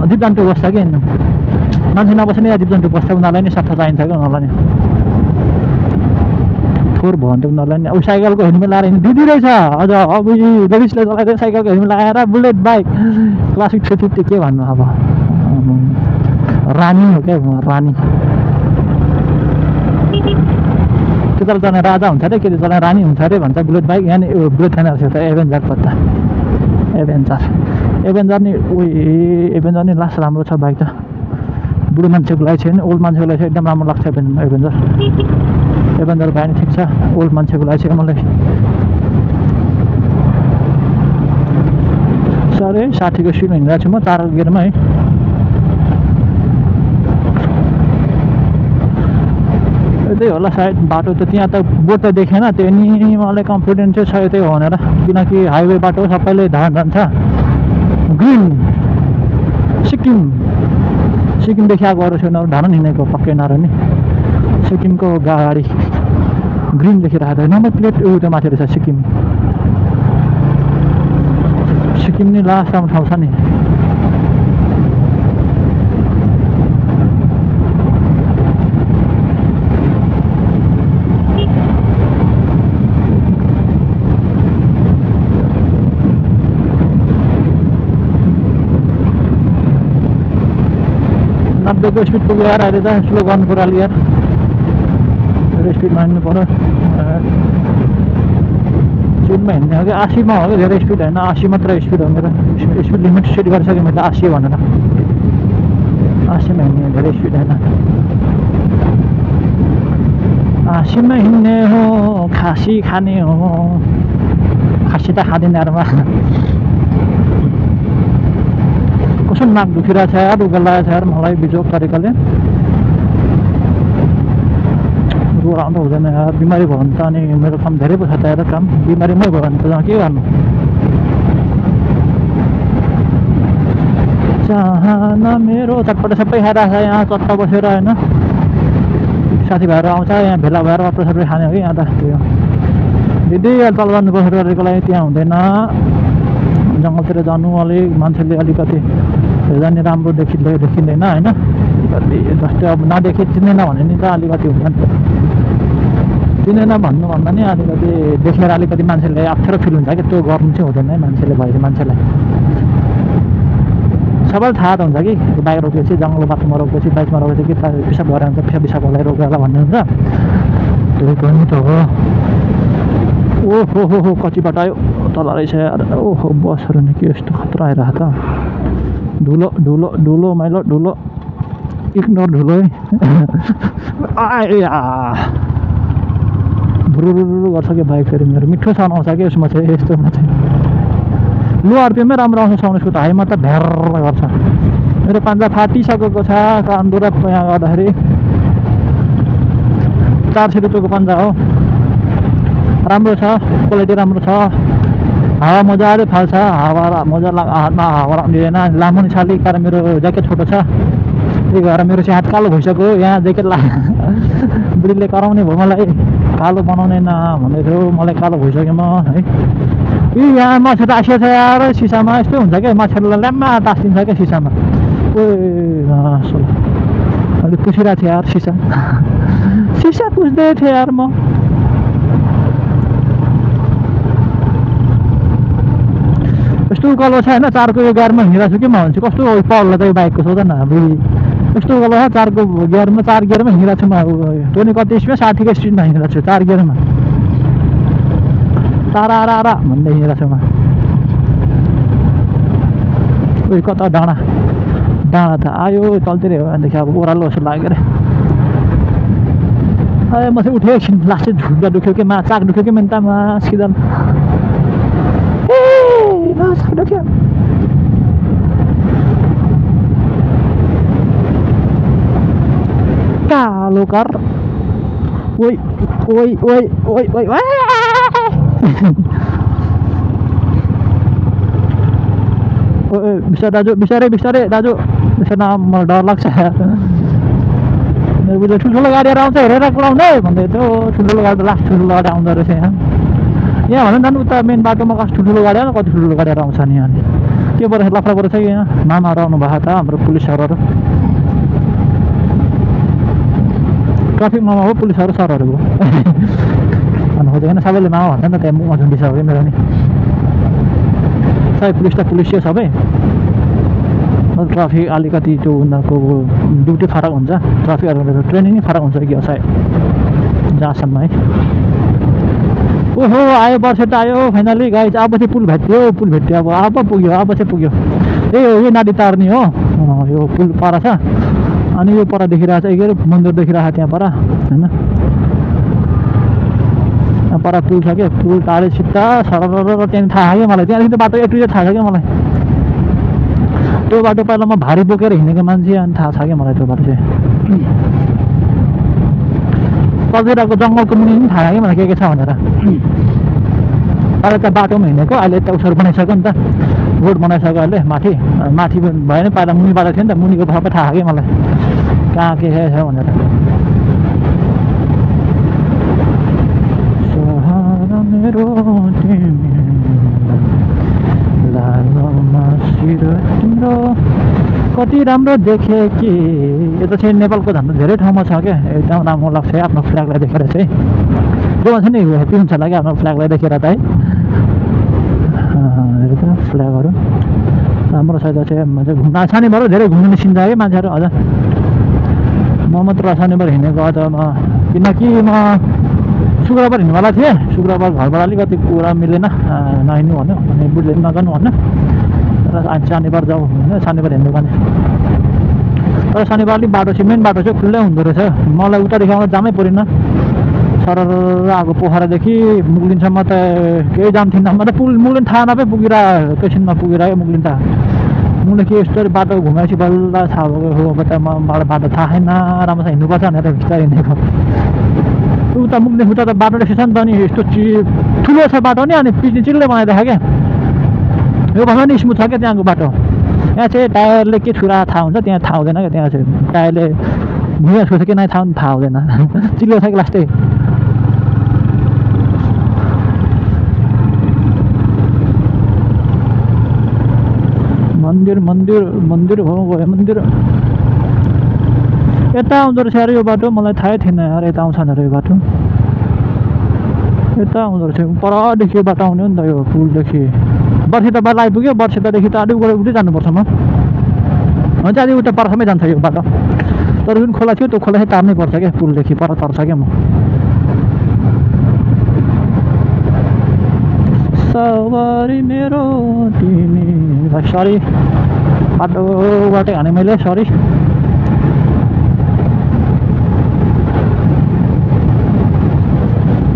जीव जन्तु बस्छ कि हिँड्नु, मान्छे नबस्ने या जीव जन्तु बस्छ, उनीहरूलाई नि सफा चाहिन्छ क्या उनीहरूलाई नि। फोहोर भयो भने त उनीहरूलाई नि। अब साइकलको हेलमेट लगाएर हिँड्नु दिदी रहेछ अझ, अब लेडिसले चलाइदियो साइकलको हेलमेट लगाएर, बुलेट बाइक क्लासिक 350 के भन्नु अब, रानी हो क्या रानी। त्यता चलाउने राजा हुन्छ अरे, के चलाउने रानी हुन्छ अरे भन्छ बुलेट बाइक। यहाँ बुलेट छैन रहेछ त, एभेन्जर पत्ता एभेन्जर नि एभेन्जर नि लास्ट राम्रो छ बाइक त। बुढो मान्छेको लागि चाहिँ ओल्ड मान्छेको लागि चाहिँ एकदम राम्रो लाग्छ एभेन्जर बाइक ठिक छ। ओल्ड मान्छेको लागि चाहिँ मलाई साह्रै 60को स्पिडमा हिँडिरहेको छु म, 4 गियरमा है। त्यही होला सायद बाटो त, त्यहाँ त बोर्ड त देखेन, त्यो नि मलाई कन्फिडेन्स चाहिँ छ त्यही हो भनेर। किनकि हाइवे बाटो सबैले धान जान्छ। ग्रिन सिक्किमदेखि आएको अरू छैन, धान हिँडेको पक्कै नरह नि। सिक्किमको गाडी ग्रिन लेखिरहेको छ, नम्बर प्लेट त्यो माथि रहेछ सिक्किम नि लास्ट राम्रो ठाउँ छ नि। को स्पिड पुग्यो यार, अहिले त स्लो गर्नु पऱ्यो अलि यार, धेरै स्पिडमा हिँड्नु पऱ्यो। स्पिडमा हिँड्ने हो कि 80मा हो कि, धेरै स्पिड होइन, 80 मात्र स्पिड हो मेरो। स्पिड लिमिट सेट गरिसकेँ मैले 80 भनेर, 80मा हिँड्ने, धेरै स्पिड होइन। 80मा हिँड्ने हो, खासी खाने हो, खासी त खाँदैन यारमा। कस्तो नाक दुखिरहेको छ यार, उगा लागेको छ यार मलाई बिजोग तरिकाले। रोड आउँदा हुँदैन यार, बिमारी भयो भने त अनि मेरो काम धेरै पो छ त यार, काम बिमारीमै भयो भने त के गर्नु। चाहना मेरो चटपटे सबै खाइरहेको छ यहाँ चट्टा बसेर होइन। साथीभाइहरू आउँछ यहाँ भेला भएर सबै खाने हो कि यहाँ त। त्यो दिदी अहिले तल जानुपर्छ गरेको लागि त्यहाँ हुँदैन, जङ्गलतिर जानु अलिक मान्छेले अलिकति हेर्दा नि राम्रो देखिँदैन होइन। अलिकति जस्तै अब नदेखे चिनेन भने नि त अलिकति हुन्छ नि चिनेन भन्नुभन्दा नि अलिकति देखेर अलिकति मान्छेले अप्ठ्यारो फिल हुन्छ कि त्यो गर्नु चाहिँ हुँदैन है मान्छेले भएपछि मान्छेलाई सबैलाई थाहा त हुन्छ कि बाइक रोकेपछि जङ्गल बाटोमा रोकेपछि बाइकमा रोकेपछि कि पिसाब गरेर हुन्छ पिसाब होला रोकेर होला भन्ने हुन्छ त्यही पनि त हो ओहो हो कति बाटो आयो तल रहेछ यार ओहो बसहरू नि के यस्तो खतरा आइरहेको त धुलो धुलो धुलो मैलो धुलो इग्नोर धुलो है आया भुरुरु गर्छ कि बाइक फेरि मेरो मिठो साउन्ड आउँछ कि यसमा चाहिँ यस्तोमा चाहिँ लो आरपिएममै राम्रो आउँछ साउन्ड यसको त हाईमा त भ्यार गर्छ मेरो पान्जा फाटिसकेको छ कान्दो र यहाँ गर्दाखेरि 400 रुपियाँको पान्जा हो राम्रो छ क्वालिटी राम्रो छ हावा मजाले फाल्छ हावा मजा हातमा हावा लाग्दैन लामो नि छाली कारण मेरो ज्याकेट छोटो छ त्यही भएर मेरो चाहिँ हात कालो भइसक्यो यहाँ ज्याकेट बुढीले कराउने भयो मलाई कालो बनाउने न भन्दै थियो मलाई कालो भइसक्यो म है यहाँ मच्छर टाँसिएको छ यार सिसामा यस्तो हुन्छ क्या मच्छरलाई ल्याम्मा टाँसिन्छ क्या सिसामा ओ अलिक पुछिरहेको थिएँ यार सिसा सिसा पुछ्दै थिएँ यार म यस्तो उकालो छ होइन 4को गियरमा हिँडेको छु कि म भन्छु कस्तो पावरलाई त यो बाइकको सोध्दैन बुढी यस्तो उकालो छ 4को गियरमा 4 गियरमा हिँडेको छु म त्यो नि कति स्पिड 60को स्पिडमा हिँडेको छु 4 गियरमा तारा रा भन्दै हिँडेको छु म उयो कता डाँडा त आयो तलतिरै हो भनेदेखि अब ओह्रालो जस्तो लाग्यो अरे म चाहिँ उठ्यो एकछिन लास्ट झुट्टा दुख्यो कि चाक दुख्यो कि मेन्तामा सिधा कालो कार ओइ ओइ ओइ ओइ ओइ बिस्तारै दाजु बिस्तारै दाजु बिस्तारै मलाई डर लाग्छ मेरो ठुल्ठुलो गाडीहरू आउँछ हेरेर कुदाउने भन्दै थियो ठुल्ठुलो गाडी लास्ट ठुल्ठुलो गाडी आउँदो रहेछ यहाँ भनौँ न उता मेन बाटोमा कस्तो ठुल्ठुलो गाडी आउँछ कति ठुल्ठुलो गाडीहरू आउँछ नि यहाँ के परेछ लफडा परेछ कि यहाँ मामाहरू आउनु भएको त हाम्रो पुलिसहरू ट्राफिक मामा हो पुलिसहरू सरहरू हो भन्नु खोजेको होइन सबैले मामा भन्छ नि त त्यहाँ मुखमा झुन्डिसक्यो मेरो नि सबै पुलिस त पुलिस हो सबै ट्राफिक अलिकति त्यो उनीहरूको ड्युटी फरक हुन्छ ट्राफिकहरूको ट्रेनिङ फरक हुन्छ कि सायद जहाँसम्म है ओहो आयो बर्सेट आयो फाइनली गाइज अब चाहिँ पुल भेट्यो अब पुग्यो ए यो नाडी तार्ने हो यो पुल पर छ अनि यो पर देखिरहेको छ के अरे मन्दिर देखिरहेको त्यहाँ पर होइन पर पुल छ क्या पुल तारे सिधा सरर त्यहाँदेखि थाहा क्या मलाई त्यहाँदेखि त बाटो एटुजे थाहा छ क्या मलाई त्यो बाटो पहिला म भारी बोकेर हिँडेको मान्छे अनि थाहा छ क्या मलाई त्यो बाटो चाहिँ कतिरहेको जङ्गलको मुनि पनि थाहा कि मलाई के छ भनेर अहिले त बाटोमा हिँडेको अहिले त उसहरू बनाइसक्यो नि त रोड बनाइसक्यो अहिले माथि भएन पहिला मुनि बाटो थियो नि त मुनिको सबै थाहा कि मलाई कहाँ के छ भनेर कति राम्रो देखे कि यो त चाहिँ नेपालको झन् धेरै ठाउँमा छ क्या एकदम राम्रो लाग्छ आफ्नो फ्ल्यागलाई देखेर चाहिँ जो मान्छे नि ह्याप्पी हुन्छ होला क्या आफ्नो फ्ल्यागलाई देखेर त है फ्ल्यागहरू राम्रो छ चाहिँ घुम्न शनिबार धेरै घुम्नु निस्किन्छ कि मान्छेहरू हजुर म मात्र शनिबार हिँडेको अझ म किनकि म शुक्रबार हिँड्नुवाला थिएँ शुक्रबार घरबाट अलिकति कुरा मिलेन नहिँड्नु भन्यो अनि बुढीले नगर्नु भन्यो तर शनिबार जाउँ होइन शनिबार हिँड्नु भने तर शनिबार अलिक बाटो चाहिँ मेन बाटो चाहिँ खुल्लै हुँदो रहेछ मलाई उतादेखि आउँदा जामै परेन सरर आएको पोखरादेखि मुगलिनसम्म त केही जाम थिएन म त मुगलिन थाहा नपाइ पुगिरह्यो एकैछिनमा पुगिरह्यो मुगलिन त मुगले के यस्तो बाटो घुमाएपछि बल्ल थाहा भएको हो अब त मलाई बाटो थाहा छैन राम्रोसँग हिँड्नुपर्छ भनेर बिस्तारै हिँडेको उता मुगलिन उता त बाटो रहेछ नि त अनि यस्तो ठुलो छ बाटो नि अनि पिच्ने चिल्लै बनाइदिएको क्या यो भन्दा नि स्मुथ छ क्या त्यहाँको बाटो यहाँ चाहिँ टायरले के छुरा थाहा हुन्छ त्यहाँ थाहा हुँदैन क्या त्यहाँ चाहिँ टायरले भुइँ छुट्छ कि नै थाहा हुँदैन चिल्लो छ कि लास्टै मन्दिर हो गयो मन्दिर यता आउँदो रहेछ यार यो बाटो, मलाई थाहै थिएन यार यता आउँछ भनेर यो बाटो। यता आउँदो रहेछ, परदेखि यो बाटो आउने हो नि त यो पुलदेखि। बर्सिता बाटो आइपुग्यो, बर्सितादेखि त अलिक उतै जानुपर्छ म। हुन्छ अलिक उता परसम्मै जान्छ यो बाटो, तर जुन खोला थियो त्यो खोला चाहिँ तार्नै पर्छ क्या, पुलदेखि पर तर्छ क्या म। सवारी मेरो तिमी, सरी बाटोबाटै हाने मैले, सरी।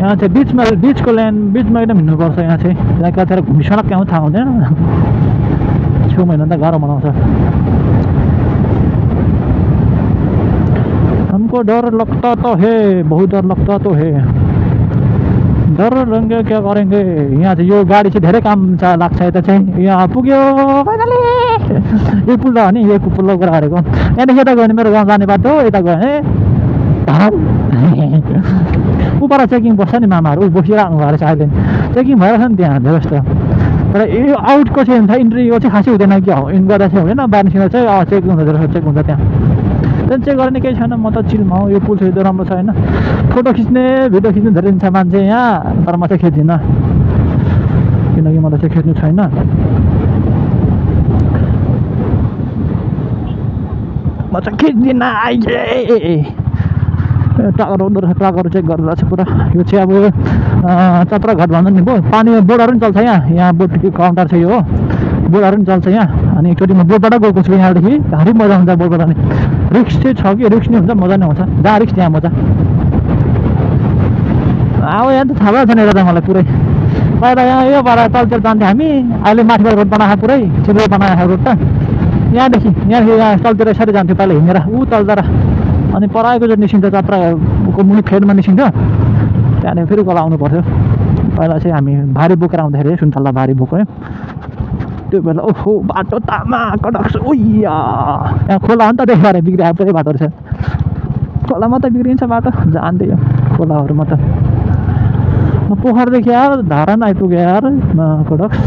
यहाँ चाहिँ बिचमा, बिचको लाइन बिचमा एकदम हिँड्नुपर्छ यहाँ चाहिँ, यहाँ कतार घुमिसनक कहाँ थाहा हुँदैन, छेउमा हिँड्नु त गाह्रो बनाउँछ। हमको डर लगता तो है, बहुत डर लगता तो है, डर रहेंगे क्या करेंगे। यहाँ चाहिँ यो गाडी चाहिँ धेरै काम लाग्छ यता चाहिँ। यहाँ पुग्यो यो पुल त हो नि, यो पुलको कुरा गरेको। यहाँदेखि यता गयो भने मेरो गाउँ जाने बाटो, यता गयो भने उपर चेकिङ बस्छ नि मामाहरू, बसिरहनु भएको रहेछ अहिले, चेकिङ भइरहेछ नि त्यहाँ धेरै जस्तो। तर यो आउटको चाहिँ हुन्छ, इन्ट्रीको चाहिँ खासै हुँदैन क्या हो, इन गर्दा चाहिँ हुँदैन, बाहिर निस्किँदा चाहिँ चेक हुँदो रहेछ, चेक हुन्छ त्यहाँ। त्यहाँ चेक गर्ने केही छैन, म त चिलमा हो। यो पुल चाहिँ एकदम राम्रो छ होइन, फोटो खिच्ने भिडियो खिच्ने धेरै छ मान्छे यहाँ, तर म चाहिँ खिच्दिनँ किनकि मलाई चाहिँ खिच्नु छैन। म चाहिँ खिच्दिनँ अहिले। टावर आउँदो रहेछ, टावर चेक गरेर छ पुरा। यो चाहिँ अब चत्रघाट भन्दा नि भयो, पानी बोटहरू पनि चल्छ यहाँ बोट काउन्टर छ यो हो, बोटहरू पनि चल्छ यहाँ। अनि एकचोटि म बोटबाट गएको छु यहाँदेखि, भारी मजा हुन्छ बोटबाट नि। रिक्स चाहिँ छ कि, रिक्स नै हुन्छ, मजा नै आउँछ, जहाँ रिक्स त्यहाँ मजा। अब यहाँ त थाहा भएको छैन यता त मलाई पुरै, पहिला यहाँ यो बाटो तलतिर जान्थ्यो हामी, अहिले माथिबाट रोड बनाएको पुरै चिल्लो बनाएको रोड त। यहाँदेखि यहाँ तलतिर यसरी जान्थ्यो पहिला हिँडेर, ऊ तलतिर। अनि पराएको चाहिँ निस्किन्छ, जात्राको मुनि फेदमा निस्किन्छ, त्यहाँदेखि फेरि कल आउनु पर्थ्यो। पहिला चाहिँ हामी भारी बोकेर आउँदाखेरि, सुन्तला भारी बोक्यो त्यो बेला। ओहो बाटो तामा कडक्स, उया यहाँ खोला हो नि त, त्यही भएर बिग्रियो पुरै बाटो रहेछ। खोलामा त बिग्रिन्छ बाटो, जान्दै यो खोलाहरूमा त। म पोखरदेखि यार धारान आइपुगेँ यार कडक्स।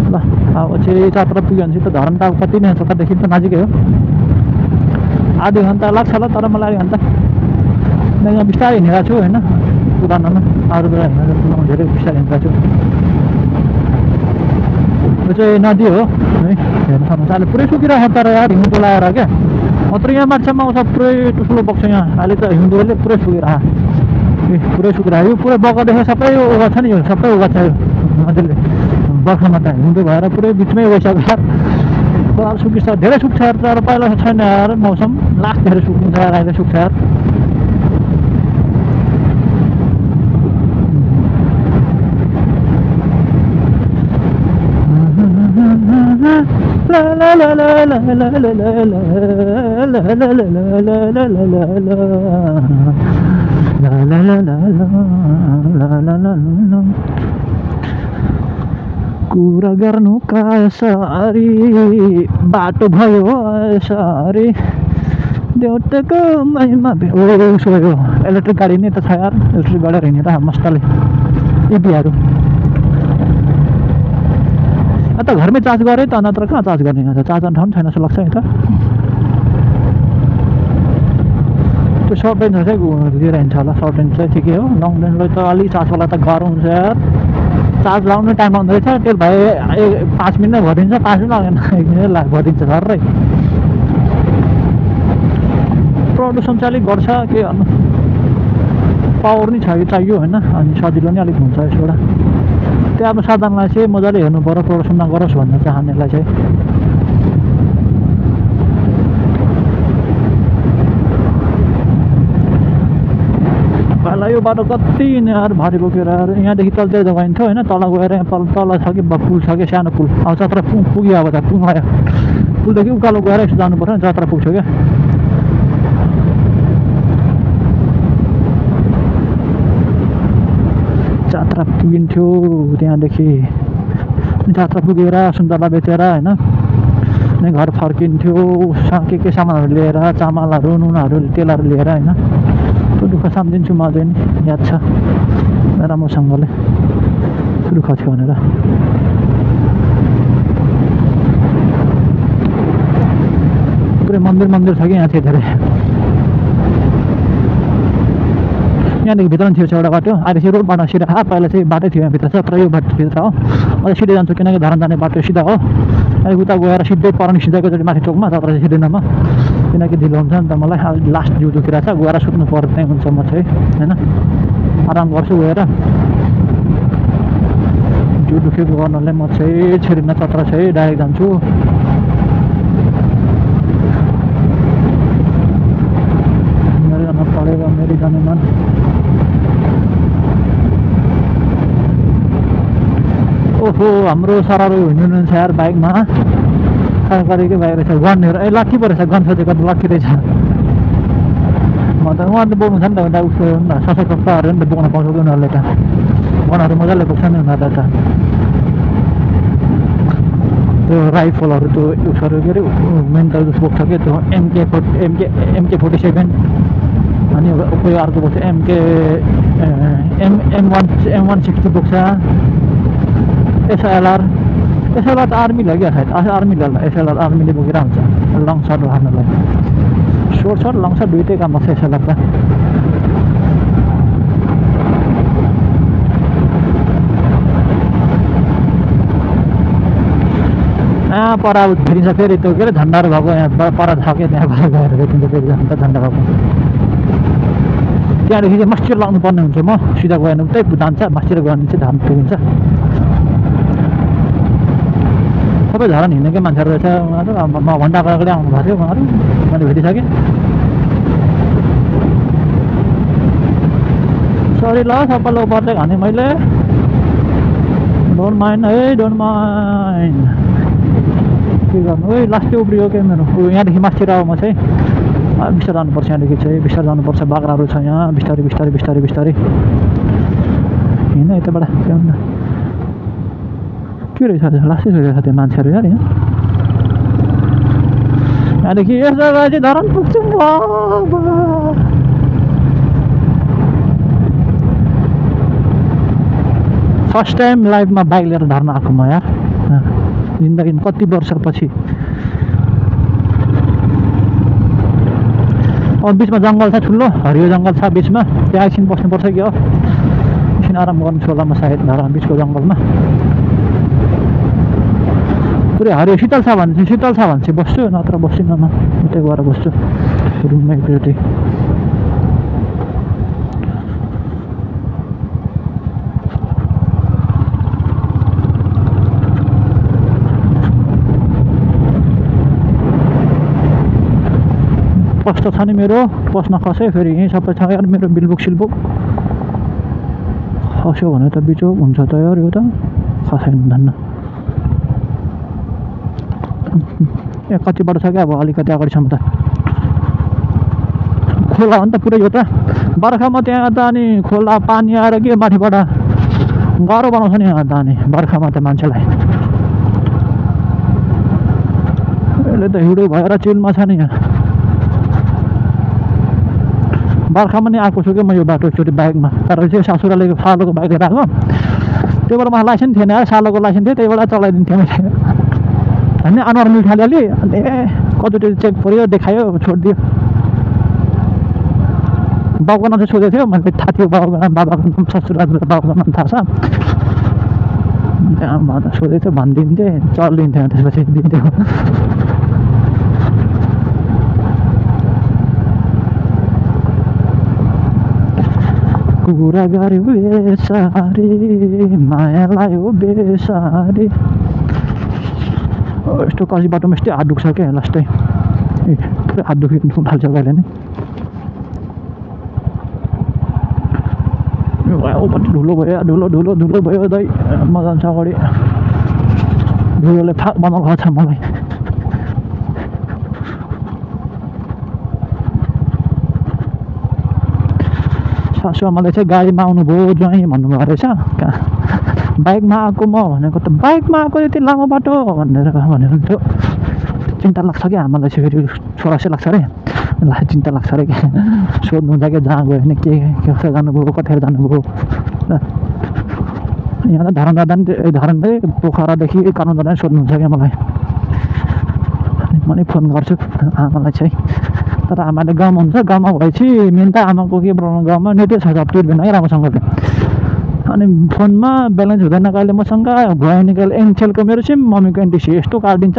ल अब चाहिँ जात्रा पुग्यो भने चाहिँ त धरान त अब कति नै चोटादेखि त नजिकै हो, आधी घन्टा लाग्छ होला, तर मलाई आधी घन्टा यहाँ बिस्तारै हिँडिरहेको छु होइन, पुरानोमा अरू बेला हिँडेर धेरै बिस्तारै हिँडिरहेको छु। यो चाहिँ नदी हो है, हेर्नु सक्नुहुन्छ। अहिले पुरै सुकिरहेको तर यार हिउँदो लगाएर क्या, मात्र यहाँ मान्छेमा आउँछ पुरै ठुलो बग्छ यहाँ। अहिले त हिउँदोले पुरै सुकिरहेको, पुरै सुकिरहेको, यो पुरै बगादेखि सबै उगा छ नि, यो सबै उगा छ यो नदीले। बर्खामा त हिउँदो भएर पुरै बिचमै गइसक्यो यार, खोला सुकिन्छ, धेरै सुक्छ यार। तर पहिला छैन यार मौसम, लास्ट धेरै सुक्छ यार, अहिले सुक्छ यार। la la la la la la la la la la la la la la कुरा गर्नु का सारी बाटो भयो सारी देउताको महिमा भयो। उसो यो इलेक्ट्रिक गाडी नै त छ यार, इलेक्ट्रिक गाडी हिँड्ने त मस्तले इभीहरू। त घरमै चार्ज गरेँ त, नत्र कहाँ चार्ज गर्ने, यहाँ चार्ज गर्ने ठाउँ छैन जस्तो लाग्छ यता। त्यो सर्ट रेन्ज चाहिँ लिएर हिँड्छ होला, सर्ट रेन्ज चाहिँ ठिकै हो, लङ रेन्जलाई त अलिक चार्जवाला त गाह्रो हुन्छ यार। चार्ज लाउने टाइम आउँदो रहेछ, त्यो भाइ 5 मिनट नै भरिदिन्छ, 5 मिनट लागेन 1 मिनट भरिदिन्छ झर्रै। प्रदूषण चाहिँ अलिक गर्छ के गर्नु, पावर नि चाहियो होइन, अनि सजिलो नि अलिक हुन्छ यसबाट। त्यो अब साधनलाई चाहिँ मजाले हेर्नु पऱ्यो, प्रदूषण नगरोस् भन्न चाहनेलाई चाहिँ। पहिला यो बाटो कति यार भारी बोकेर यहाँदेखि तलतिर गइन्थ्यो होइन, तल गएर यहाँ तल छ कि पुल छ कि सानो पुल, अब जात्रा पुग्यो, अब त पुग्यो, पुलदेखि उकालो गएर यसो जानु पर्छ, जात्रा पुग्छ क्या। जात्रा पुगिन्थ्यो त्यहाँदेखि, जात्रा पुगेर सुन्तला बेचेर होइन घर फर्किन्थ्यो, के सामानहरू लिएर, चामलहरू नुनहरू तेलहरू लिएर होइन। त्यो दुःख सम्झिन्छु म अझै नि, याद छ राम्रोसँगले, दुःख थियो भनेर। पुरै मन्दिर छ कि यहाँ चाहिँ धेरै यहाँदेखि भित्र थियो एउटा बाटो अहिले चाहिँ रोडबाट सिधा पहिला चाहिँ बाटै थियो यहाँभित्र छ तर यो बाटोभित्र हो अहिले सिधै जान्छु किनकि धरान जाने बाटो सिधा हो अहिले उता गएर सिधै परनी सिधाको माथि चोकमा तत्र चाहिँ सिधैन म किनकि ढिलो हुन्छ नि त मलाई अहिले लास्ट जिउ दुखिरहेको छ गएर सुत्नु पर्ने हुन्छ म चाहिँ होइन आराम गर्छु गएर जिउ दुखेको गर्नाले म चाहिँ छिरिन तत्र चाहिँ डाइरेक्ट जान्छु मेरो जान पढेको मेरो जाने मन ओहो हाम्रो साराहरू हिँड्नुहुन्छ यार बाइकमा गरेकै बाइक रहेछ गनहरू ए लक्की पो रहेछ गन सोचेको त लक्की रहेछ म त उहाँ त बोक्नु छ नि त उता उसको सशक्तहरू नि त बोक्न पाउँछ कि उनीहरूले त गनहरू मजाले बोक्छ नि उनीहरूले त त्यो राइफलहरू त्यो उसहरू के अरे मेन त उस बोक्छ क्या त्यो MK47 अनि कोही अर्को बोक्छ M160 बोक्छ SLR त आर्मीले क्या सायद आर्मीले SLR आर्मीले बोकेर हुन्छ लङ सर्ट हान्नलाई सर्ट लङ सर्ट दुइटै काम लाग्छ SLR त पर अब भेटिन्छ फेरि त्यो के अरे झन्डाहरू भएको यहाँ पर छ क्या त्यहाँ गएर भेटिन्छ फेरि झन्डा भएको त्यहाँदेखि चाहिँ मस्तिर लाग्नु पर्ने हुन्छ म सिधा गएन उतै जान्छ मस्तिर गयो भने चाहिँ धान पुगिन्छ सबै झरन हिँडेकै मान्छेहरू रहेछ उनीहरू म भन्दा अगाडि आउनु भएको थियो उहाँहरू मैले भेटिसकेँ सरी ल सबैलाई पर्दै खाने मैले डोन्ट माइन्ड है डोन्ट माइन्ड के गर्नु है लास्टै उब्रियो क्या मेरो यहाँदेखि मास्तिर आऊ म चाहिँ बिस्तारै जानुपर्छ यहाँदेखि चाहिँ बिस्तारै जानुपर्छ बाख्राहरू छ यहाँ बिस्तारै हिँड्न यताबाट के भन्दा के रहेछ लास्टै रहेछ त्यो मान्छेहरू यार यहाँदेखि यस जग्गा चाहिँ धरान पुग्छौँ फर्स्ट टाइम लाइफमा बाइक लिएर धर्न आएको म यार जिन्दगीमा कति वर्षपछि अब बिचमा जङ्गल छ ठुलो हरियो जङ्गल छ बिचमा त्यहाँ एकछिन बस्नुपर्छ कि हो एकछिन आराम गर्नु छ होला म सायद धरान बिचको जङ्गलमा पुरै हरियो शीतल छ भने चाहिँ बस्छु नत्र बस्दिनँ म उतै गएर बस्छु रुममै एकचोटि कस्तो छ नि मेरो पस्न खस्यो फेरि यहीँ सबै छ यार मेरो बिलबुक सिलबुक खस्यो भने त बिचो हुन्छ त यार यो त खसेन धन्न ए कतिबाट छ क्या अब अलिकति अगाडिसम्म त खोला हो नि त पुरै यो त बर्खामा त्यहाँ त अनि खोला पानी आएर के माथिबाट गाह्रो बनाउँछ नि यहाँ त अनि बर्खामा त मान्छेलाई यसले त हिँडो भएर चिलमा छ नि यहाँ बर्खामा नि आएको छु कि म यो बाटो एकचोटि बाइकमा तर चाहिँ ससुराले सालोको बाइक लिएर आएको त्यो बेला मलाई लाइसेन्स थिएन यार सालोको लाइसेन्स थियो त्यही बेला चलाइदिन्थेँ मैले होइन अनुहार मिल्नु थाल्यो अलि ए कतिचोटि चेक पऱ्यो देखायो छोडिदियो बाबुको नाम चाहिँ सोधेको थियो मैले थाहा थियो बाबाको नाम ससुरा बाबाको नाम थाहा छ त्यहाँ सोधेको थियो भनिदिन्थेँ चलिदिन्थ्यो त्यसपछि दिन्थ्यो कुरा गर्यो बेसारी माया लाग्यो बेसारी यस्तो कति बाटोमा यस्तै हात दुख्छ क्या लास्टै ए पुरै हात दुख्नु थाल्छ कहिले नै धुलो भयो दाइ म जान्छ अगाडि धुलोले फाक बनाएको छ मलाई सासूआमाले चाहिँ गाडीमा आउनुभयो ज्वाइँ भन्नुभएको रहेछ बाइकमा आएको म भनेको त बाइकमा आएको यति लामो बाटो भनेर थियो चिन्ता लाग्छ क्या आमालाई चाहिँ फेरि छोरासे लाग्छ अरे चिन्ता लाग्छ अरे क्या सोध्नुहुन्छ क्या जहाँ गयो भने के कसरी जानुभयो कतिखेर जानुभयो यहाँ त धरान जाँदा नि धरान पोखरादेखि कानुन जाँदा नि सोध्नुहुन्छ क्या मलाई म नि फोन गर्छु आमालाई चाहिँ। तर आमाले गाउँमा हुन्छ, गाउँमा भएपछि मेन त आमाको के प्रब्लम, गाउँमा नेटै छ टिप्दैन है राम्रोसँगले। अनि फोनमा ब्यालेन्स हुँदैन कहिले मसँग, भयो नि कहिले एनसेलको मेरो सिम, मम्मीको एनटिसी, यस्तो काटिदिन्छ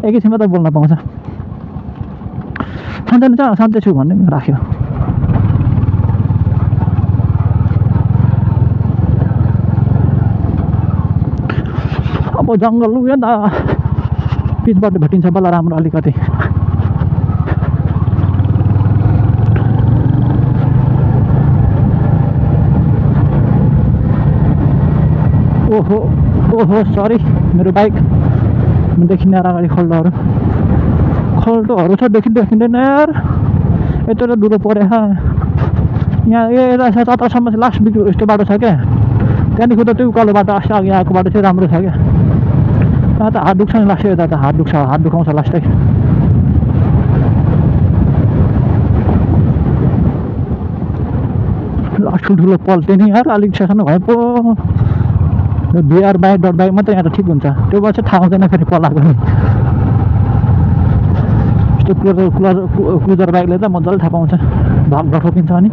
एकैछिनमा त बोल्न पाउँछ। सन्चै छ, सन्चै छु भन्ने राख्यो। अब जङ्गल उयो त पिचबाट भेटिन्छ बल्ल राम्रो अलिकति। ओहो ओहो सरी, मेरो बाइक देखिने अगाडि खल्टोहरू छ, देखिँदैन यार। यत्रो त डुलो पऱ्यो यहाँ। यता तत्रसम्म चाहिँ लास्ट बिच यस्तो बाटो छ क्या, त्यहाँदेखि त त्यो उकालो बाटो अस्ति अघि आएको बाटो चाहिँ राम्रो छ क्या। यहाँ त हात दुख्छ नि लास्ट, यता त हात दुखाउँछ लास्टै। लास्ट ठुल्ठुलो पल्टे नि यार, अलिक सानो भए पो बिआर बाइक डट बाइक मात्रै यहाँ त ठिक हुन्छ, त्यो भएर चाहिँ थाहा हुँदैन फेरि पलाएको नि। यस्तो क्रुजर बाइकले त मजाले थाहा पाउँछ, भाग ठोकिन्छ। अनि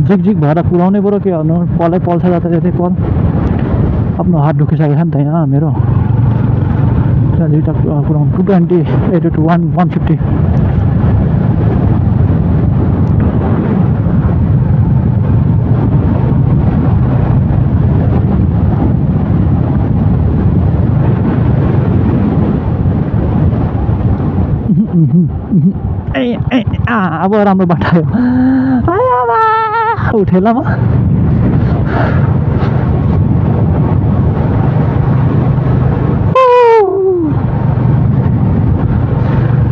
झिकझिक भएर कुदाउनै पऱ्यो, के गर्नु, पल्छ जाँदा त्यतै पल। आफ्नो हात दुखिसकेको छ नि त यहाँ मेरो, कुदाउनु 220 82 150। अब राम्रो बाटो आयो, उठेला म।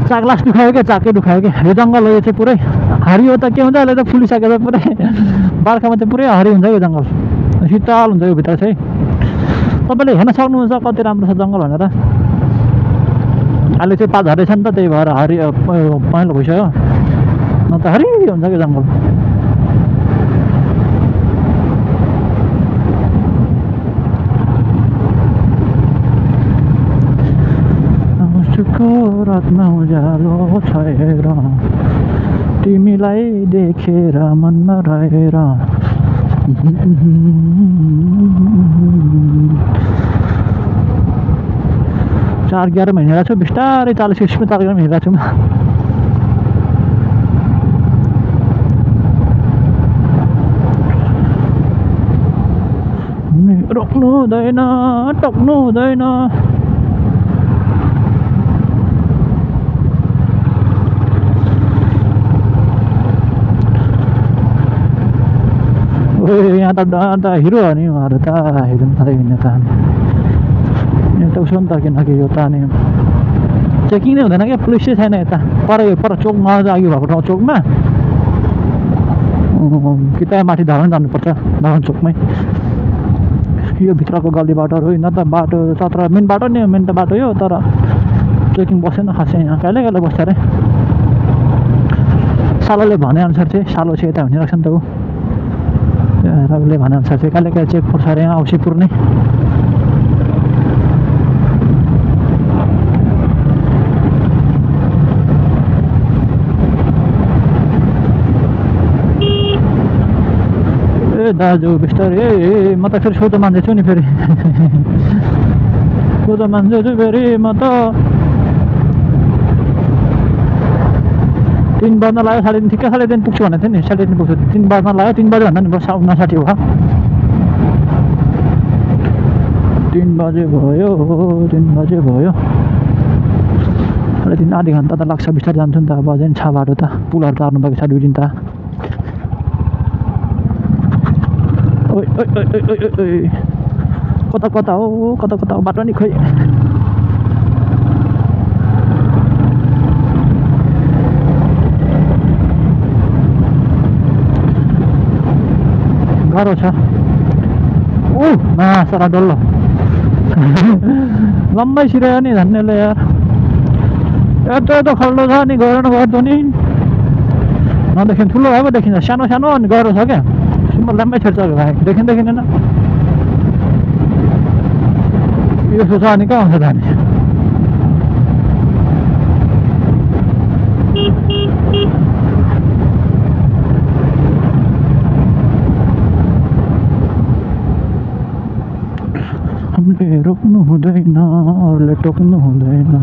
चाक लास्ट दुखायो क्या, चाकै दुखायो क्या। यो जङ्गल हो, यो चाहिँ पुरै हरियो त के हुन्छ, अहिले त फुलिसकेको छ पुरै। बर्खामा चाहिँ पुरै हरियो हुन्छ यो जङ्गल, शीतल हुन्छ यो भित्र चाहिँ। तपाईँले हेर्न सक्नुहुन्छ कति राम्रो छ जङ्गल भनेर। अहिले चाहिँ पात झरेछ नि त, त्यही भएर हरियो पहेँलो भइसक्यो, न त हरियो हुन्छ कि जङ्गल। रातमा उज्यालो छेर तिमीलाई देखेर मनमा रहेर। 4-11 में हिँडेको छु, बिस्तारै 40 स्पिडमा 4-11 में हिँडेको छु म। रोक्नु हुँदैन, टक्नु हुँदैन। यहाँ त हिरो हो नि उहाँहरू त, हिँड्नु थाल्यो त। यहाँ त उसो नि त, किनकि यो त अनि चेकिङ नै हुँदैन क्या, पुलिसै छैन यता। पर चोकमा अघि भएको ठाउँ चोकमा कि त माथि धरान जानुपर्छ, धरान चोकमै। यो भित्रको गल्ली बाटोहरू होइन त, बाटो चत्र मेन बाटो नि, मेन त बाटो यो, तर चेकिङ बसेन खासै यहाँ, कहिले कहिले बस्छ अरे। सालोले भनेअनुसार चाहिँ, सालो चाहिँ यता हुने रहेछ नि त, ऊ रविले भनेअनुसार चाहिँ कहिले कहिले चेक पर्छ अरे यहाँ औसीपुर नै। ए दाजु बिस्तारै, म त फेरि सोझो मान्दैछु नि, फेरि सोझो मान्दैछु फेरि म त। 3 बज्न लाग्यो, 3:30 ठिक्कै 3:30 पुग्छु भनेको थिएँ नि, 3:30 पुग्छु। 3 बज्न लाग्यो, 3 बजे भन्दा नि 59 भयो। 3 बजे भयो, 3 बजे भयो। 3:30 आधी घन्टा त लाग्छ, बिस्तारै जान्छु नि त। बजे नि छ बाटो त, पुलहरू तार्नु भएको छ 2 दिन त। ओइ ओइ ओइ ओइ ओइ, कता कता हो, कता कता हो बाटो नि खोइ। गाह्रो छ। सारा डल्लो लम्बै सिरायो नि धन्यले यार। यत्रो खल्लो छ नि, गएर गर्दो नि नदेखि ठुलो भए पो देखिन्छ, सानो सानो अनि गह्रो छ क्या। सिम्बल ल्याम्मै छेड्छ भाइ देखिँदैन यो सोच अनि कहाँ हुन्छ जाने हामीले रोक्नु हुँदैन अरूले टोक्नु हुँदैन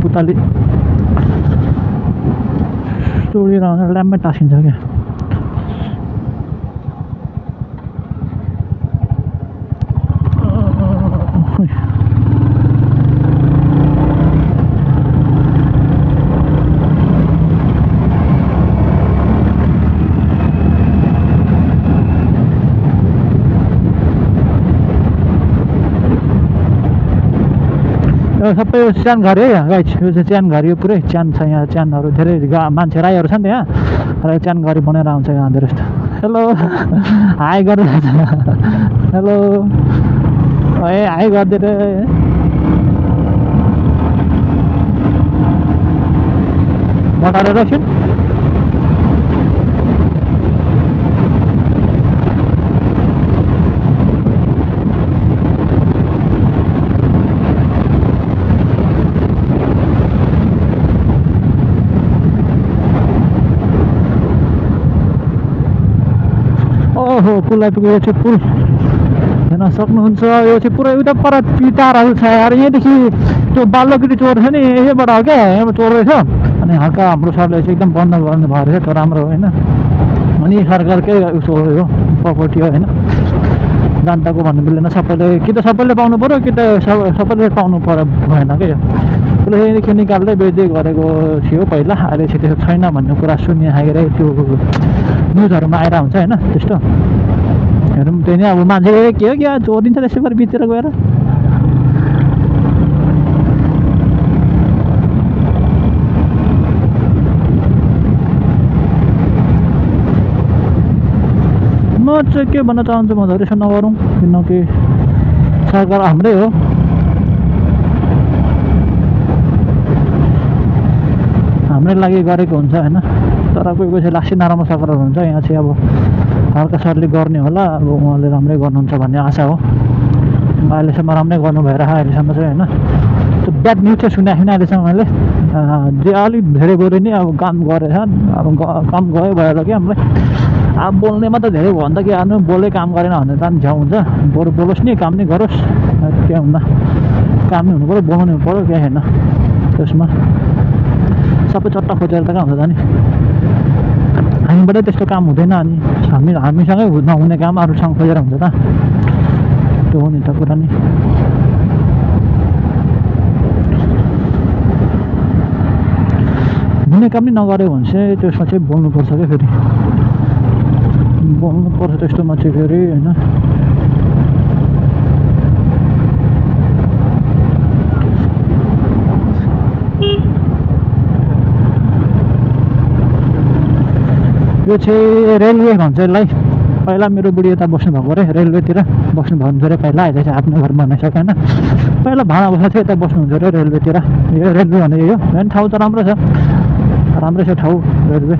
पुताली स्टोरी रहने ल्याम्पमै टाँसिन्छ क्या सबै च्यान घर है गाइस यो चाहिँ च्यान घर यो पुरै च्यान छ यहाँ च्यानहरू धेरै मान्छे राईहरू छ नि त यहाँ र च्यान घरी बनाएर आउँछ यहाँ धेरै जस्तो हेलो हाई गर्दै हेलो ए हाई गरिदिएर बटालेर एकछिन ओहो पुल आइपुग्यो यो चाहिँ पुल हेर्न सक्नुहुन्छ यो चाहिँ पुरै उता पर पिटारहरू छ यार यहाँदेखि त्यो बाल्लोगिरी चोर छ नि यहीँबाट हो क्या यहाँबाट चोर रहेछ अनि हल्का हाम्रो सरले चाहिँ एकदम बन्द गर्नु भएको रहेछ त्यो राम्रो हो होइन अनि सरकारकै उसो हो यो प्रपर्टी हो होइन जनताको भन्नु मिल्दैन सबैले कि त सबैले पाउनु पऱ्यो कि त सबैले पाउनु पर्यो भएन क्या यो उसले यहाँदेखि निकाल्दै बेच्दै गरेको थियो पहिला अहिले चाहिँ त्यसो छैन भन्ने कुरा सुन्ने आएर त्यो न्युजहरूमा आएर हुन्छ होइन त्यस्तो हेरौँ त्यही नै अब मान्छे के हो क्या चोरिन्छ त्यसै गरी बिचेर गएर म चाहिँ के भन्न चाहन्छु म धेरै नगरौँ किनकि सरकार हाम्रै हो हाम्रै लागि गरेको हुन्छ होइन तर कोही कोही चाहिँ लास्टै नराम्रो सरकारहरू हुन्छ यहाँ चाहिँ अब हल्का सरले गर्ने होला अब उहाँले राम्रै गर्नुहुन्छ भन्ने आशा हो अहिलेसम्म राम्रै गर्नु भएर अहिलेसम्म चाहिँ होइन त्यो ब्याड न्युज चाहिँ सुनेको छैन अहिलेसम्म मैले जे अलिक धेरै गऱ्यो नि अब काम गरेछ अब काम गयो भएर क्या हामीलाई अब बोल्नेमा त धेरै भयो भने त के गर्नु बोले काम गरेन भने त झ्याउ हुन्छ बरु बोलोस् नि काम नै गरोस् के हुँदा काम नै हुनु पऱ्यो बोलाउनु पऱ्यो क्या होइन त्यसमा सबै चट्टा खोजेर त कहाँ हुन्छ त नि हामीबाटै त्यस्तो काम हुँदैन अनि हामीसँगै नहुने काम अरूसँग खोजेर हुन्छ त त्यो हो नि त कुरा नि हुने काम नै नगऱ्यो भने चाहिँ त्यसमा चाहिँ बोल्नुपर्छ क्या फेरि बोल्नुपर्छ त्यस्तोमा चाहिँ फेरि होइन यो चाहिँ रेलवे भन्छ यसलाई पहिला मेरो बुढी यता बस्नु भएको अरे रेलवेतिर बस्नु भन्थ्यो अरे पहिला अहिले चाहिँ आफ्नो घर बनाइसक्यो होइन पहिला भाडा बस्दा चाहिँ यता बस्नुहुन्थ्यो अरे रेलवेतिर यो रेलवे भने यो होइन ठाउँ त राम्रो छ ठाउँ रेलवे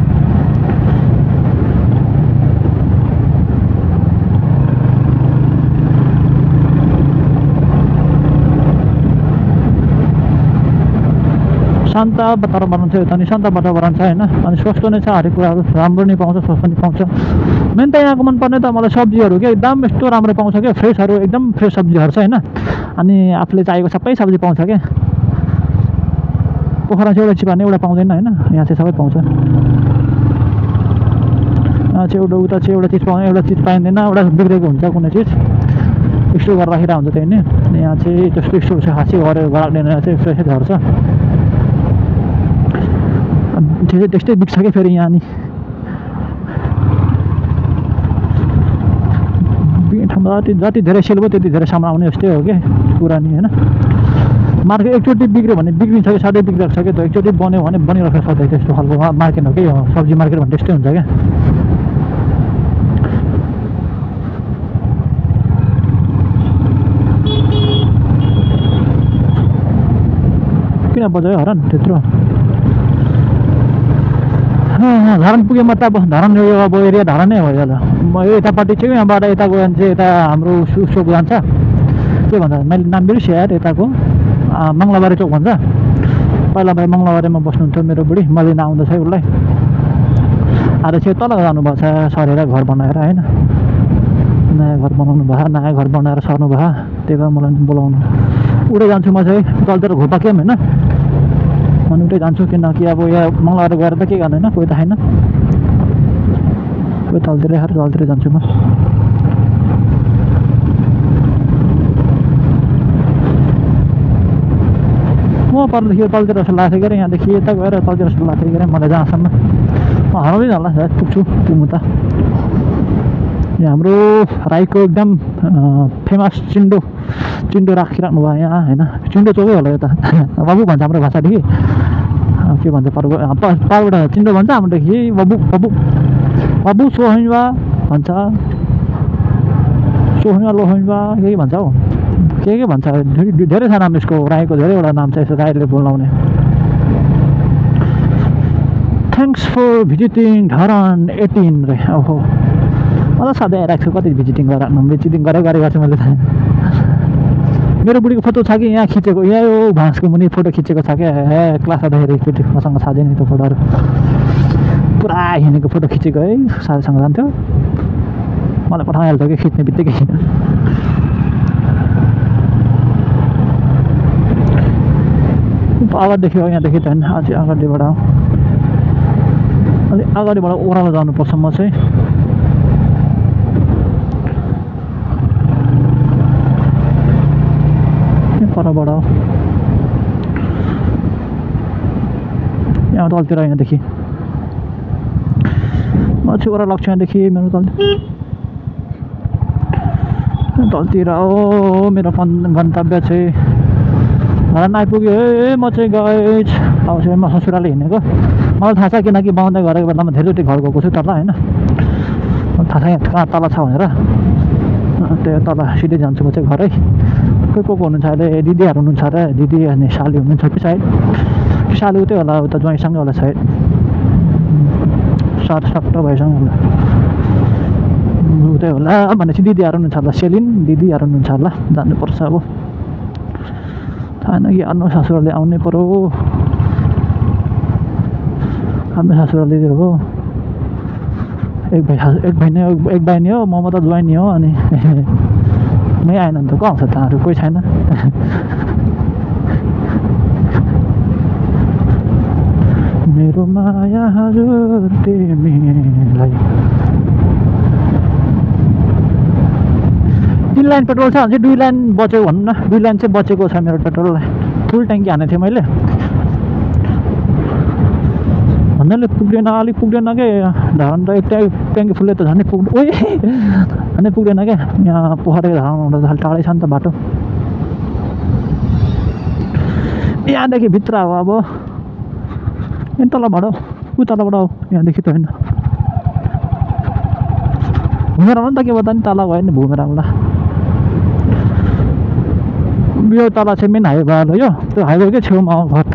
शान्त वातावरण छ यता नि शान्त वातावरण छ होइन अनि सस्तो नै छ हरेक कुराहरू राम्रो नै पाउँछ सस्तो नै पाउँछ मेन त यहाँको मनपर्ने त मलाई सब्जीहरू क्या एकदम यस्तो राम्रो पाउँछ क्या फ्रेसहरू एकदम फ्रेस सब्जीहरू छ होइन अनि आफूले चाहिएको सबै सब्जी पाउँछ क्या पोखरा चाहिँ एउटा चिपाने एउटा पाउँदैन होइन यहाँ चाहिँ सबै पाउँछ यहाँ चाहिँ एउटा उता चाहिँ एउटा चिज पाउँदैन एउटा चिज पाइँदैन एउटा बिग्रेको हुन्छ कुनै चिज स्टोर गरेर राखिरहेको हुन्छ त्यही नै अनि यहाँ चाहिँ त्यस्तो स्टोर छ खासै गरेर राख्दैन यहाँ चाहिँ फ्रेसै झर्छ त्यस्तै बिग्छ क्या फेरि यहाँ नि ठाउँमा जति धेरै सेल भयो त्यति धेरै सामान आउने जस्तै हो क्या कुरा नि होइन मार्केट एकचोटि बिग्रियो भने बिग्रिन्छ कि सधैँ बिग्रिरहेको छ कि त्यो एकचोटि बन्यो भने बनिरहेको छ सधैँ त्यस्तो खालको मार्केट हो कि सब्जी मार्केट भने त्यस्तै हुन्छ क्या किन बजायो हरन त्यत्रो धरान पुगेँ म त अब धरान यो अब एरिया धरानै हो यो म यतापट्टि चाहिँ यहाँबाट यता गयो भने चाहिँ यता हाम्रो चोक जान्छ के भन्छ मैले नाम बिर्सेँ यार यताको मङ्गलबारे चोक भन्छ पहिला भाइ मङ्गलबारेमा बस्नुहुन्थ्यो मेरो बुढी मलिना आउँदैछ उसलाई आज चाहिँ तल जानुभएको छ सरेर घर बनाएर होइन नयाँ घर बनाउनु भयो नयाँ घर बनाएर सर्नु भयो त्यही भएर मलाई बोलाउनु उठै जान्छु म चाहिँ तलतिर घोपा केम होइन अनि उठै जान्छु किनकि अब यहाँ मङ्गलबार गएर त के गर्नु होइन कोही त छैन कोही तलतिर जान्छु म पर्देखि तलतिर जस्तो लाग्थ्यो कि यहाँदेखि यता गएर तलतिर जस्तो लाग्थ्यो कि मलाई जहाँसम्म म हराउँदै जाला सायद पुग्नु त यहाँ हाम्रो राईको एकदम फेमस चिन्डो राखिराख्नु भयो यहाँ होइन चिन्डो चोकै होला यता बाबु भन्छ हाम्रो भाषादेखि के भन्छ पारबाट चिन्डो भन्छ हाम्रोदेखि बाबु सोहैवा भन्छ सोहैवा लोहैवा के भन्छ हौ के भन्छ धेरै छ नाम यसको राईको धेरैवटा नाम छ यसो राईले बोलाउने थ्याङ्क्स फर भिजिटिङ धरान 18 रे ओहो म त सधैँ आइरहेको छु कति भिजिटिङ गरेको छु मैले थाहा मेरो बुढीको फोटो छ कि यहाँ खिचेको यहाँ यो भाँसको मुनि फोटो खिचेको छ क्या क्लास आउँदाखेरि केटी मसँग साझै नि त्यो फोटोहरू पुरा हिँडेको फोटो खिचेको है साथीसँग जान्थ्यो मलाई पठाइहाल्थ्यो कि खिच्ने बित्तिकै अगाडिदेखि हो यहाँदेखि त होइन अझै अगाडिबाट अलिक अगाडिबाट ओह्रालो जानुपर्छ म चाहिँ परबाट यहाँ तलतिर यहाँदेखि म चाहिँ ओह्रालो लाग्छु यहाँदेखि मेरो तलतिर हो मेरो गन्तव्य चाहिँ धरान आइपुग्यो है म चाहिँ गएँ अब चाहिँ म ससुराले हिँडेको मलाई थाहा छ किनकि बाउँदै गरेको बेलामा धेरैचोटि घर गएको छु तल होइन थाहा छ कहाँ तल छ भनेर त्यो तल सिधै जान्छु म चाहिँ घरै को हुनुहुन्छ अहिले दिदीहरू हुनुहुन्छ अरे दिदी अनि साली हुनुहुन्छ कि सायद कि साली उतै होला उता ज्वाइँसँगै होला सायद सट्ट भएसँग होला उतै होला भनेपछि दिदीहरू हुनुहुन्छ होला सेलिन दिदीहरू हुनुहुन्छ होला जानुपर्छ अब थाहा कि आफ्नो ससुराले आउनै पर्यो आफ्नो ससुराले हो एक भाइ नै हो म त ज्वाइन हो अनि मै आएन भने त को आउँछ तँहरू कोही छैन मेरो माया हजुर तिमीलाई 3 लाइन पेट्रोल छ भने चाहिँ 2 लाइन बचेको भनौँ न 2 लाइन चाहिँ बचेको छ मेरो पेट्रोललाई फुल ट्याङ्की हानेको थिएँ मैले भन्नाले पुग्दैन अलिक पुग्दैन के धरान त एक ट्याङ्की फुल्ले त झन् झन् पुग्दैन क्या यहाँ पोखरीको धरान हुँदा त टाढै छ नि त बाटो यहाँदेखि भित्र हो अब यहाँ तलबाट उताबाट हो यहाँदेखि त होइन घुमेर आउनु नि त के भन्दा नि तल गयो नि घुमेर आउँला यो तल चाहिँ मेन हाइवे भयो यो त्यो हाइवेकै छेउमा घर त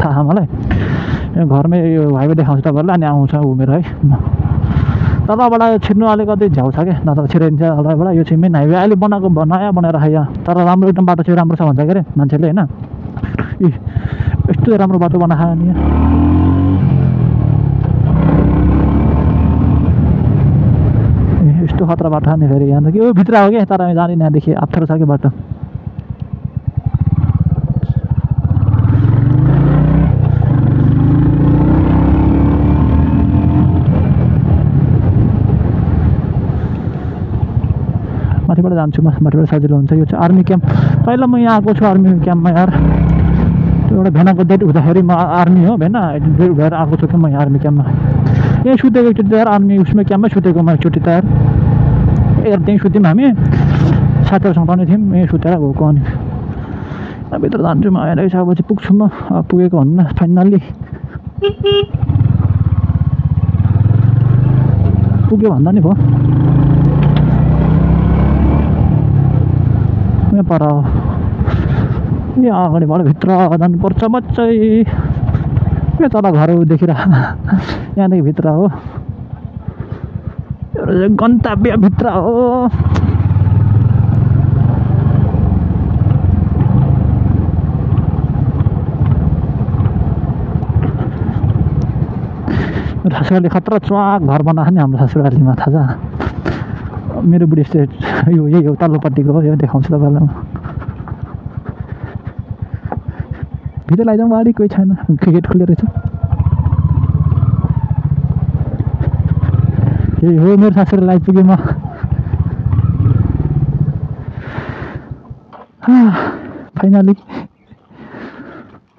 थाहा मलाई घरमै यो हाइवे देखाउँछ तपाईँहरूलाई अनि आउँछ घुमेर है तलबाट छिर्नु अलिकति झ्याउ छ क्या नत्र छिराइन्छ तलबाट यो चाहिँ मेन हाइवे अहिले बनाएको नयाँ बनाएर यहाँ तर राम्रो एकदम बाटो चाहिँ राम्रो छ भन्छ के अरे मान्छेले होइन यस्तो राम्रो बाटो बनाएको नि यस्तो खतरा बाटो नि फेरि यहाँ यो भित्र हो कि तर जाँदैन यहाँदेखि अप्ठ्यारो छ कि बाटो माथिबाट जान्छु म माथिबाट सजिलो हुन्छ यो चाहिँ आर्मी क्याम्प पहिला म यहाँ आएको छु आर्मी क्याम्पमा यार त्यो एउटा भेनाको डेट हुँदाखेरि म आर्मी हो भेना डेट भएर आएको छु कि म यहाँ आर्मी क्याम्पमा यहीँ सुतेको एकचोटि त यार आर्मी उसमा क्याम्पमै सुतेको म एकचोटि त यार त्यहीँ सुत्यौँ हामी साथीहरूसँग पनि थियौँ यहीँ सुतेर गएको अनि भित्र जान्छु म हेरेको छ अब चाहिँ पुग्छु म पुगेको भन्नु न फाइनल्ली पुग्यो भन्दा नि भयो यहाँ पर हो यहाँ अगाडिबाट भित्र जानुपर्छ मच्चै यहाँ तल घरहरू देखिरह यहाँदेखि भित्र हो गन्तव्य भित्र हो ससुराली खतरा च्वाक घर बनाएको नि हाम्रो ससुरालीमा थाहा छ मेरो बुढी स्टेट यो यही हो तल्लोपट्टिको हो यो देखाउँछु तपाईँलाई भित्र लैजाउँ गाडी कोही छैन गेट खुलेर रहेछ यही हो मेरो ससुराली आइपुगेँ म फाइनली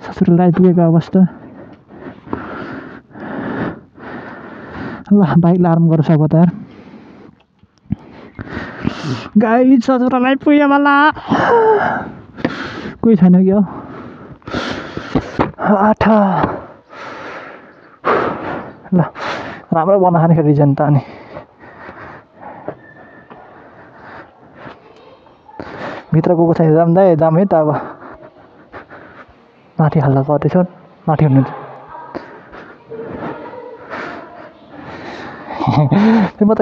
ससुराली आइपुगेको अवस्था ल बाइक आराम गर्नु सक्यो त यार गाई ससुराली आइपुग्यो होला कोही छैन कि हो आठ ल राम्रो बनाएको नि रिजन त अनि भित्र गएको छैन जाम है त अब माथि हल्ला गर्दैछ माथि हुनुहुन्छ म त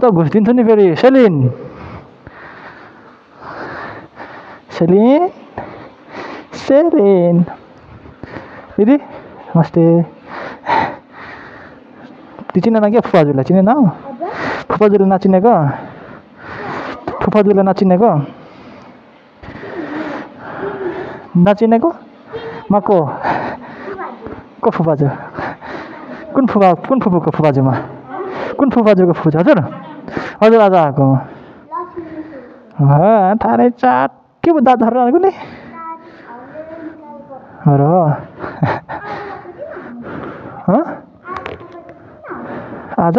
घुस्दिन्छु नि फेरि सेलिन दिदी नमस्ते ती चिनेन क्या फुपाजुलाई चिनेन फुपाजुले नचिनेको म को फुपाजु कुन फुपूको फुपाजुमा कुन फुपाजुको फुपाजु हजुर आज आएको थारै चाट के पो दादाहरू आएको नि र आज